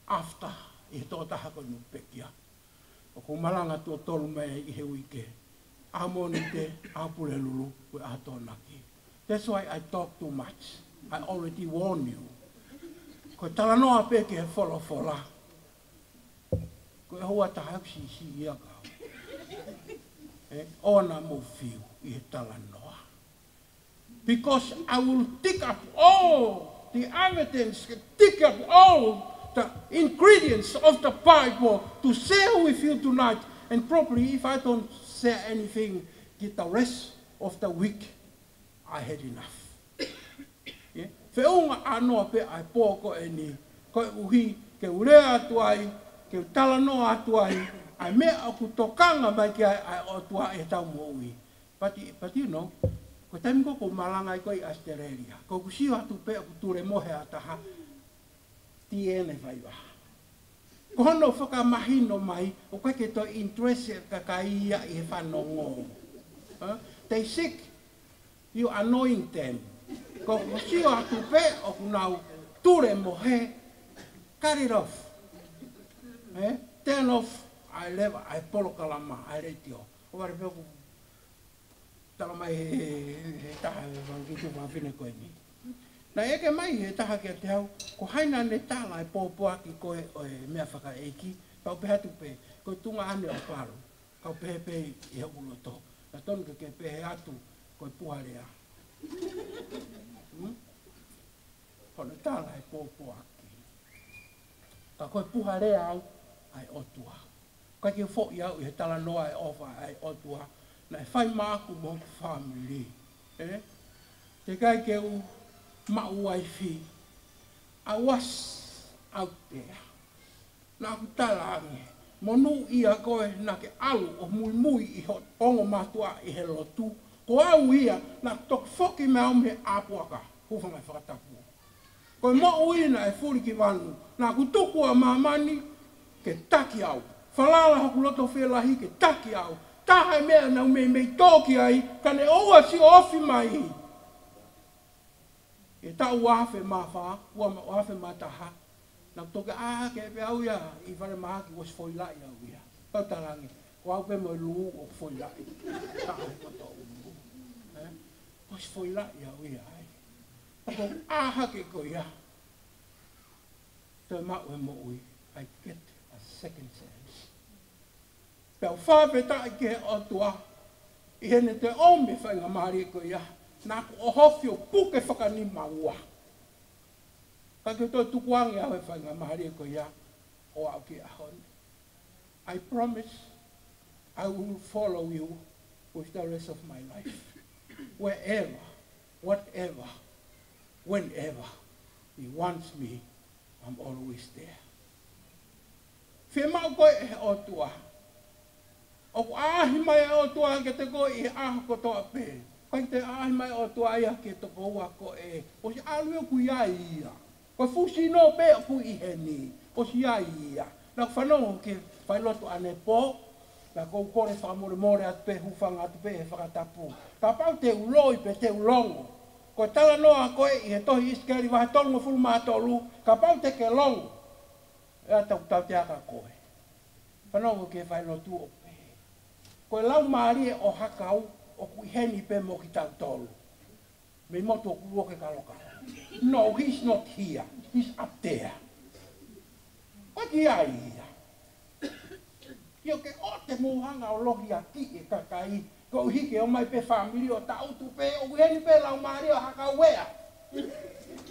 after ʻi he tokotaha ko eni pekia. ʻOku ou malanga tuʻo tolu mai ʻi he uike. ʻAho Mōnite, ʻaho Pulelulu, ko e ʻaho Tokonaki. That's why I talk too much. I already warn you. Ko e talanoa pē ki he folofola. Ko e houa taha ʻoku siʻisiʻi ia kau. Eh, ʻoua naʻa mou fiu ʻi he talanoa. Because I will dig up all the evidence, dig up all the ingredients of the Bible to share with you tonight. And probably if I don't share anything, the rest of the week, I had enough. Yeah? Feʻunga ʻānoa pē ʻa e pō ko eni, koeʻuhi ke u lea atu ai, ke u talanoa atu ai ʻa e meʻa ʻoku tokanga mai ki ai ʻa e ʻOtua ʻi heʻetau moʻui. But, but you know, ko e taimi ko ē ʻoku ou malanga ai ko ē ʻi ʻAositelēlia, ʻoku ou sio atu pē ʻoku tulemohe ha taha, tiene faiva. Ko hono fakamahino mai, ʻoku ʻikai ke toe interest e kakai ia ʻi he fanongo. Huh? They sick. You anoint them. Ko, ko e sio atu pē ʻoku nau tule mo he cut it off. Eh? Turn off ʻa e leva ʻa e polokalama ʻa e letiō. ʻOku vale pē ʻoku tala mai he, he, he taha e fanga kiʻi tuofāfine ko eni. Naʻe ʻeke mai he taha kiate au, ko hai naʻa ne tala e pōpoaki ko ē ʻo e meʻa fakaʻeiki, pea u pehē atu pē, ko e tuʻunga ʻaneafi ʻo Palu, kau pehē pē ʻi hoku loto. Naʻe tonu ke ke pehē atu, ko e puha lea. Hmm? Ko hono tala e pōpoaki. Ka ko e puha lea au ʻa e ʻOtua. Ka ke foʻi au ʻi he talanoa e ʻofa ʻa e ʻOtua, naʻe fai maʻaku mo hoku fāmili. Eh? Teʻeki ai ke u maʻu uaifi. I was out there. Naʻa ku talaange, monūʻia koe naʻa ke ʻalu ʻo muimui ʻi hoʻo ongo mātuʻa ʻi he lotu. Ko au ia, naʻa ku toki foki mai au mei he ʻā puaka, hūfanga he fakatapu. Ko e moʻui naʻe fuli ki vanu, naʻa ku tuku ʻa māmani ke taki au. Falala hoku loto fielahi ke taki au. Taha e meʻa naʻa ku meimei tō ki ai, ka ne ʻoua ʻe siʻi ofi mai. ʻI he taʻu ua afe mā fā, ua ma-, ua afe mā taha, naʻa ku toki ʻā hake pē au ia ʻi falemahaki, ʻosi foʻi laʻi au ia. Kau talaange, ko au pē mo e lū ʻoku foʻi laʻi. Taha e koto ʻulu. Eh? ʻOsi foʻi laʻi au ia ai. Ka ko e ʻā hake ko ia, toe maʻu e moʻui, I get a second chance. Pea u fakafetaʻi ki he ʻOtua, ʻi heʻene toe ʻomi e faingamālie ko ia, naʻa ku ʻohofi ʻo puke fakanima ua. Ka ke toe tukuange au e faingamālie ko ia, ʻo aʻu ki he ʻaho ni. I promise I will follow you with the rest of my life. Wherever, whatever, whenever he wants me, I'm always there. Fiemaʻu koe ʻe he ʻOtua. ʻOku ʻaʻahi mai e ʻOtua kiate koe ʻi he ʻaho kotoa pē. ʻIkai te ʻaʻahi mai e ʻOtua ia ki he tokoua ko ē. ʻOsi ʻalu ia, ʻoku ʻi ai ia. Ko e fuʻu sino pē ʻoku ʻi heni. ʻOsi ʻi ai ia. Naʻa ku fanongo ki he failotu ʻanepō. Naʻa ku kole fakamolemole atu pē, hūfanga atu pē he fakatapu. Kapau te u loi pe te u longo. Ko e talanoa ko ē ʻi he tohi ʻIsikeli vahe tolungofulu mā tolu, kapau te ke longo, ʻe ʻatā ʻeku tauteaʻaki koe. Fanongo ki he failotu ʻo pehē, ko e Laumālie ʻo Hakau ʻoku ʻi heni pē mo kitautolu. Mei motu ʻoku luo ke kalokalo. No, he's not here. He's up there. ʻOku ʻi ai ia. ʻIo, ke ʻoua te mou hanga ʻo lohiakiʻi e kakai, koeʻuhi ke ō mai pē fāmili ʻo tangutu pē, ʻoku ʻi heni pē Laumālie ʻo Hakau. Where?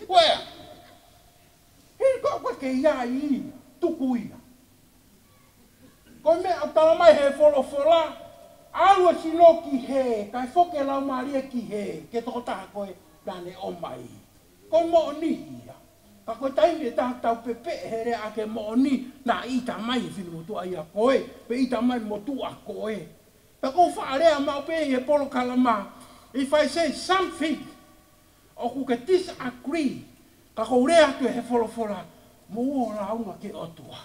Where? He ko ʻoku ʻikai ke ʻi ai ia, tuku ia. Ko e meʻa ʻoku tala mai he folofola, ʻalu e sino ki hē, kae foki e Laumālie ki hē, ki he tokotaha ko ē naʻa ne ʻomai. Ko e moʻoni ia. Ka ko e taimi ʻe taha ʻoku tau pepeʻe he lea ʻaki e moʻoni, naʻe ʻita mai e finemotuʻa ia ko ē, pe ʻita mai e motuʻa ko ē. Pea ʻoku ou faʻa lea maʻu pē ʻi he polokalama, if I say something, ʻoku ke disagree, ka ʻoku ou lea atu he folofola, mou ō ʻo lāunga ki he ʻOtua.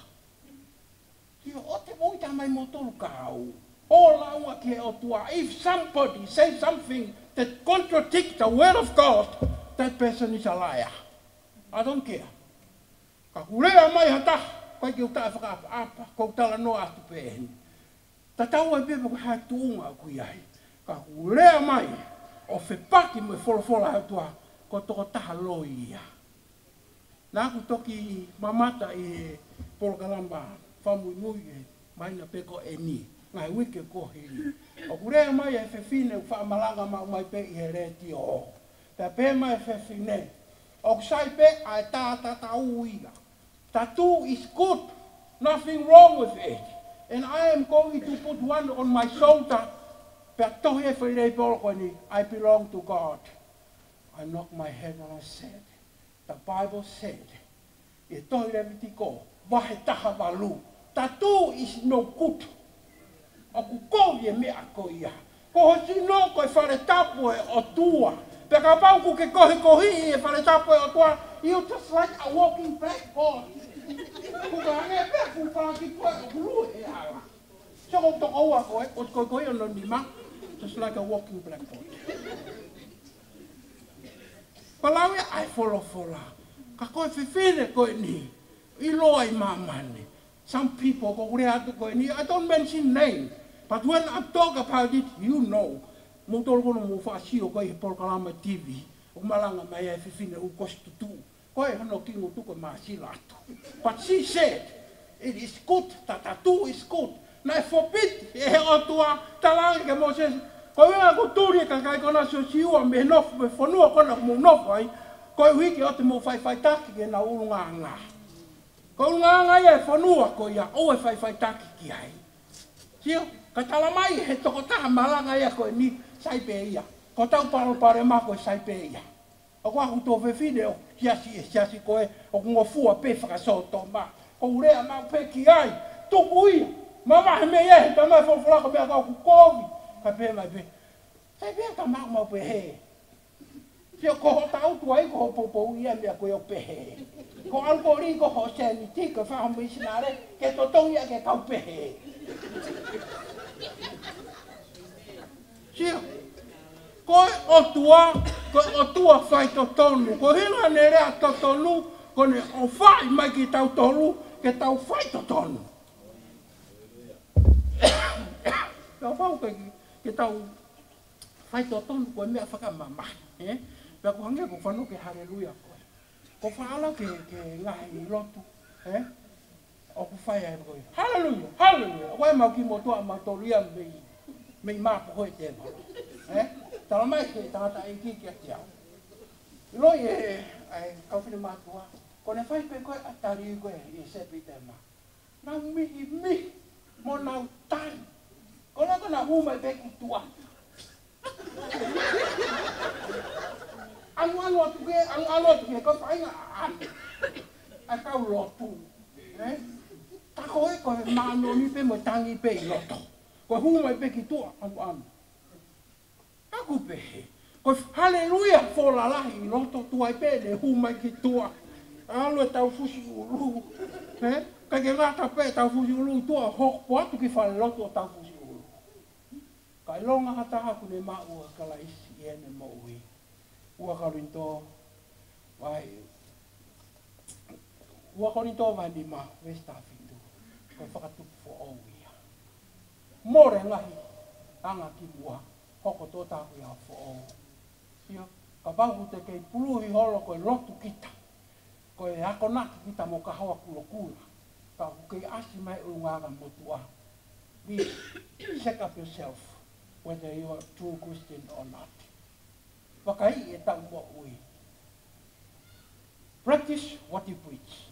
ʻIo, ʻoua te mou ʻita mai moutolu kia au. ʻO lāunga ki he ʻOtua. If somebody says something that contradict the word of God, that person is a liar. I don't care. Ka ʻoku lea mai ha taha, ʻikai ke u taʻe fakaʻapaʻapa, ʻoku ou talanoa atu pē eni. Tatau ai pē pe ko e hā e tuʻunga ʻoku ʻi ai. Ka ʻoku lea mai, ʻo fepaki mo e folofola ʻa e ʻOtua, ko e tokotaha loi ia. Naʻa ku toki mamata ʻi he polokalama fakamuimui ʻi he māhina pē ko eni, ngaahi uike kuo hili. ʻOku lea mai e fefine ʻoku faʻa malanga maʻu mai pē ʻi he letiō. Pea pehē mai e fefine, ʻoku sai pē ʻa e tātatau ia. Tattoo is good. Nothing wrong with it. And I am going to put one on my shoulder. Pea tohi e foʻi leipolo ko eni, I belong to God. I knock my head and I said, the Bible said, ʻi he tohi Levitiko, vahe taha valu, tattoo is no good. ʻOku kovi e meʻa ko ia. Ko ho sino ko e fale tapu ʻo e ʻOtua. Pea kapau ʻoku ke kohikohiʻi e fale tapu ʻo e ʻOtua, you just like a walking blackboard. ʻOku ke hangē pē ha fuʻu palaki ko ē ʻoku lue he hala. Sio ko e tokoua ko ē, ʻoku kohikohiʻi hono nima, just like a walking blackboard. Ko e lau ia ʻa e folofola. Ka ko e fefine ko eni, ʻiloa ʻi māmani. Some people, ko e lea atu ko eni, I don't mention name. But when I talk about it, you know. Mou tolu kono mou faʻa sio ko e he polokalama T V, ʻoku malanga mai ai e fefine ʻoku kosi tutuʻu. Ko e hono kingutuku e māsila atu. But she said, it is good, tattoo is good. Naʻe forbid ʻe he ʻOtua, talaange kia Mōsese, ko e ʻuhinga ʻoku tuli e kakai ko ena ʻo Siosiua mei he nofo, mei he fonua ko ena ʻoku mou nofo ai, koeʻuhi ke ʻoua te mou faʻifaʻitaki ki heʻenau ʻulungaanga. Ko e ʻulungaanga ia e fonua ko ia ʻoku faʻifaʻitaki ki ai. Sio, ka talamai ʻe he tokotaha malanga ia ko eni, sai pē ia. Ko hotau palopalema ko e sai pē ia. ʻOku ʻi ai ha tuofefine ʻoku siasi he siasi ko ē, ʻoku ngofua pē fakasōtoma. Ko e lea maʻu pē ki ai, tuku ia. Mavahe mei ai, he talamai ʻe he folofola ko e meʻa ʻoku kovi. Kae pehē mai pē, sai pē ia ka maʻu maʻu pē he. Sio, ko hoʻo tautua ai, ko hoʻo poupou ia meʻa ko ē ʻoku pehē. Ko e ʻalu koe ʻo lī ko hoʻo sēniti, ko e fai ho misinale, ke totongi ia ke kau pehē. Sio, ko e ʻOtua, ko e ʻOtua faitotonu. Ko e ʻuhinga ʻene lea totonu, ko ʻene ʻofaʻi mai kitautolu, ke tau faitotonu. Tau fau ke, ke tau faitotonu ko e meʻa fakamamahi, ē? Pea ʻoku hangē ʻoku fanongo ki he haleluia ko ē. ʻOku faʻa lau ki he, ki he ngaahi lotu, ē? ʻOku fai ai ko ē. Haleluia, haleluia. ʻOku ʻi ai e mau kiʻi motuʻa mautolu ia mei, mei māpu hoi te mau. Ē? Talamai ʻe he tangataʻeiki kiate au. ʻIloʻi ʻe he, ʻa e kau finemātuʻa. Ko ʻene fai pē ko ē ʻa e tali ko ē ʻi he Sepitema. Nau mihimihi mo nau tali. Ko e loko nau hū mai pē ki tuʻa. ʻAnuʻanu atu ki he, ʻanuʻanu atu ki he, ko e faʻahinga ʻa, ʻa e kau lotu. Ē? Ka ko e, ko e māʻoniʻoni pē mo e tangi pē ʻi loto. Ko e hū mai pē ki tuʻa, ʻanuʻanu. ʻOku pehē. Ko e haleluia foʻi lalahi ʻi loto, tuai pē ʻene hū mai ki tuʻa. ʻAlu e taufusi ʻulu. Ē? Kae ke ngata pē taufusi ʻulu ʻi tuʻa, hoko atu ki falelotu ʻo taufusi ʻulu. Ka ʻilonga ha taha ʻoku ne maʻu ʻa Kalaisi ʻi heʻene moʻui. Ua Kolinitō, vahe, Ua Kolinitō vahe nima, veesi taha fitu. Ko e fakatupu foʻou ia. Mole ngaahi anga kimuʻa, hoko tō taku ia foʻou. Sio, kapau ʻoku te kei puluhi holo ko e lotu kita, ko e akonaki kita mo kahoa kulokula, ka ʻoku kei ʻasi mai ʻulungaanga motuʻa. Please, check up yourself, whether you are a true Christian or not. Vakaiʻi ʻetau moʻui. Practice what you preach.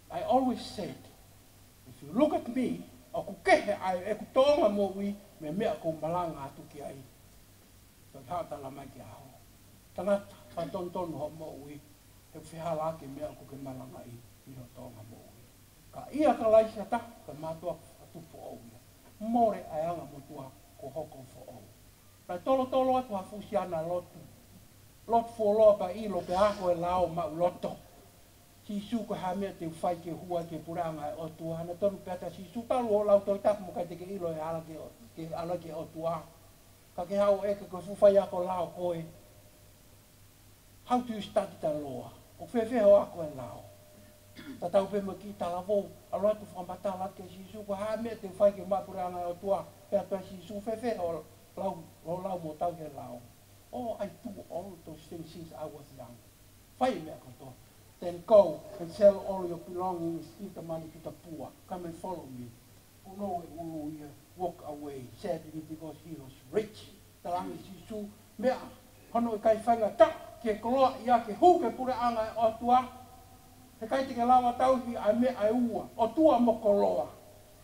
I always said, if you look at me, ʻoku kehe ʻa ʻeku tōʻonga moʻui mei he meʻa ʻoku ou malanga atu ki ai. Ko e hā talamai kia au? Tangata, fakatonutonu hoʻo moʻui, he ʻoku fehālaaki e meʻa ʻoku ke malangaʻi ʻi hoʻo tōʻonga moʻui. Ka ʻia Kalaisi ha taha, ko e mātuʻa fakatupu foʻou ia. Mole ʻa e anga motuʻa kuo hoko foʻou. Naʻe tolotolo atu ha fuʻu siana lotu. Lotu fuoloa pea ʻilo pea ako e lao maʻuloto. Sīsū, ko e hā e meʻa te u fai ke u hū ai ki he puleʻanga ʻo e ʻOtua? Naʻe tonu pē atu ʻa Sīsū, talu hoʻo lau Tohi Tapu mo ʻikai te ke ʻilo e ala ki he ʻO-, ke ala ki he ʻOtua. Ka ke haʻu ʻo ʻeke ko e fuʻu faiako lao koe. How do you study the law? ʻOku fēfē hoʻo ako e lao? Tatau pē mo e kiʻi talavou, ʻalu atu fakamatala kia Sīsū, ko e hā e meʻa te u fai ke u maʻu e puleʻanga ʻo e ʻOtua? Pehē atu ʻe Sīsū, fēfē hoʻo lau, hoʻo lau mo tauhi e lao? Oh, I do all those things since I was young. Fai e meʻa kotoa. Then go and sell all your belongings, give the money to the poor. Come and follow me. Punou e ʻulu ia, walk away, sadly, because he was rich. Talaange ʻe Sīsū, meʻa hono ʻikai faingataʻa ki he koloaʻia ke hū ki he puleʻanga ʻo e ʻOtua. He ʻikai te ke lava tauhi ʻa e meʻa ʻe ua, ʻOtua mo koloa.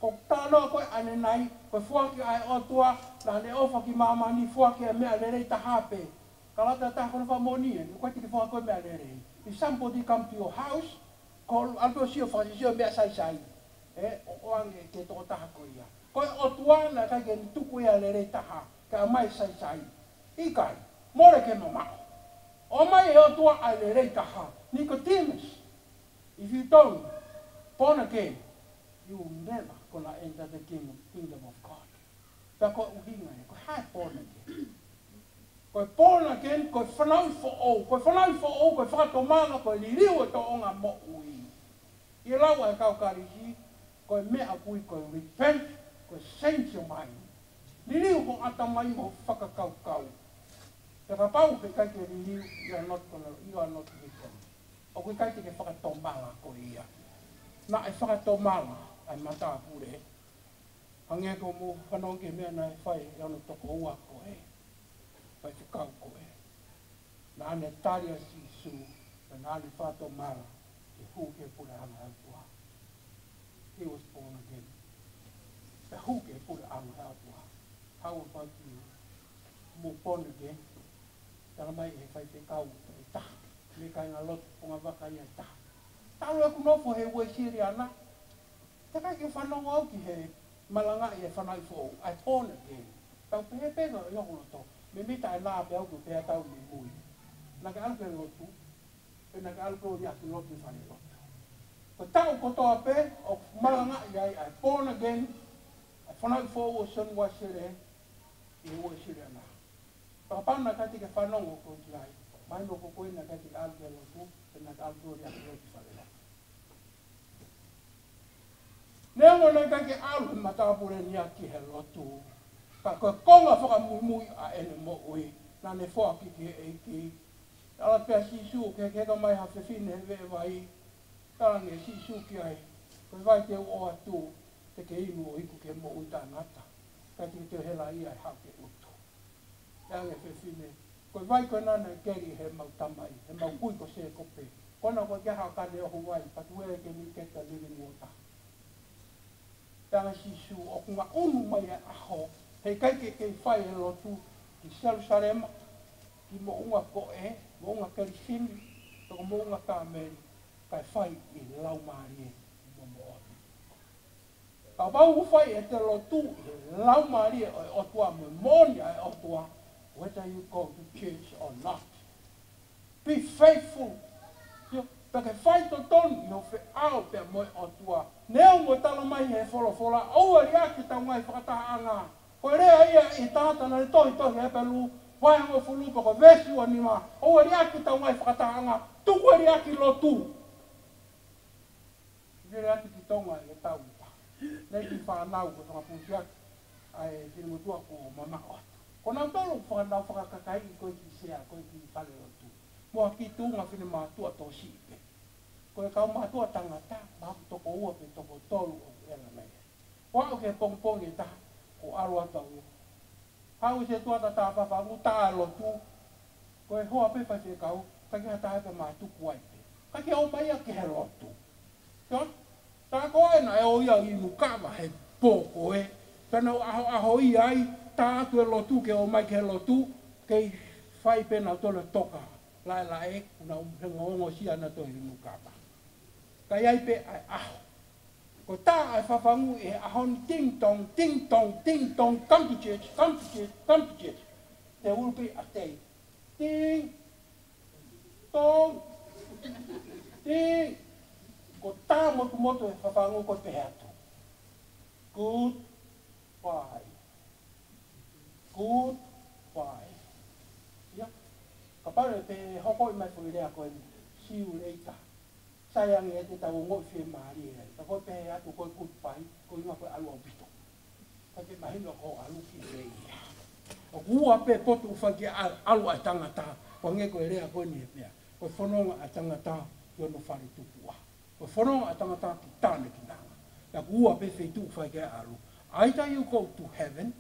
Ko e talanoa ko ē ʻanenai, ko e foaki ʻa e ʻOtua, naʻa ne ʻofa ki māmani, foaki e meʻa lelei taha pē. Kalata taha ko hono fakamoʻoni ē, ʻoku ʻikai te ke foaki koe meʻa lelei. If somebody come to your house, ko e ʻalu pē ʻo sio, fakasio e meʻa saisai. Ē, ʻo, ʻoange ki he tokotaha ko ia. Ko e ʻOtua naʻe ʻikai ke ne tuku ia lelei taha, kae ʻomai saisai. ʻIkai, mole ke mamaʻo. ʻOmai ʻe he ʻOtua ʻa e lelei taha. Nicodemus, if you don't born again, you will never gonna enter the king-, kingdom of God. Pea ko e ʻuhinga ia, ko e hā e born again? Ko e born again, ko e fanauʻi foʻou, ko e fanauʻi foʻou, ko e fakatomala, ko e liliu e tōʻonga moʻui. ʻI he lau ʻa e kau Kalisi, ko e meʻa ʻoku ui ko e repent, ko e change your mind. Liliu ho ʻatamai mo e fakakaukau. Pea kapau ʻoku ʻikai ke liliu, you are not gonna, you are not repent. ʻOku ʻikai te ke fakatomala koe ia. Naʻe fakatomala ʻa e matāpule. Hangē ko hoʻomou fanongo ki he meʻa naʻe fai ʻe hono tokoua ko e faifekau ko ē. Naʻa ne tali ʻa Sīsū, pea naʻa ne fakatomala ke hū ki he puleʻanga ʻo e ʻOtua. He was born again. Pea hū ki he puleʻanga ʻo e ʻOtua. How about you? Mo born again? Talamai ʻe he faifekau ʻe taha, mei he kāingalotu Pongavaka ia ʻe taha. Talu ʻeku nofo he Uēsiliana, teʻeki ke fanongo au ki he malangaʻi e fanauʻi foʻou, ʻa e born again. Tau pehē pē ʻi hoku loto, meimei taʻe nā pē au ke pehē ʻa e tau muimui. Naʻa ke ʻalu ki he lotu, pea naʻa ke ʻalu pē ʻo liʻaki lotu ʻi falelotu. Ko e taʻu kotoa pē ʻoku malangaʻi ai ʻa e born again, ʻa e fanauʻi foʻou ʻo Sione Uēsile, ʻi he Uēsiliana. Kapau naʻe ʻikai te ke fanongo koe ki ai, mahino ko koe naʻe ʻikai te ke ʻalu ki he lotu, pea naʻa ke ʻalu pē ʻo liʻaki lotu ʻi falelotu. Neongo naʻe ʻikai ke ʻalu he matāpule ni ia ki he lotu, ka ko e konga fakamuimui ʻa ʻene moʻui, naʻa ne foaki ki he ʻEiki. Ala pē ʻa Sīsū ʻo hekeheka mai ha fefine he veʻe vai, talaange ʻe Sīsū ki ai, ko e vai te u ʻoatu, te ke inu ʻo iku ki he moʻui taʻengata, ʻikai te ke toe helaʻia ʻe haʻo ke utu. Talaange ʻe he fefine, ko e vai ko ena naʻe keli ʻe heʻemau tamai, heʻemau kui ko Sēkope. Ko ena ko e ʻikai ha kane ʻoho vai, but where can we get the living water? Talaange ʻe Sīsū, ʻoku ngaʻunu mai e ʻaho, heʻikai ke kei fai e lotu ki Selūsalema, ki moʻunga koʻē, moʻunga Kelisimi, pe ko moʻunga Kāmeli, kae fai ʻi he Laumālie mo e moʻoni. Kapau ʻoku fai ʻete lotu ʻi he Laumālie ʻo e ʻOtua mo e moʻoni ʻa e ʻOtua, whether you go to church or not. Be faithful. Sio, pea ke fai totonu ʻi ho feʻao pea mo e ʻOtua. Neongo talamai ʻe he folofola, ʻoua ʻe liʻaki ʻetau ngaahi fakatahaʻanga. Ko e lea ia ʻa e tangata naʻe tohi tohi Hepelū, vahe hongofulu pe ko e veesi ua nima, ʻoua ʻe liʻaki ʻetau ngaahi fakatahaʻanga, tuku e liʻaki lotu. Lele atu ki Tonga ʻi he taʻu ʻe taha. Naʻe ʻi ai e fānau ko Tonga Pusiaki, ʻa e finemotuʻa ko Mamaʻo atu. Ko nautolu fānau fakakakaiʻi ko ē ki sea, ko ē ki falelotu. Mo ha kiʻi tuʻunga finemātuʻa tokosiʻi pē. Ko e kau mātuʻa tangata, mahalo ko e toko ua pe toko tolu ʻoku ʻi ai. Ko au ki he pongipongi ʻe taha, ko e ʻalu atu au ia. Haʻu ʻa e tuʻa tā fafangu tā lotu, ko e hoa pē faifekau, ka ke hata ai pē mātuku ai pē. Ka ke ō mai ia ki he lotu. Sio, tā ko ē naʻe ō ia ʻi Nukava he pō ko ē. Pea nau ʻahoʻaho ia ai, tā atu e lotu ke ō mai ki he lotu, kei fai pē nautolu e toka. Laelae, kuna u hengo ongo sia nautolu ʻi Nukava. Ka ʻi ai pē ʻa e ʻaho. Ko tā ʻa e fafangu ʻi he ʻaho ni, ting tong, ting tong, ting tong, come to church, come to church, come to church. There will be a day. Ting tong, ting. Ko tā motumotu e fafangu ko e pehē atu. Goodbye. Goodbye. Ia. Kapau ʻe pehē hoko mai e foʻi lea ko eni, see you later. Sai ange ʻete tau ongoʻi fiemālie ai. Ka ko e pehē atu ko e goodbye, ko e ʻuhinga ko e ʻalu ʻaupito. Ka ke mahino ko e ʻalu ki fē ia. ʻOku ua pē potu ʻoku fai ki ai e ʻalu ʻa e tangata, ko e hangē ko e lea ko eni he meʻa. Ko e fononga ʻa e tangata ki hono fale tupuʻa. Ko e fononga ʻa e tangata ki tānekinanga. Pea ʻoku ua pē feituʻu ʻoku fai ki ai e ʻalu. Either you go to heaven,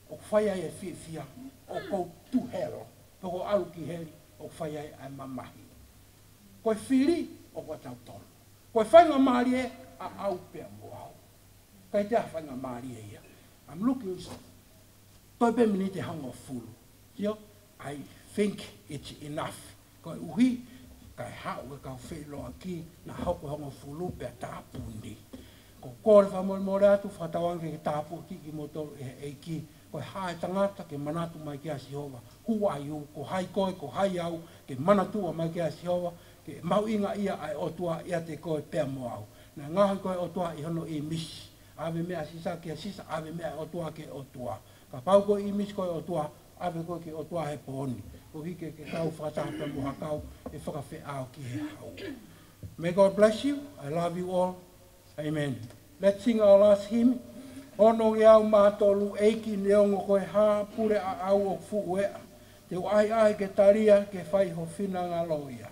ʻoku fai ai e fiefia, or go to hell, pe ko e ʻalu ki heli, ʻoku fai ai ʻa e mamahi. Ko e fili ʻoku ʻatautolu. Ko e faingamālie ʻaʻau pea mo au. ʻIkai toe ʻi ai ha faingamālie ia. I'm looking, toe pē miniti ʻe hongofulu. Sio, I think it's enough. Koeʻuhi, kae haʻu e kau feʻiloaki, naʻa hoko e hongofulu pea tāpuni. Ko e kole fakamolemole atu, fakatauange ke tāpuakiʻi kimoutolu ʻe he ʻEiki. Ko e hā e tangata ke manatu mai kia Sihova. Who are you? Ko hai koe, ko hai au, ke manatua mai kia Sihova, ke mahuʻingaʻia ʻa e ʻOtua ʻiate koe pea mo au. Naʻe ngaohi koe ʻe he ʻOtua ʻi hono ʻīmisi. ʻAve meʻa ʻa Sisa kia Sisa, ʻave meʻa ʻa e ʻOtua ki he ʻOtua. Kapau ko e ʻīmisi koe ʻe he ʻOtua, ʻave koe ki he ʻOtua he pō ni, koeʻuhi ke ke kau fakataha pea mo ha kau ʻe fakafeʻao ki he hau. May God bless you. I love you all. Amen. Let's sing our last hymn. Ono ngeau mā tolu. ʻEiki, neongo ko e hā, pule ʻaʻau ʻoku fuʻu eʻa, te u ʻahiʻahi ke talia, ke fai ho finangalo ia.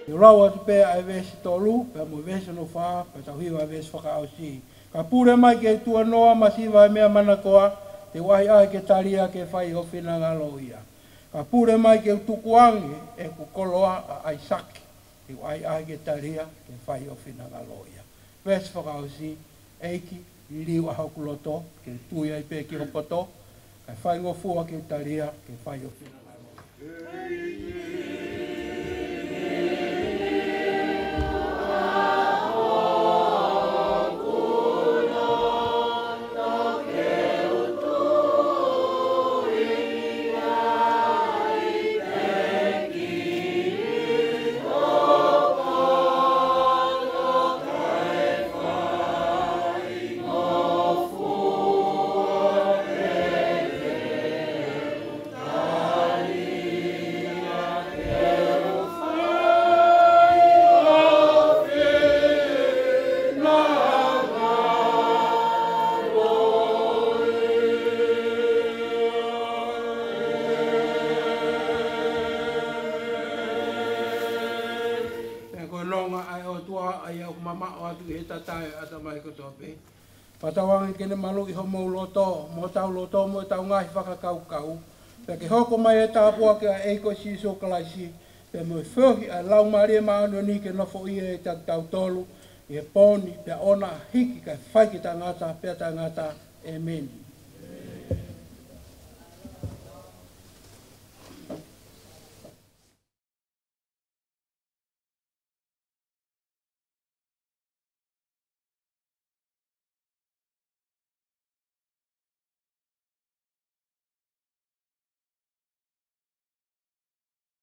Te u lau atu pē ʻa e veesi tolu, pea mo e veesi hono fā, pea tau hiva ʻa e veesi fakaʻosi. Ka pule mai ke u tuenoa, masiva he meʻa manakoa, te u ʻahiʻahi ke talia, ke fai ho finangalo ia. Ka pule mai ke u tukuange ʻeku koloa ʻa ʻAisake, te u ʻahiʻahi ke talia, ke fai ho finangalo ia. Veesi fakaʻosi. ʻEiki, liliu ʻa hoku loto, ke u tui ai pē ki ho poto, kae faingofua ke u talia, ke fai ho finangalo ia. Pea ko e nonga ʻa e ʻOtua, ʻa ia ʻoku mamaʻo atu ʻi he tatae ʻo e ʻatamai kotoa pē. Fakatauange ke ne maluʻi homou loto, mo hotau loto, mo ʻetau ngaahi fakakaukau. Pea ke hoko mai e tāpuaki ʻa e ʻEiki ko Sīsū Kalaisi, pea mo e feohi ʻa e Laumālie Māʻoniʻoni ke nofoʻia ʻiate kitautolu ʻi he pō ni, pea ʻoua naʻa hiki kae fai ki he taʻengata pea taʻengata. ʻĒmeni.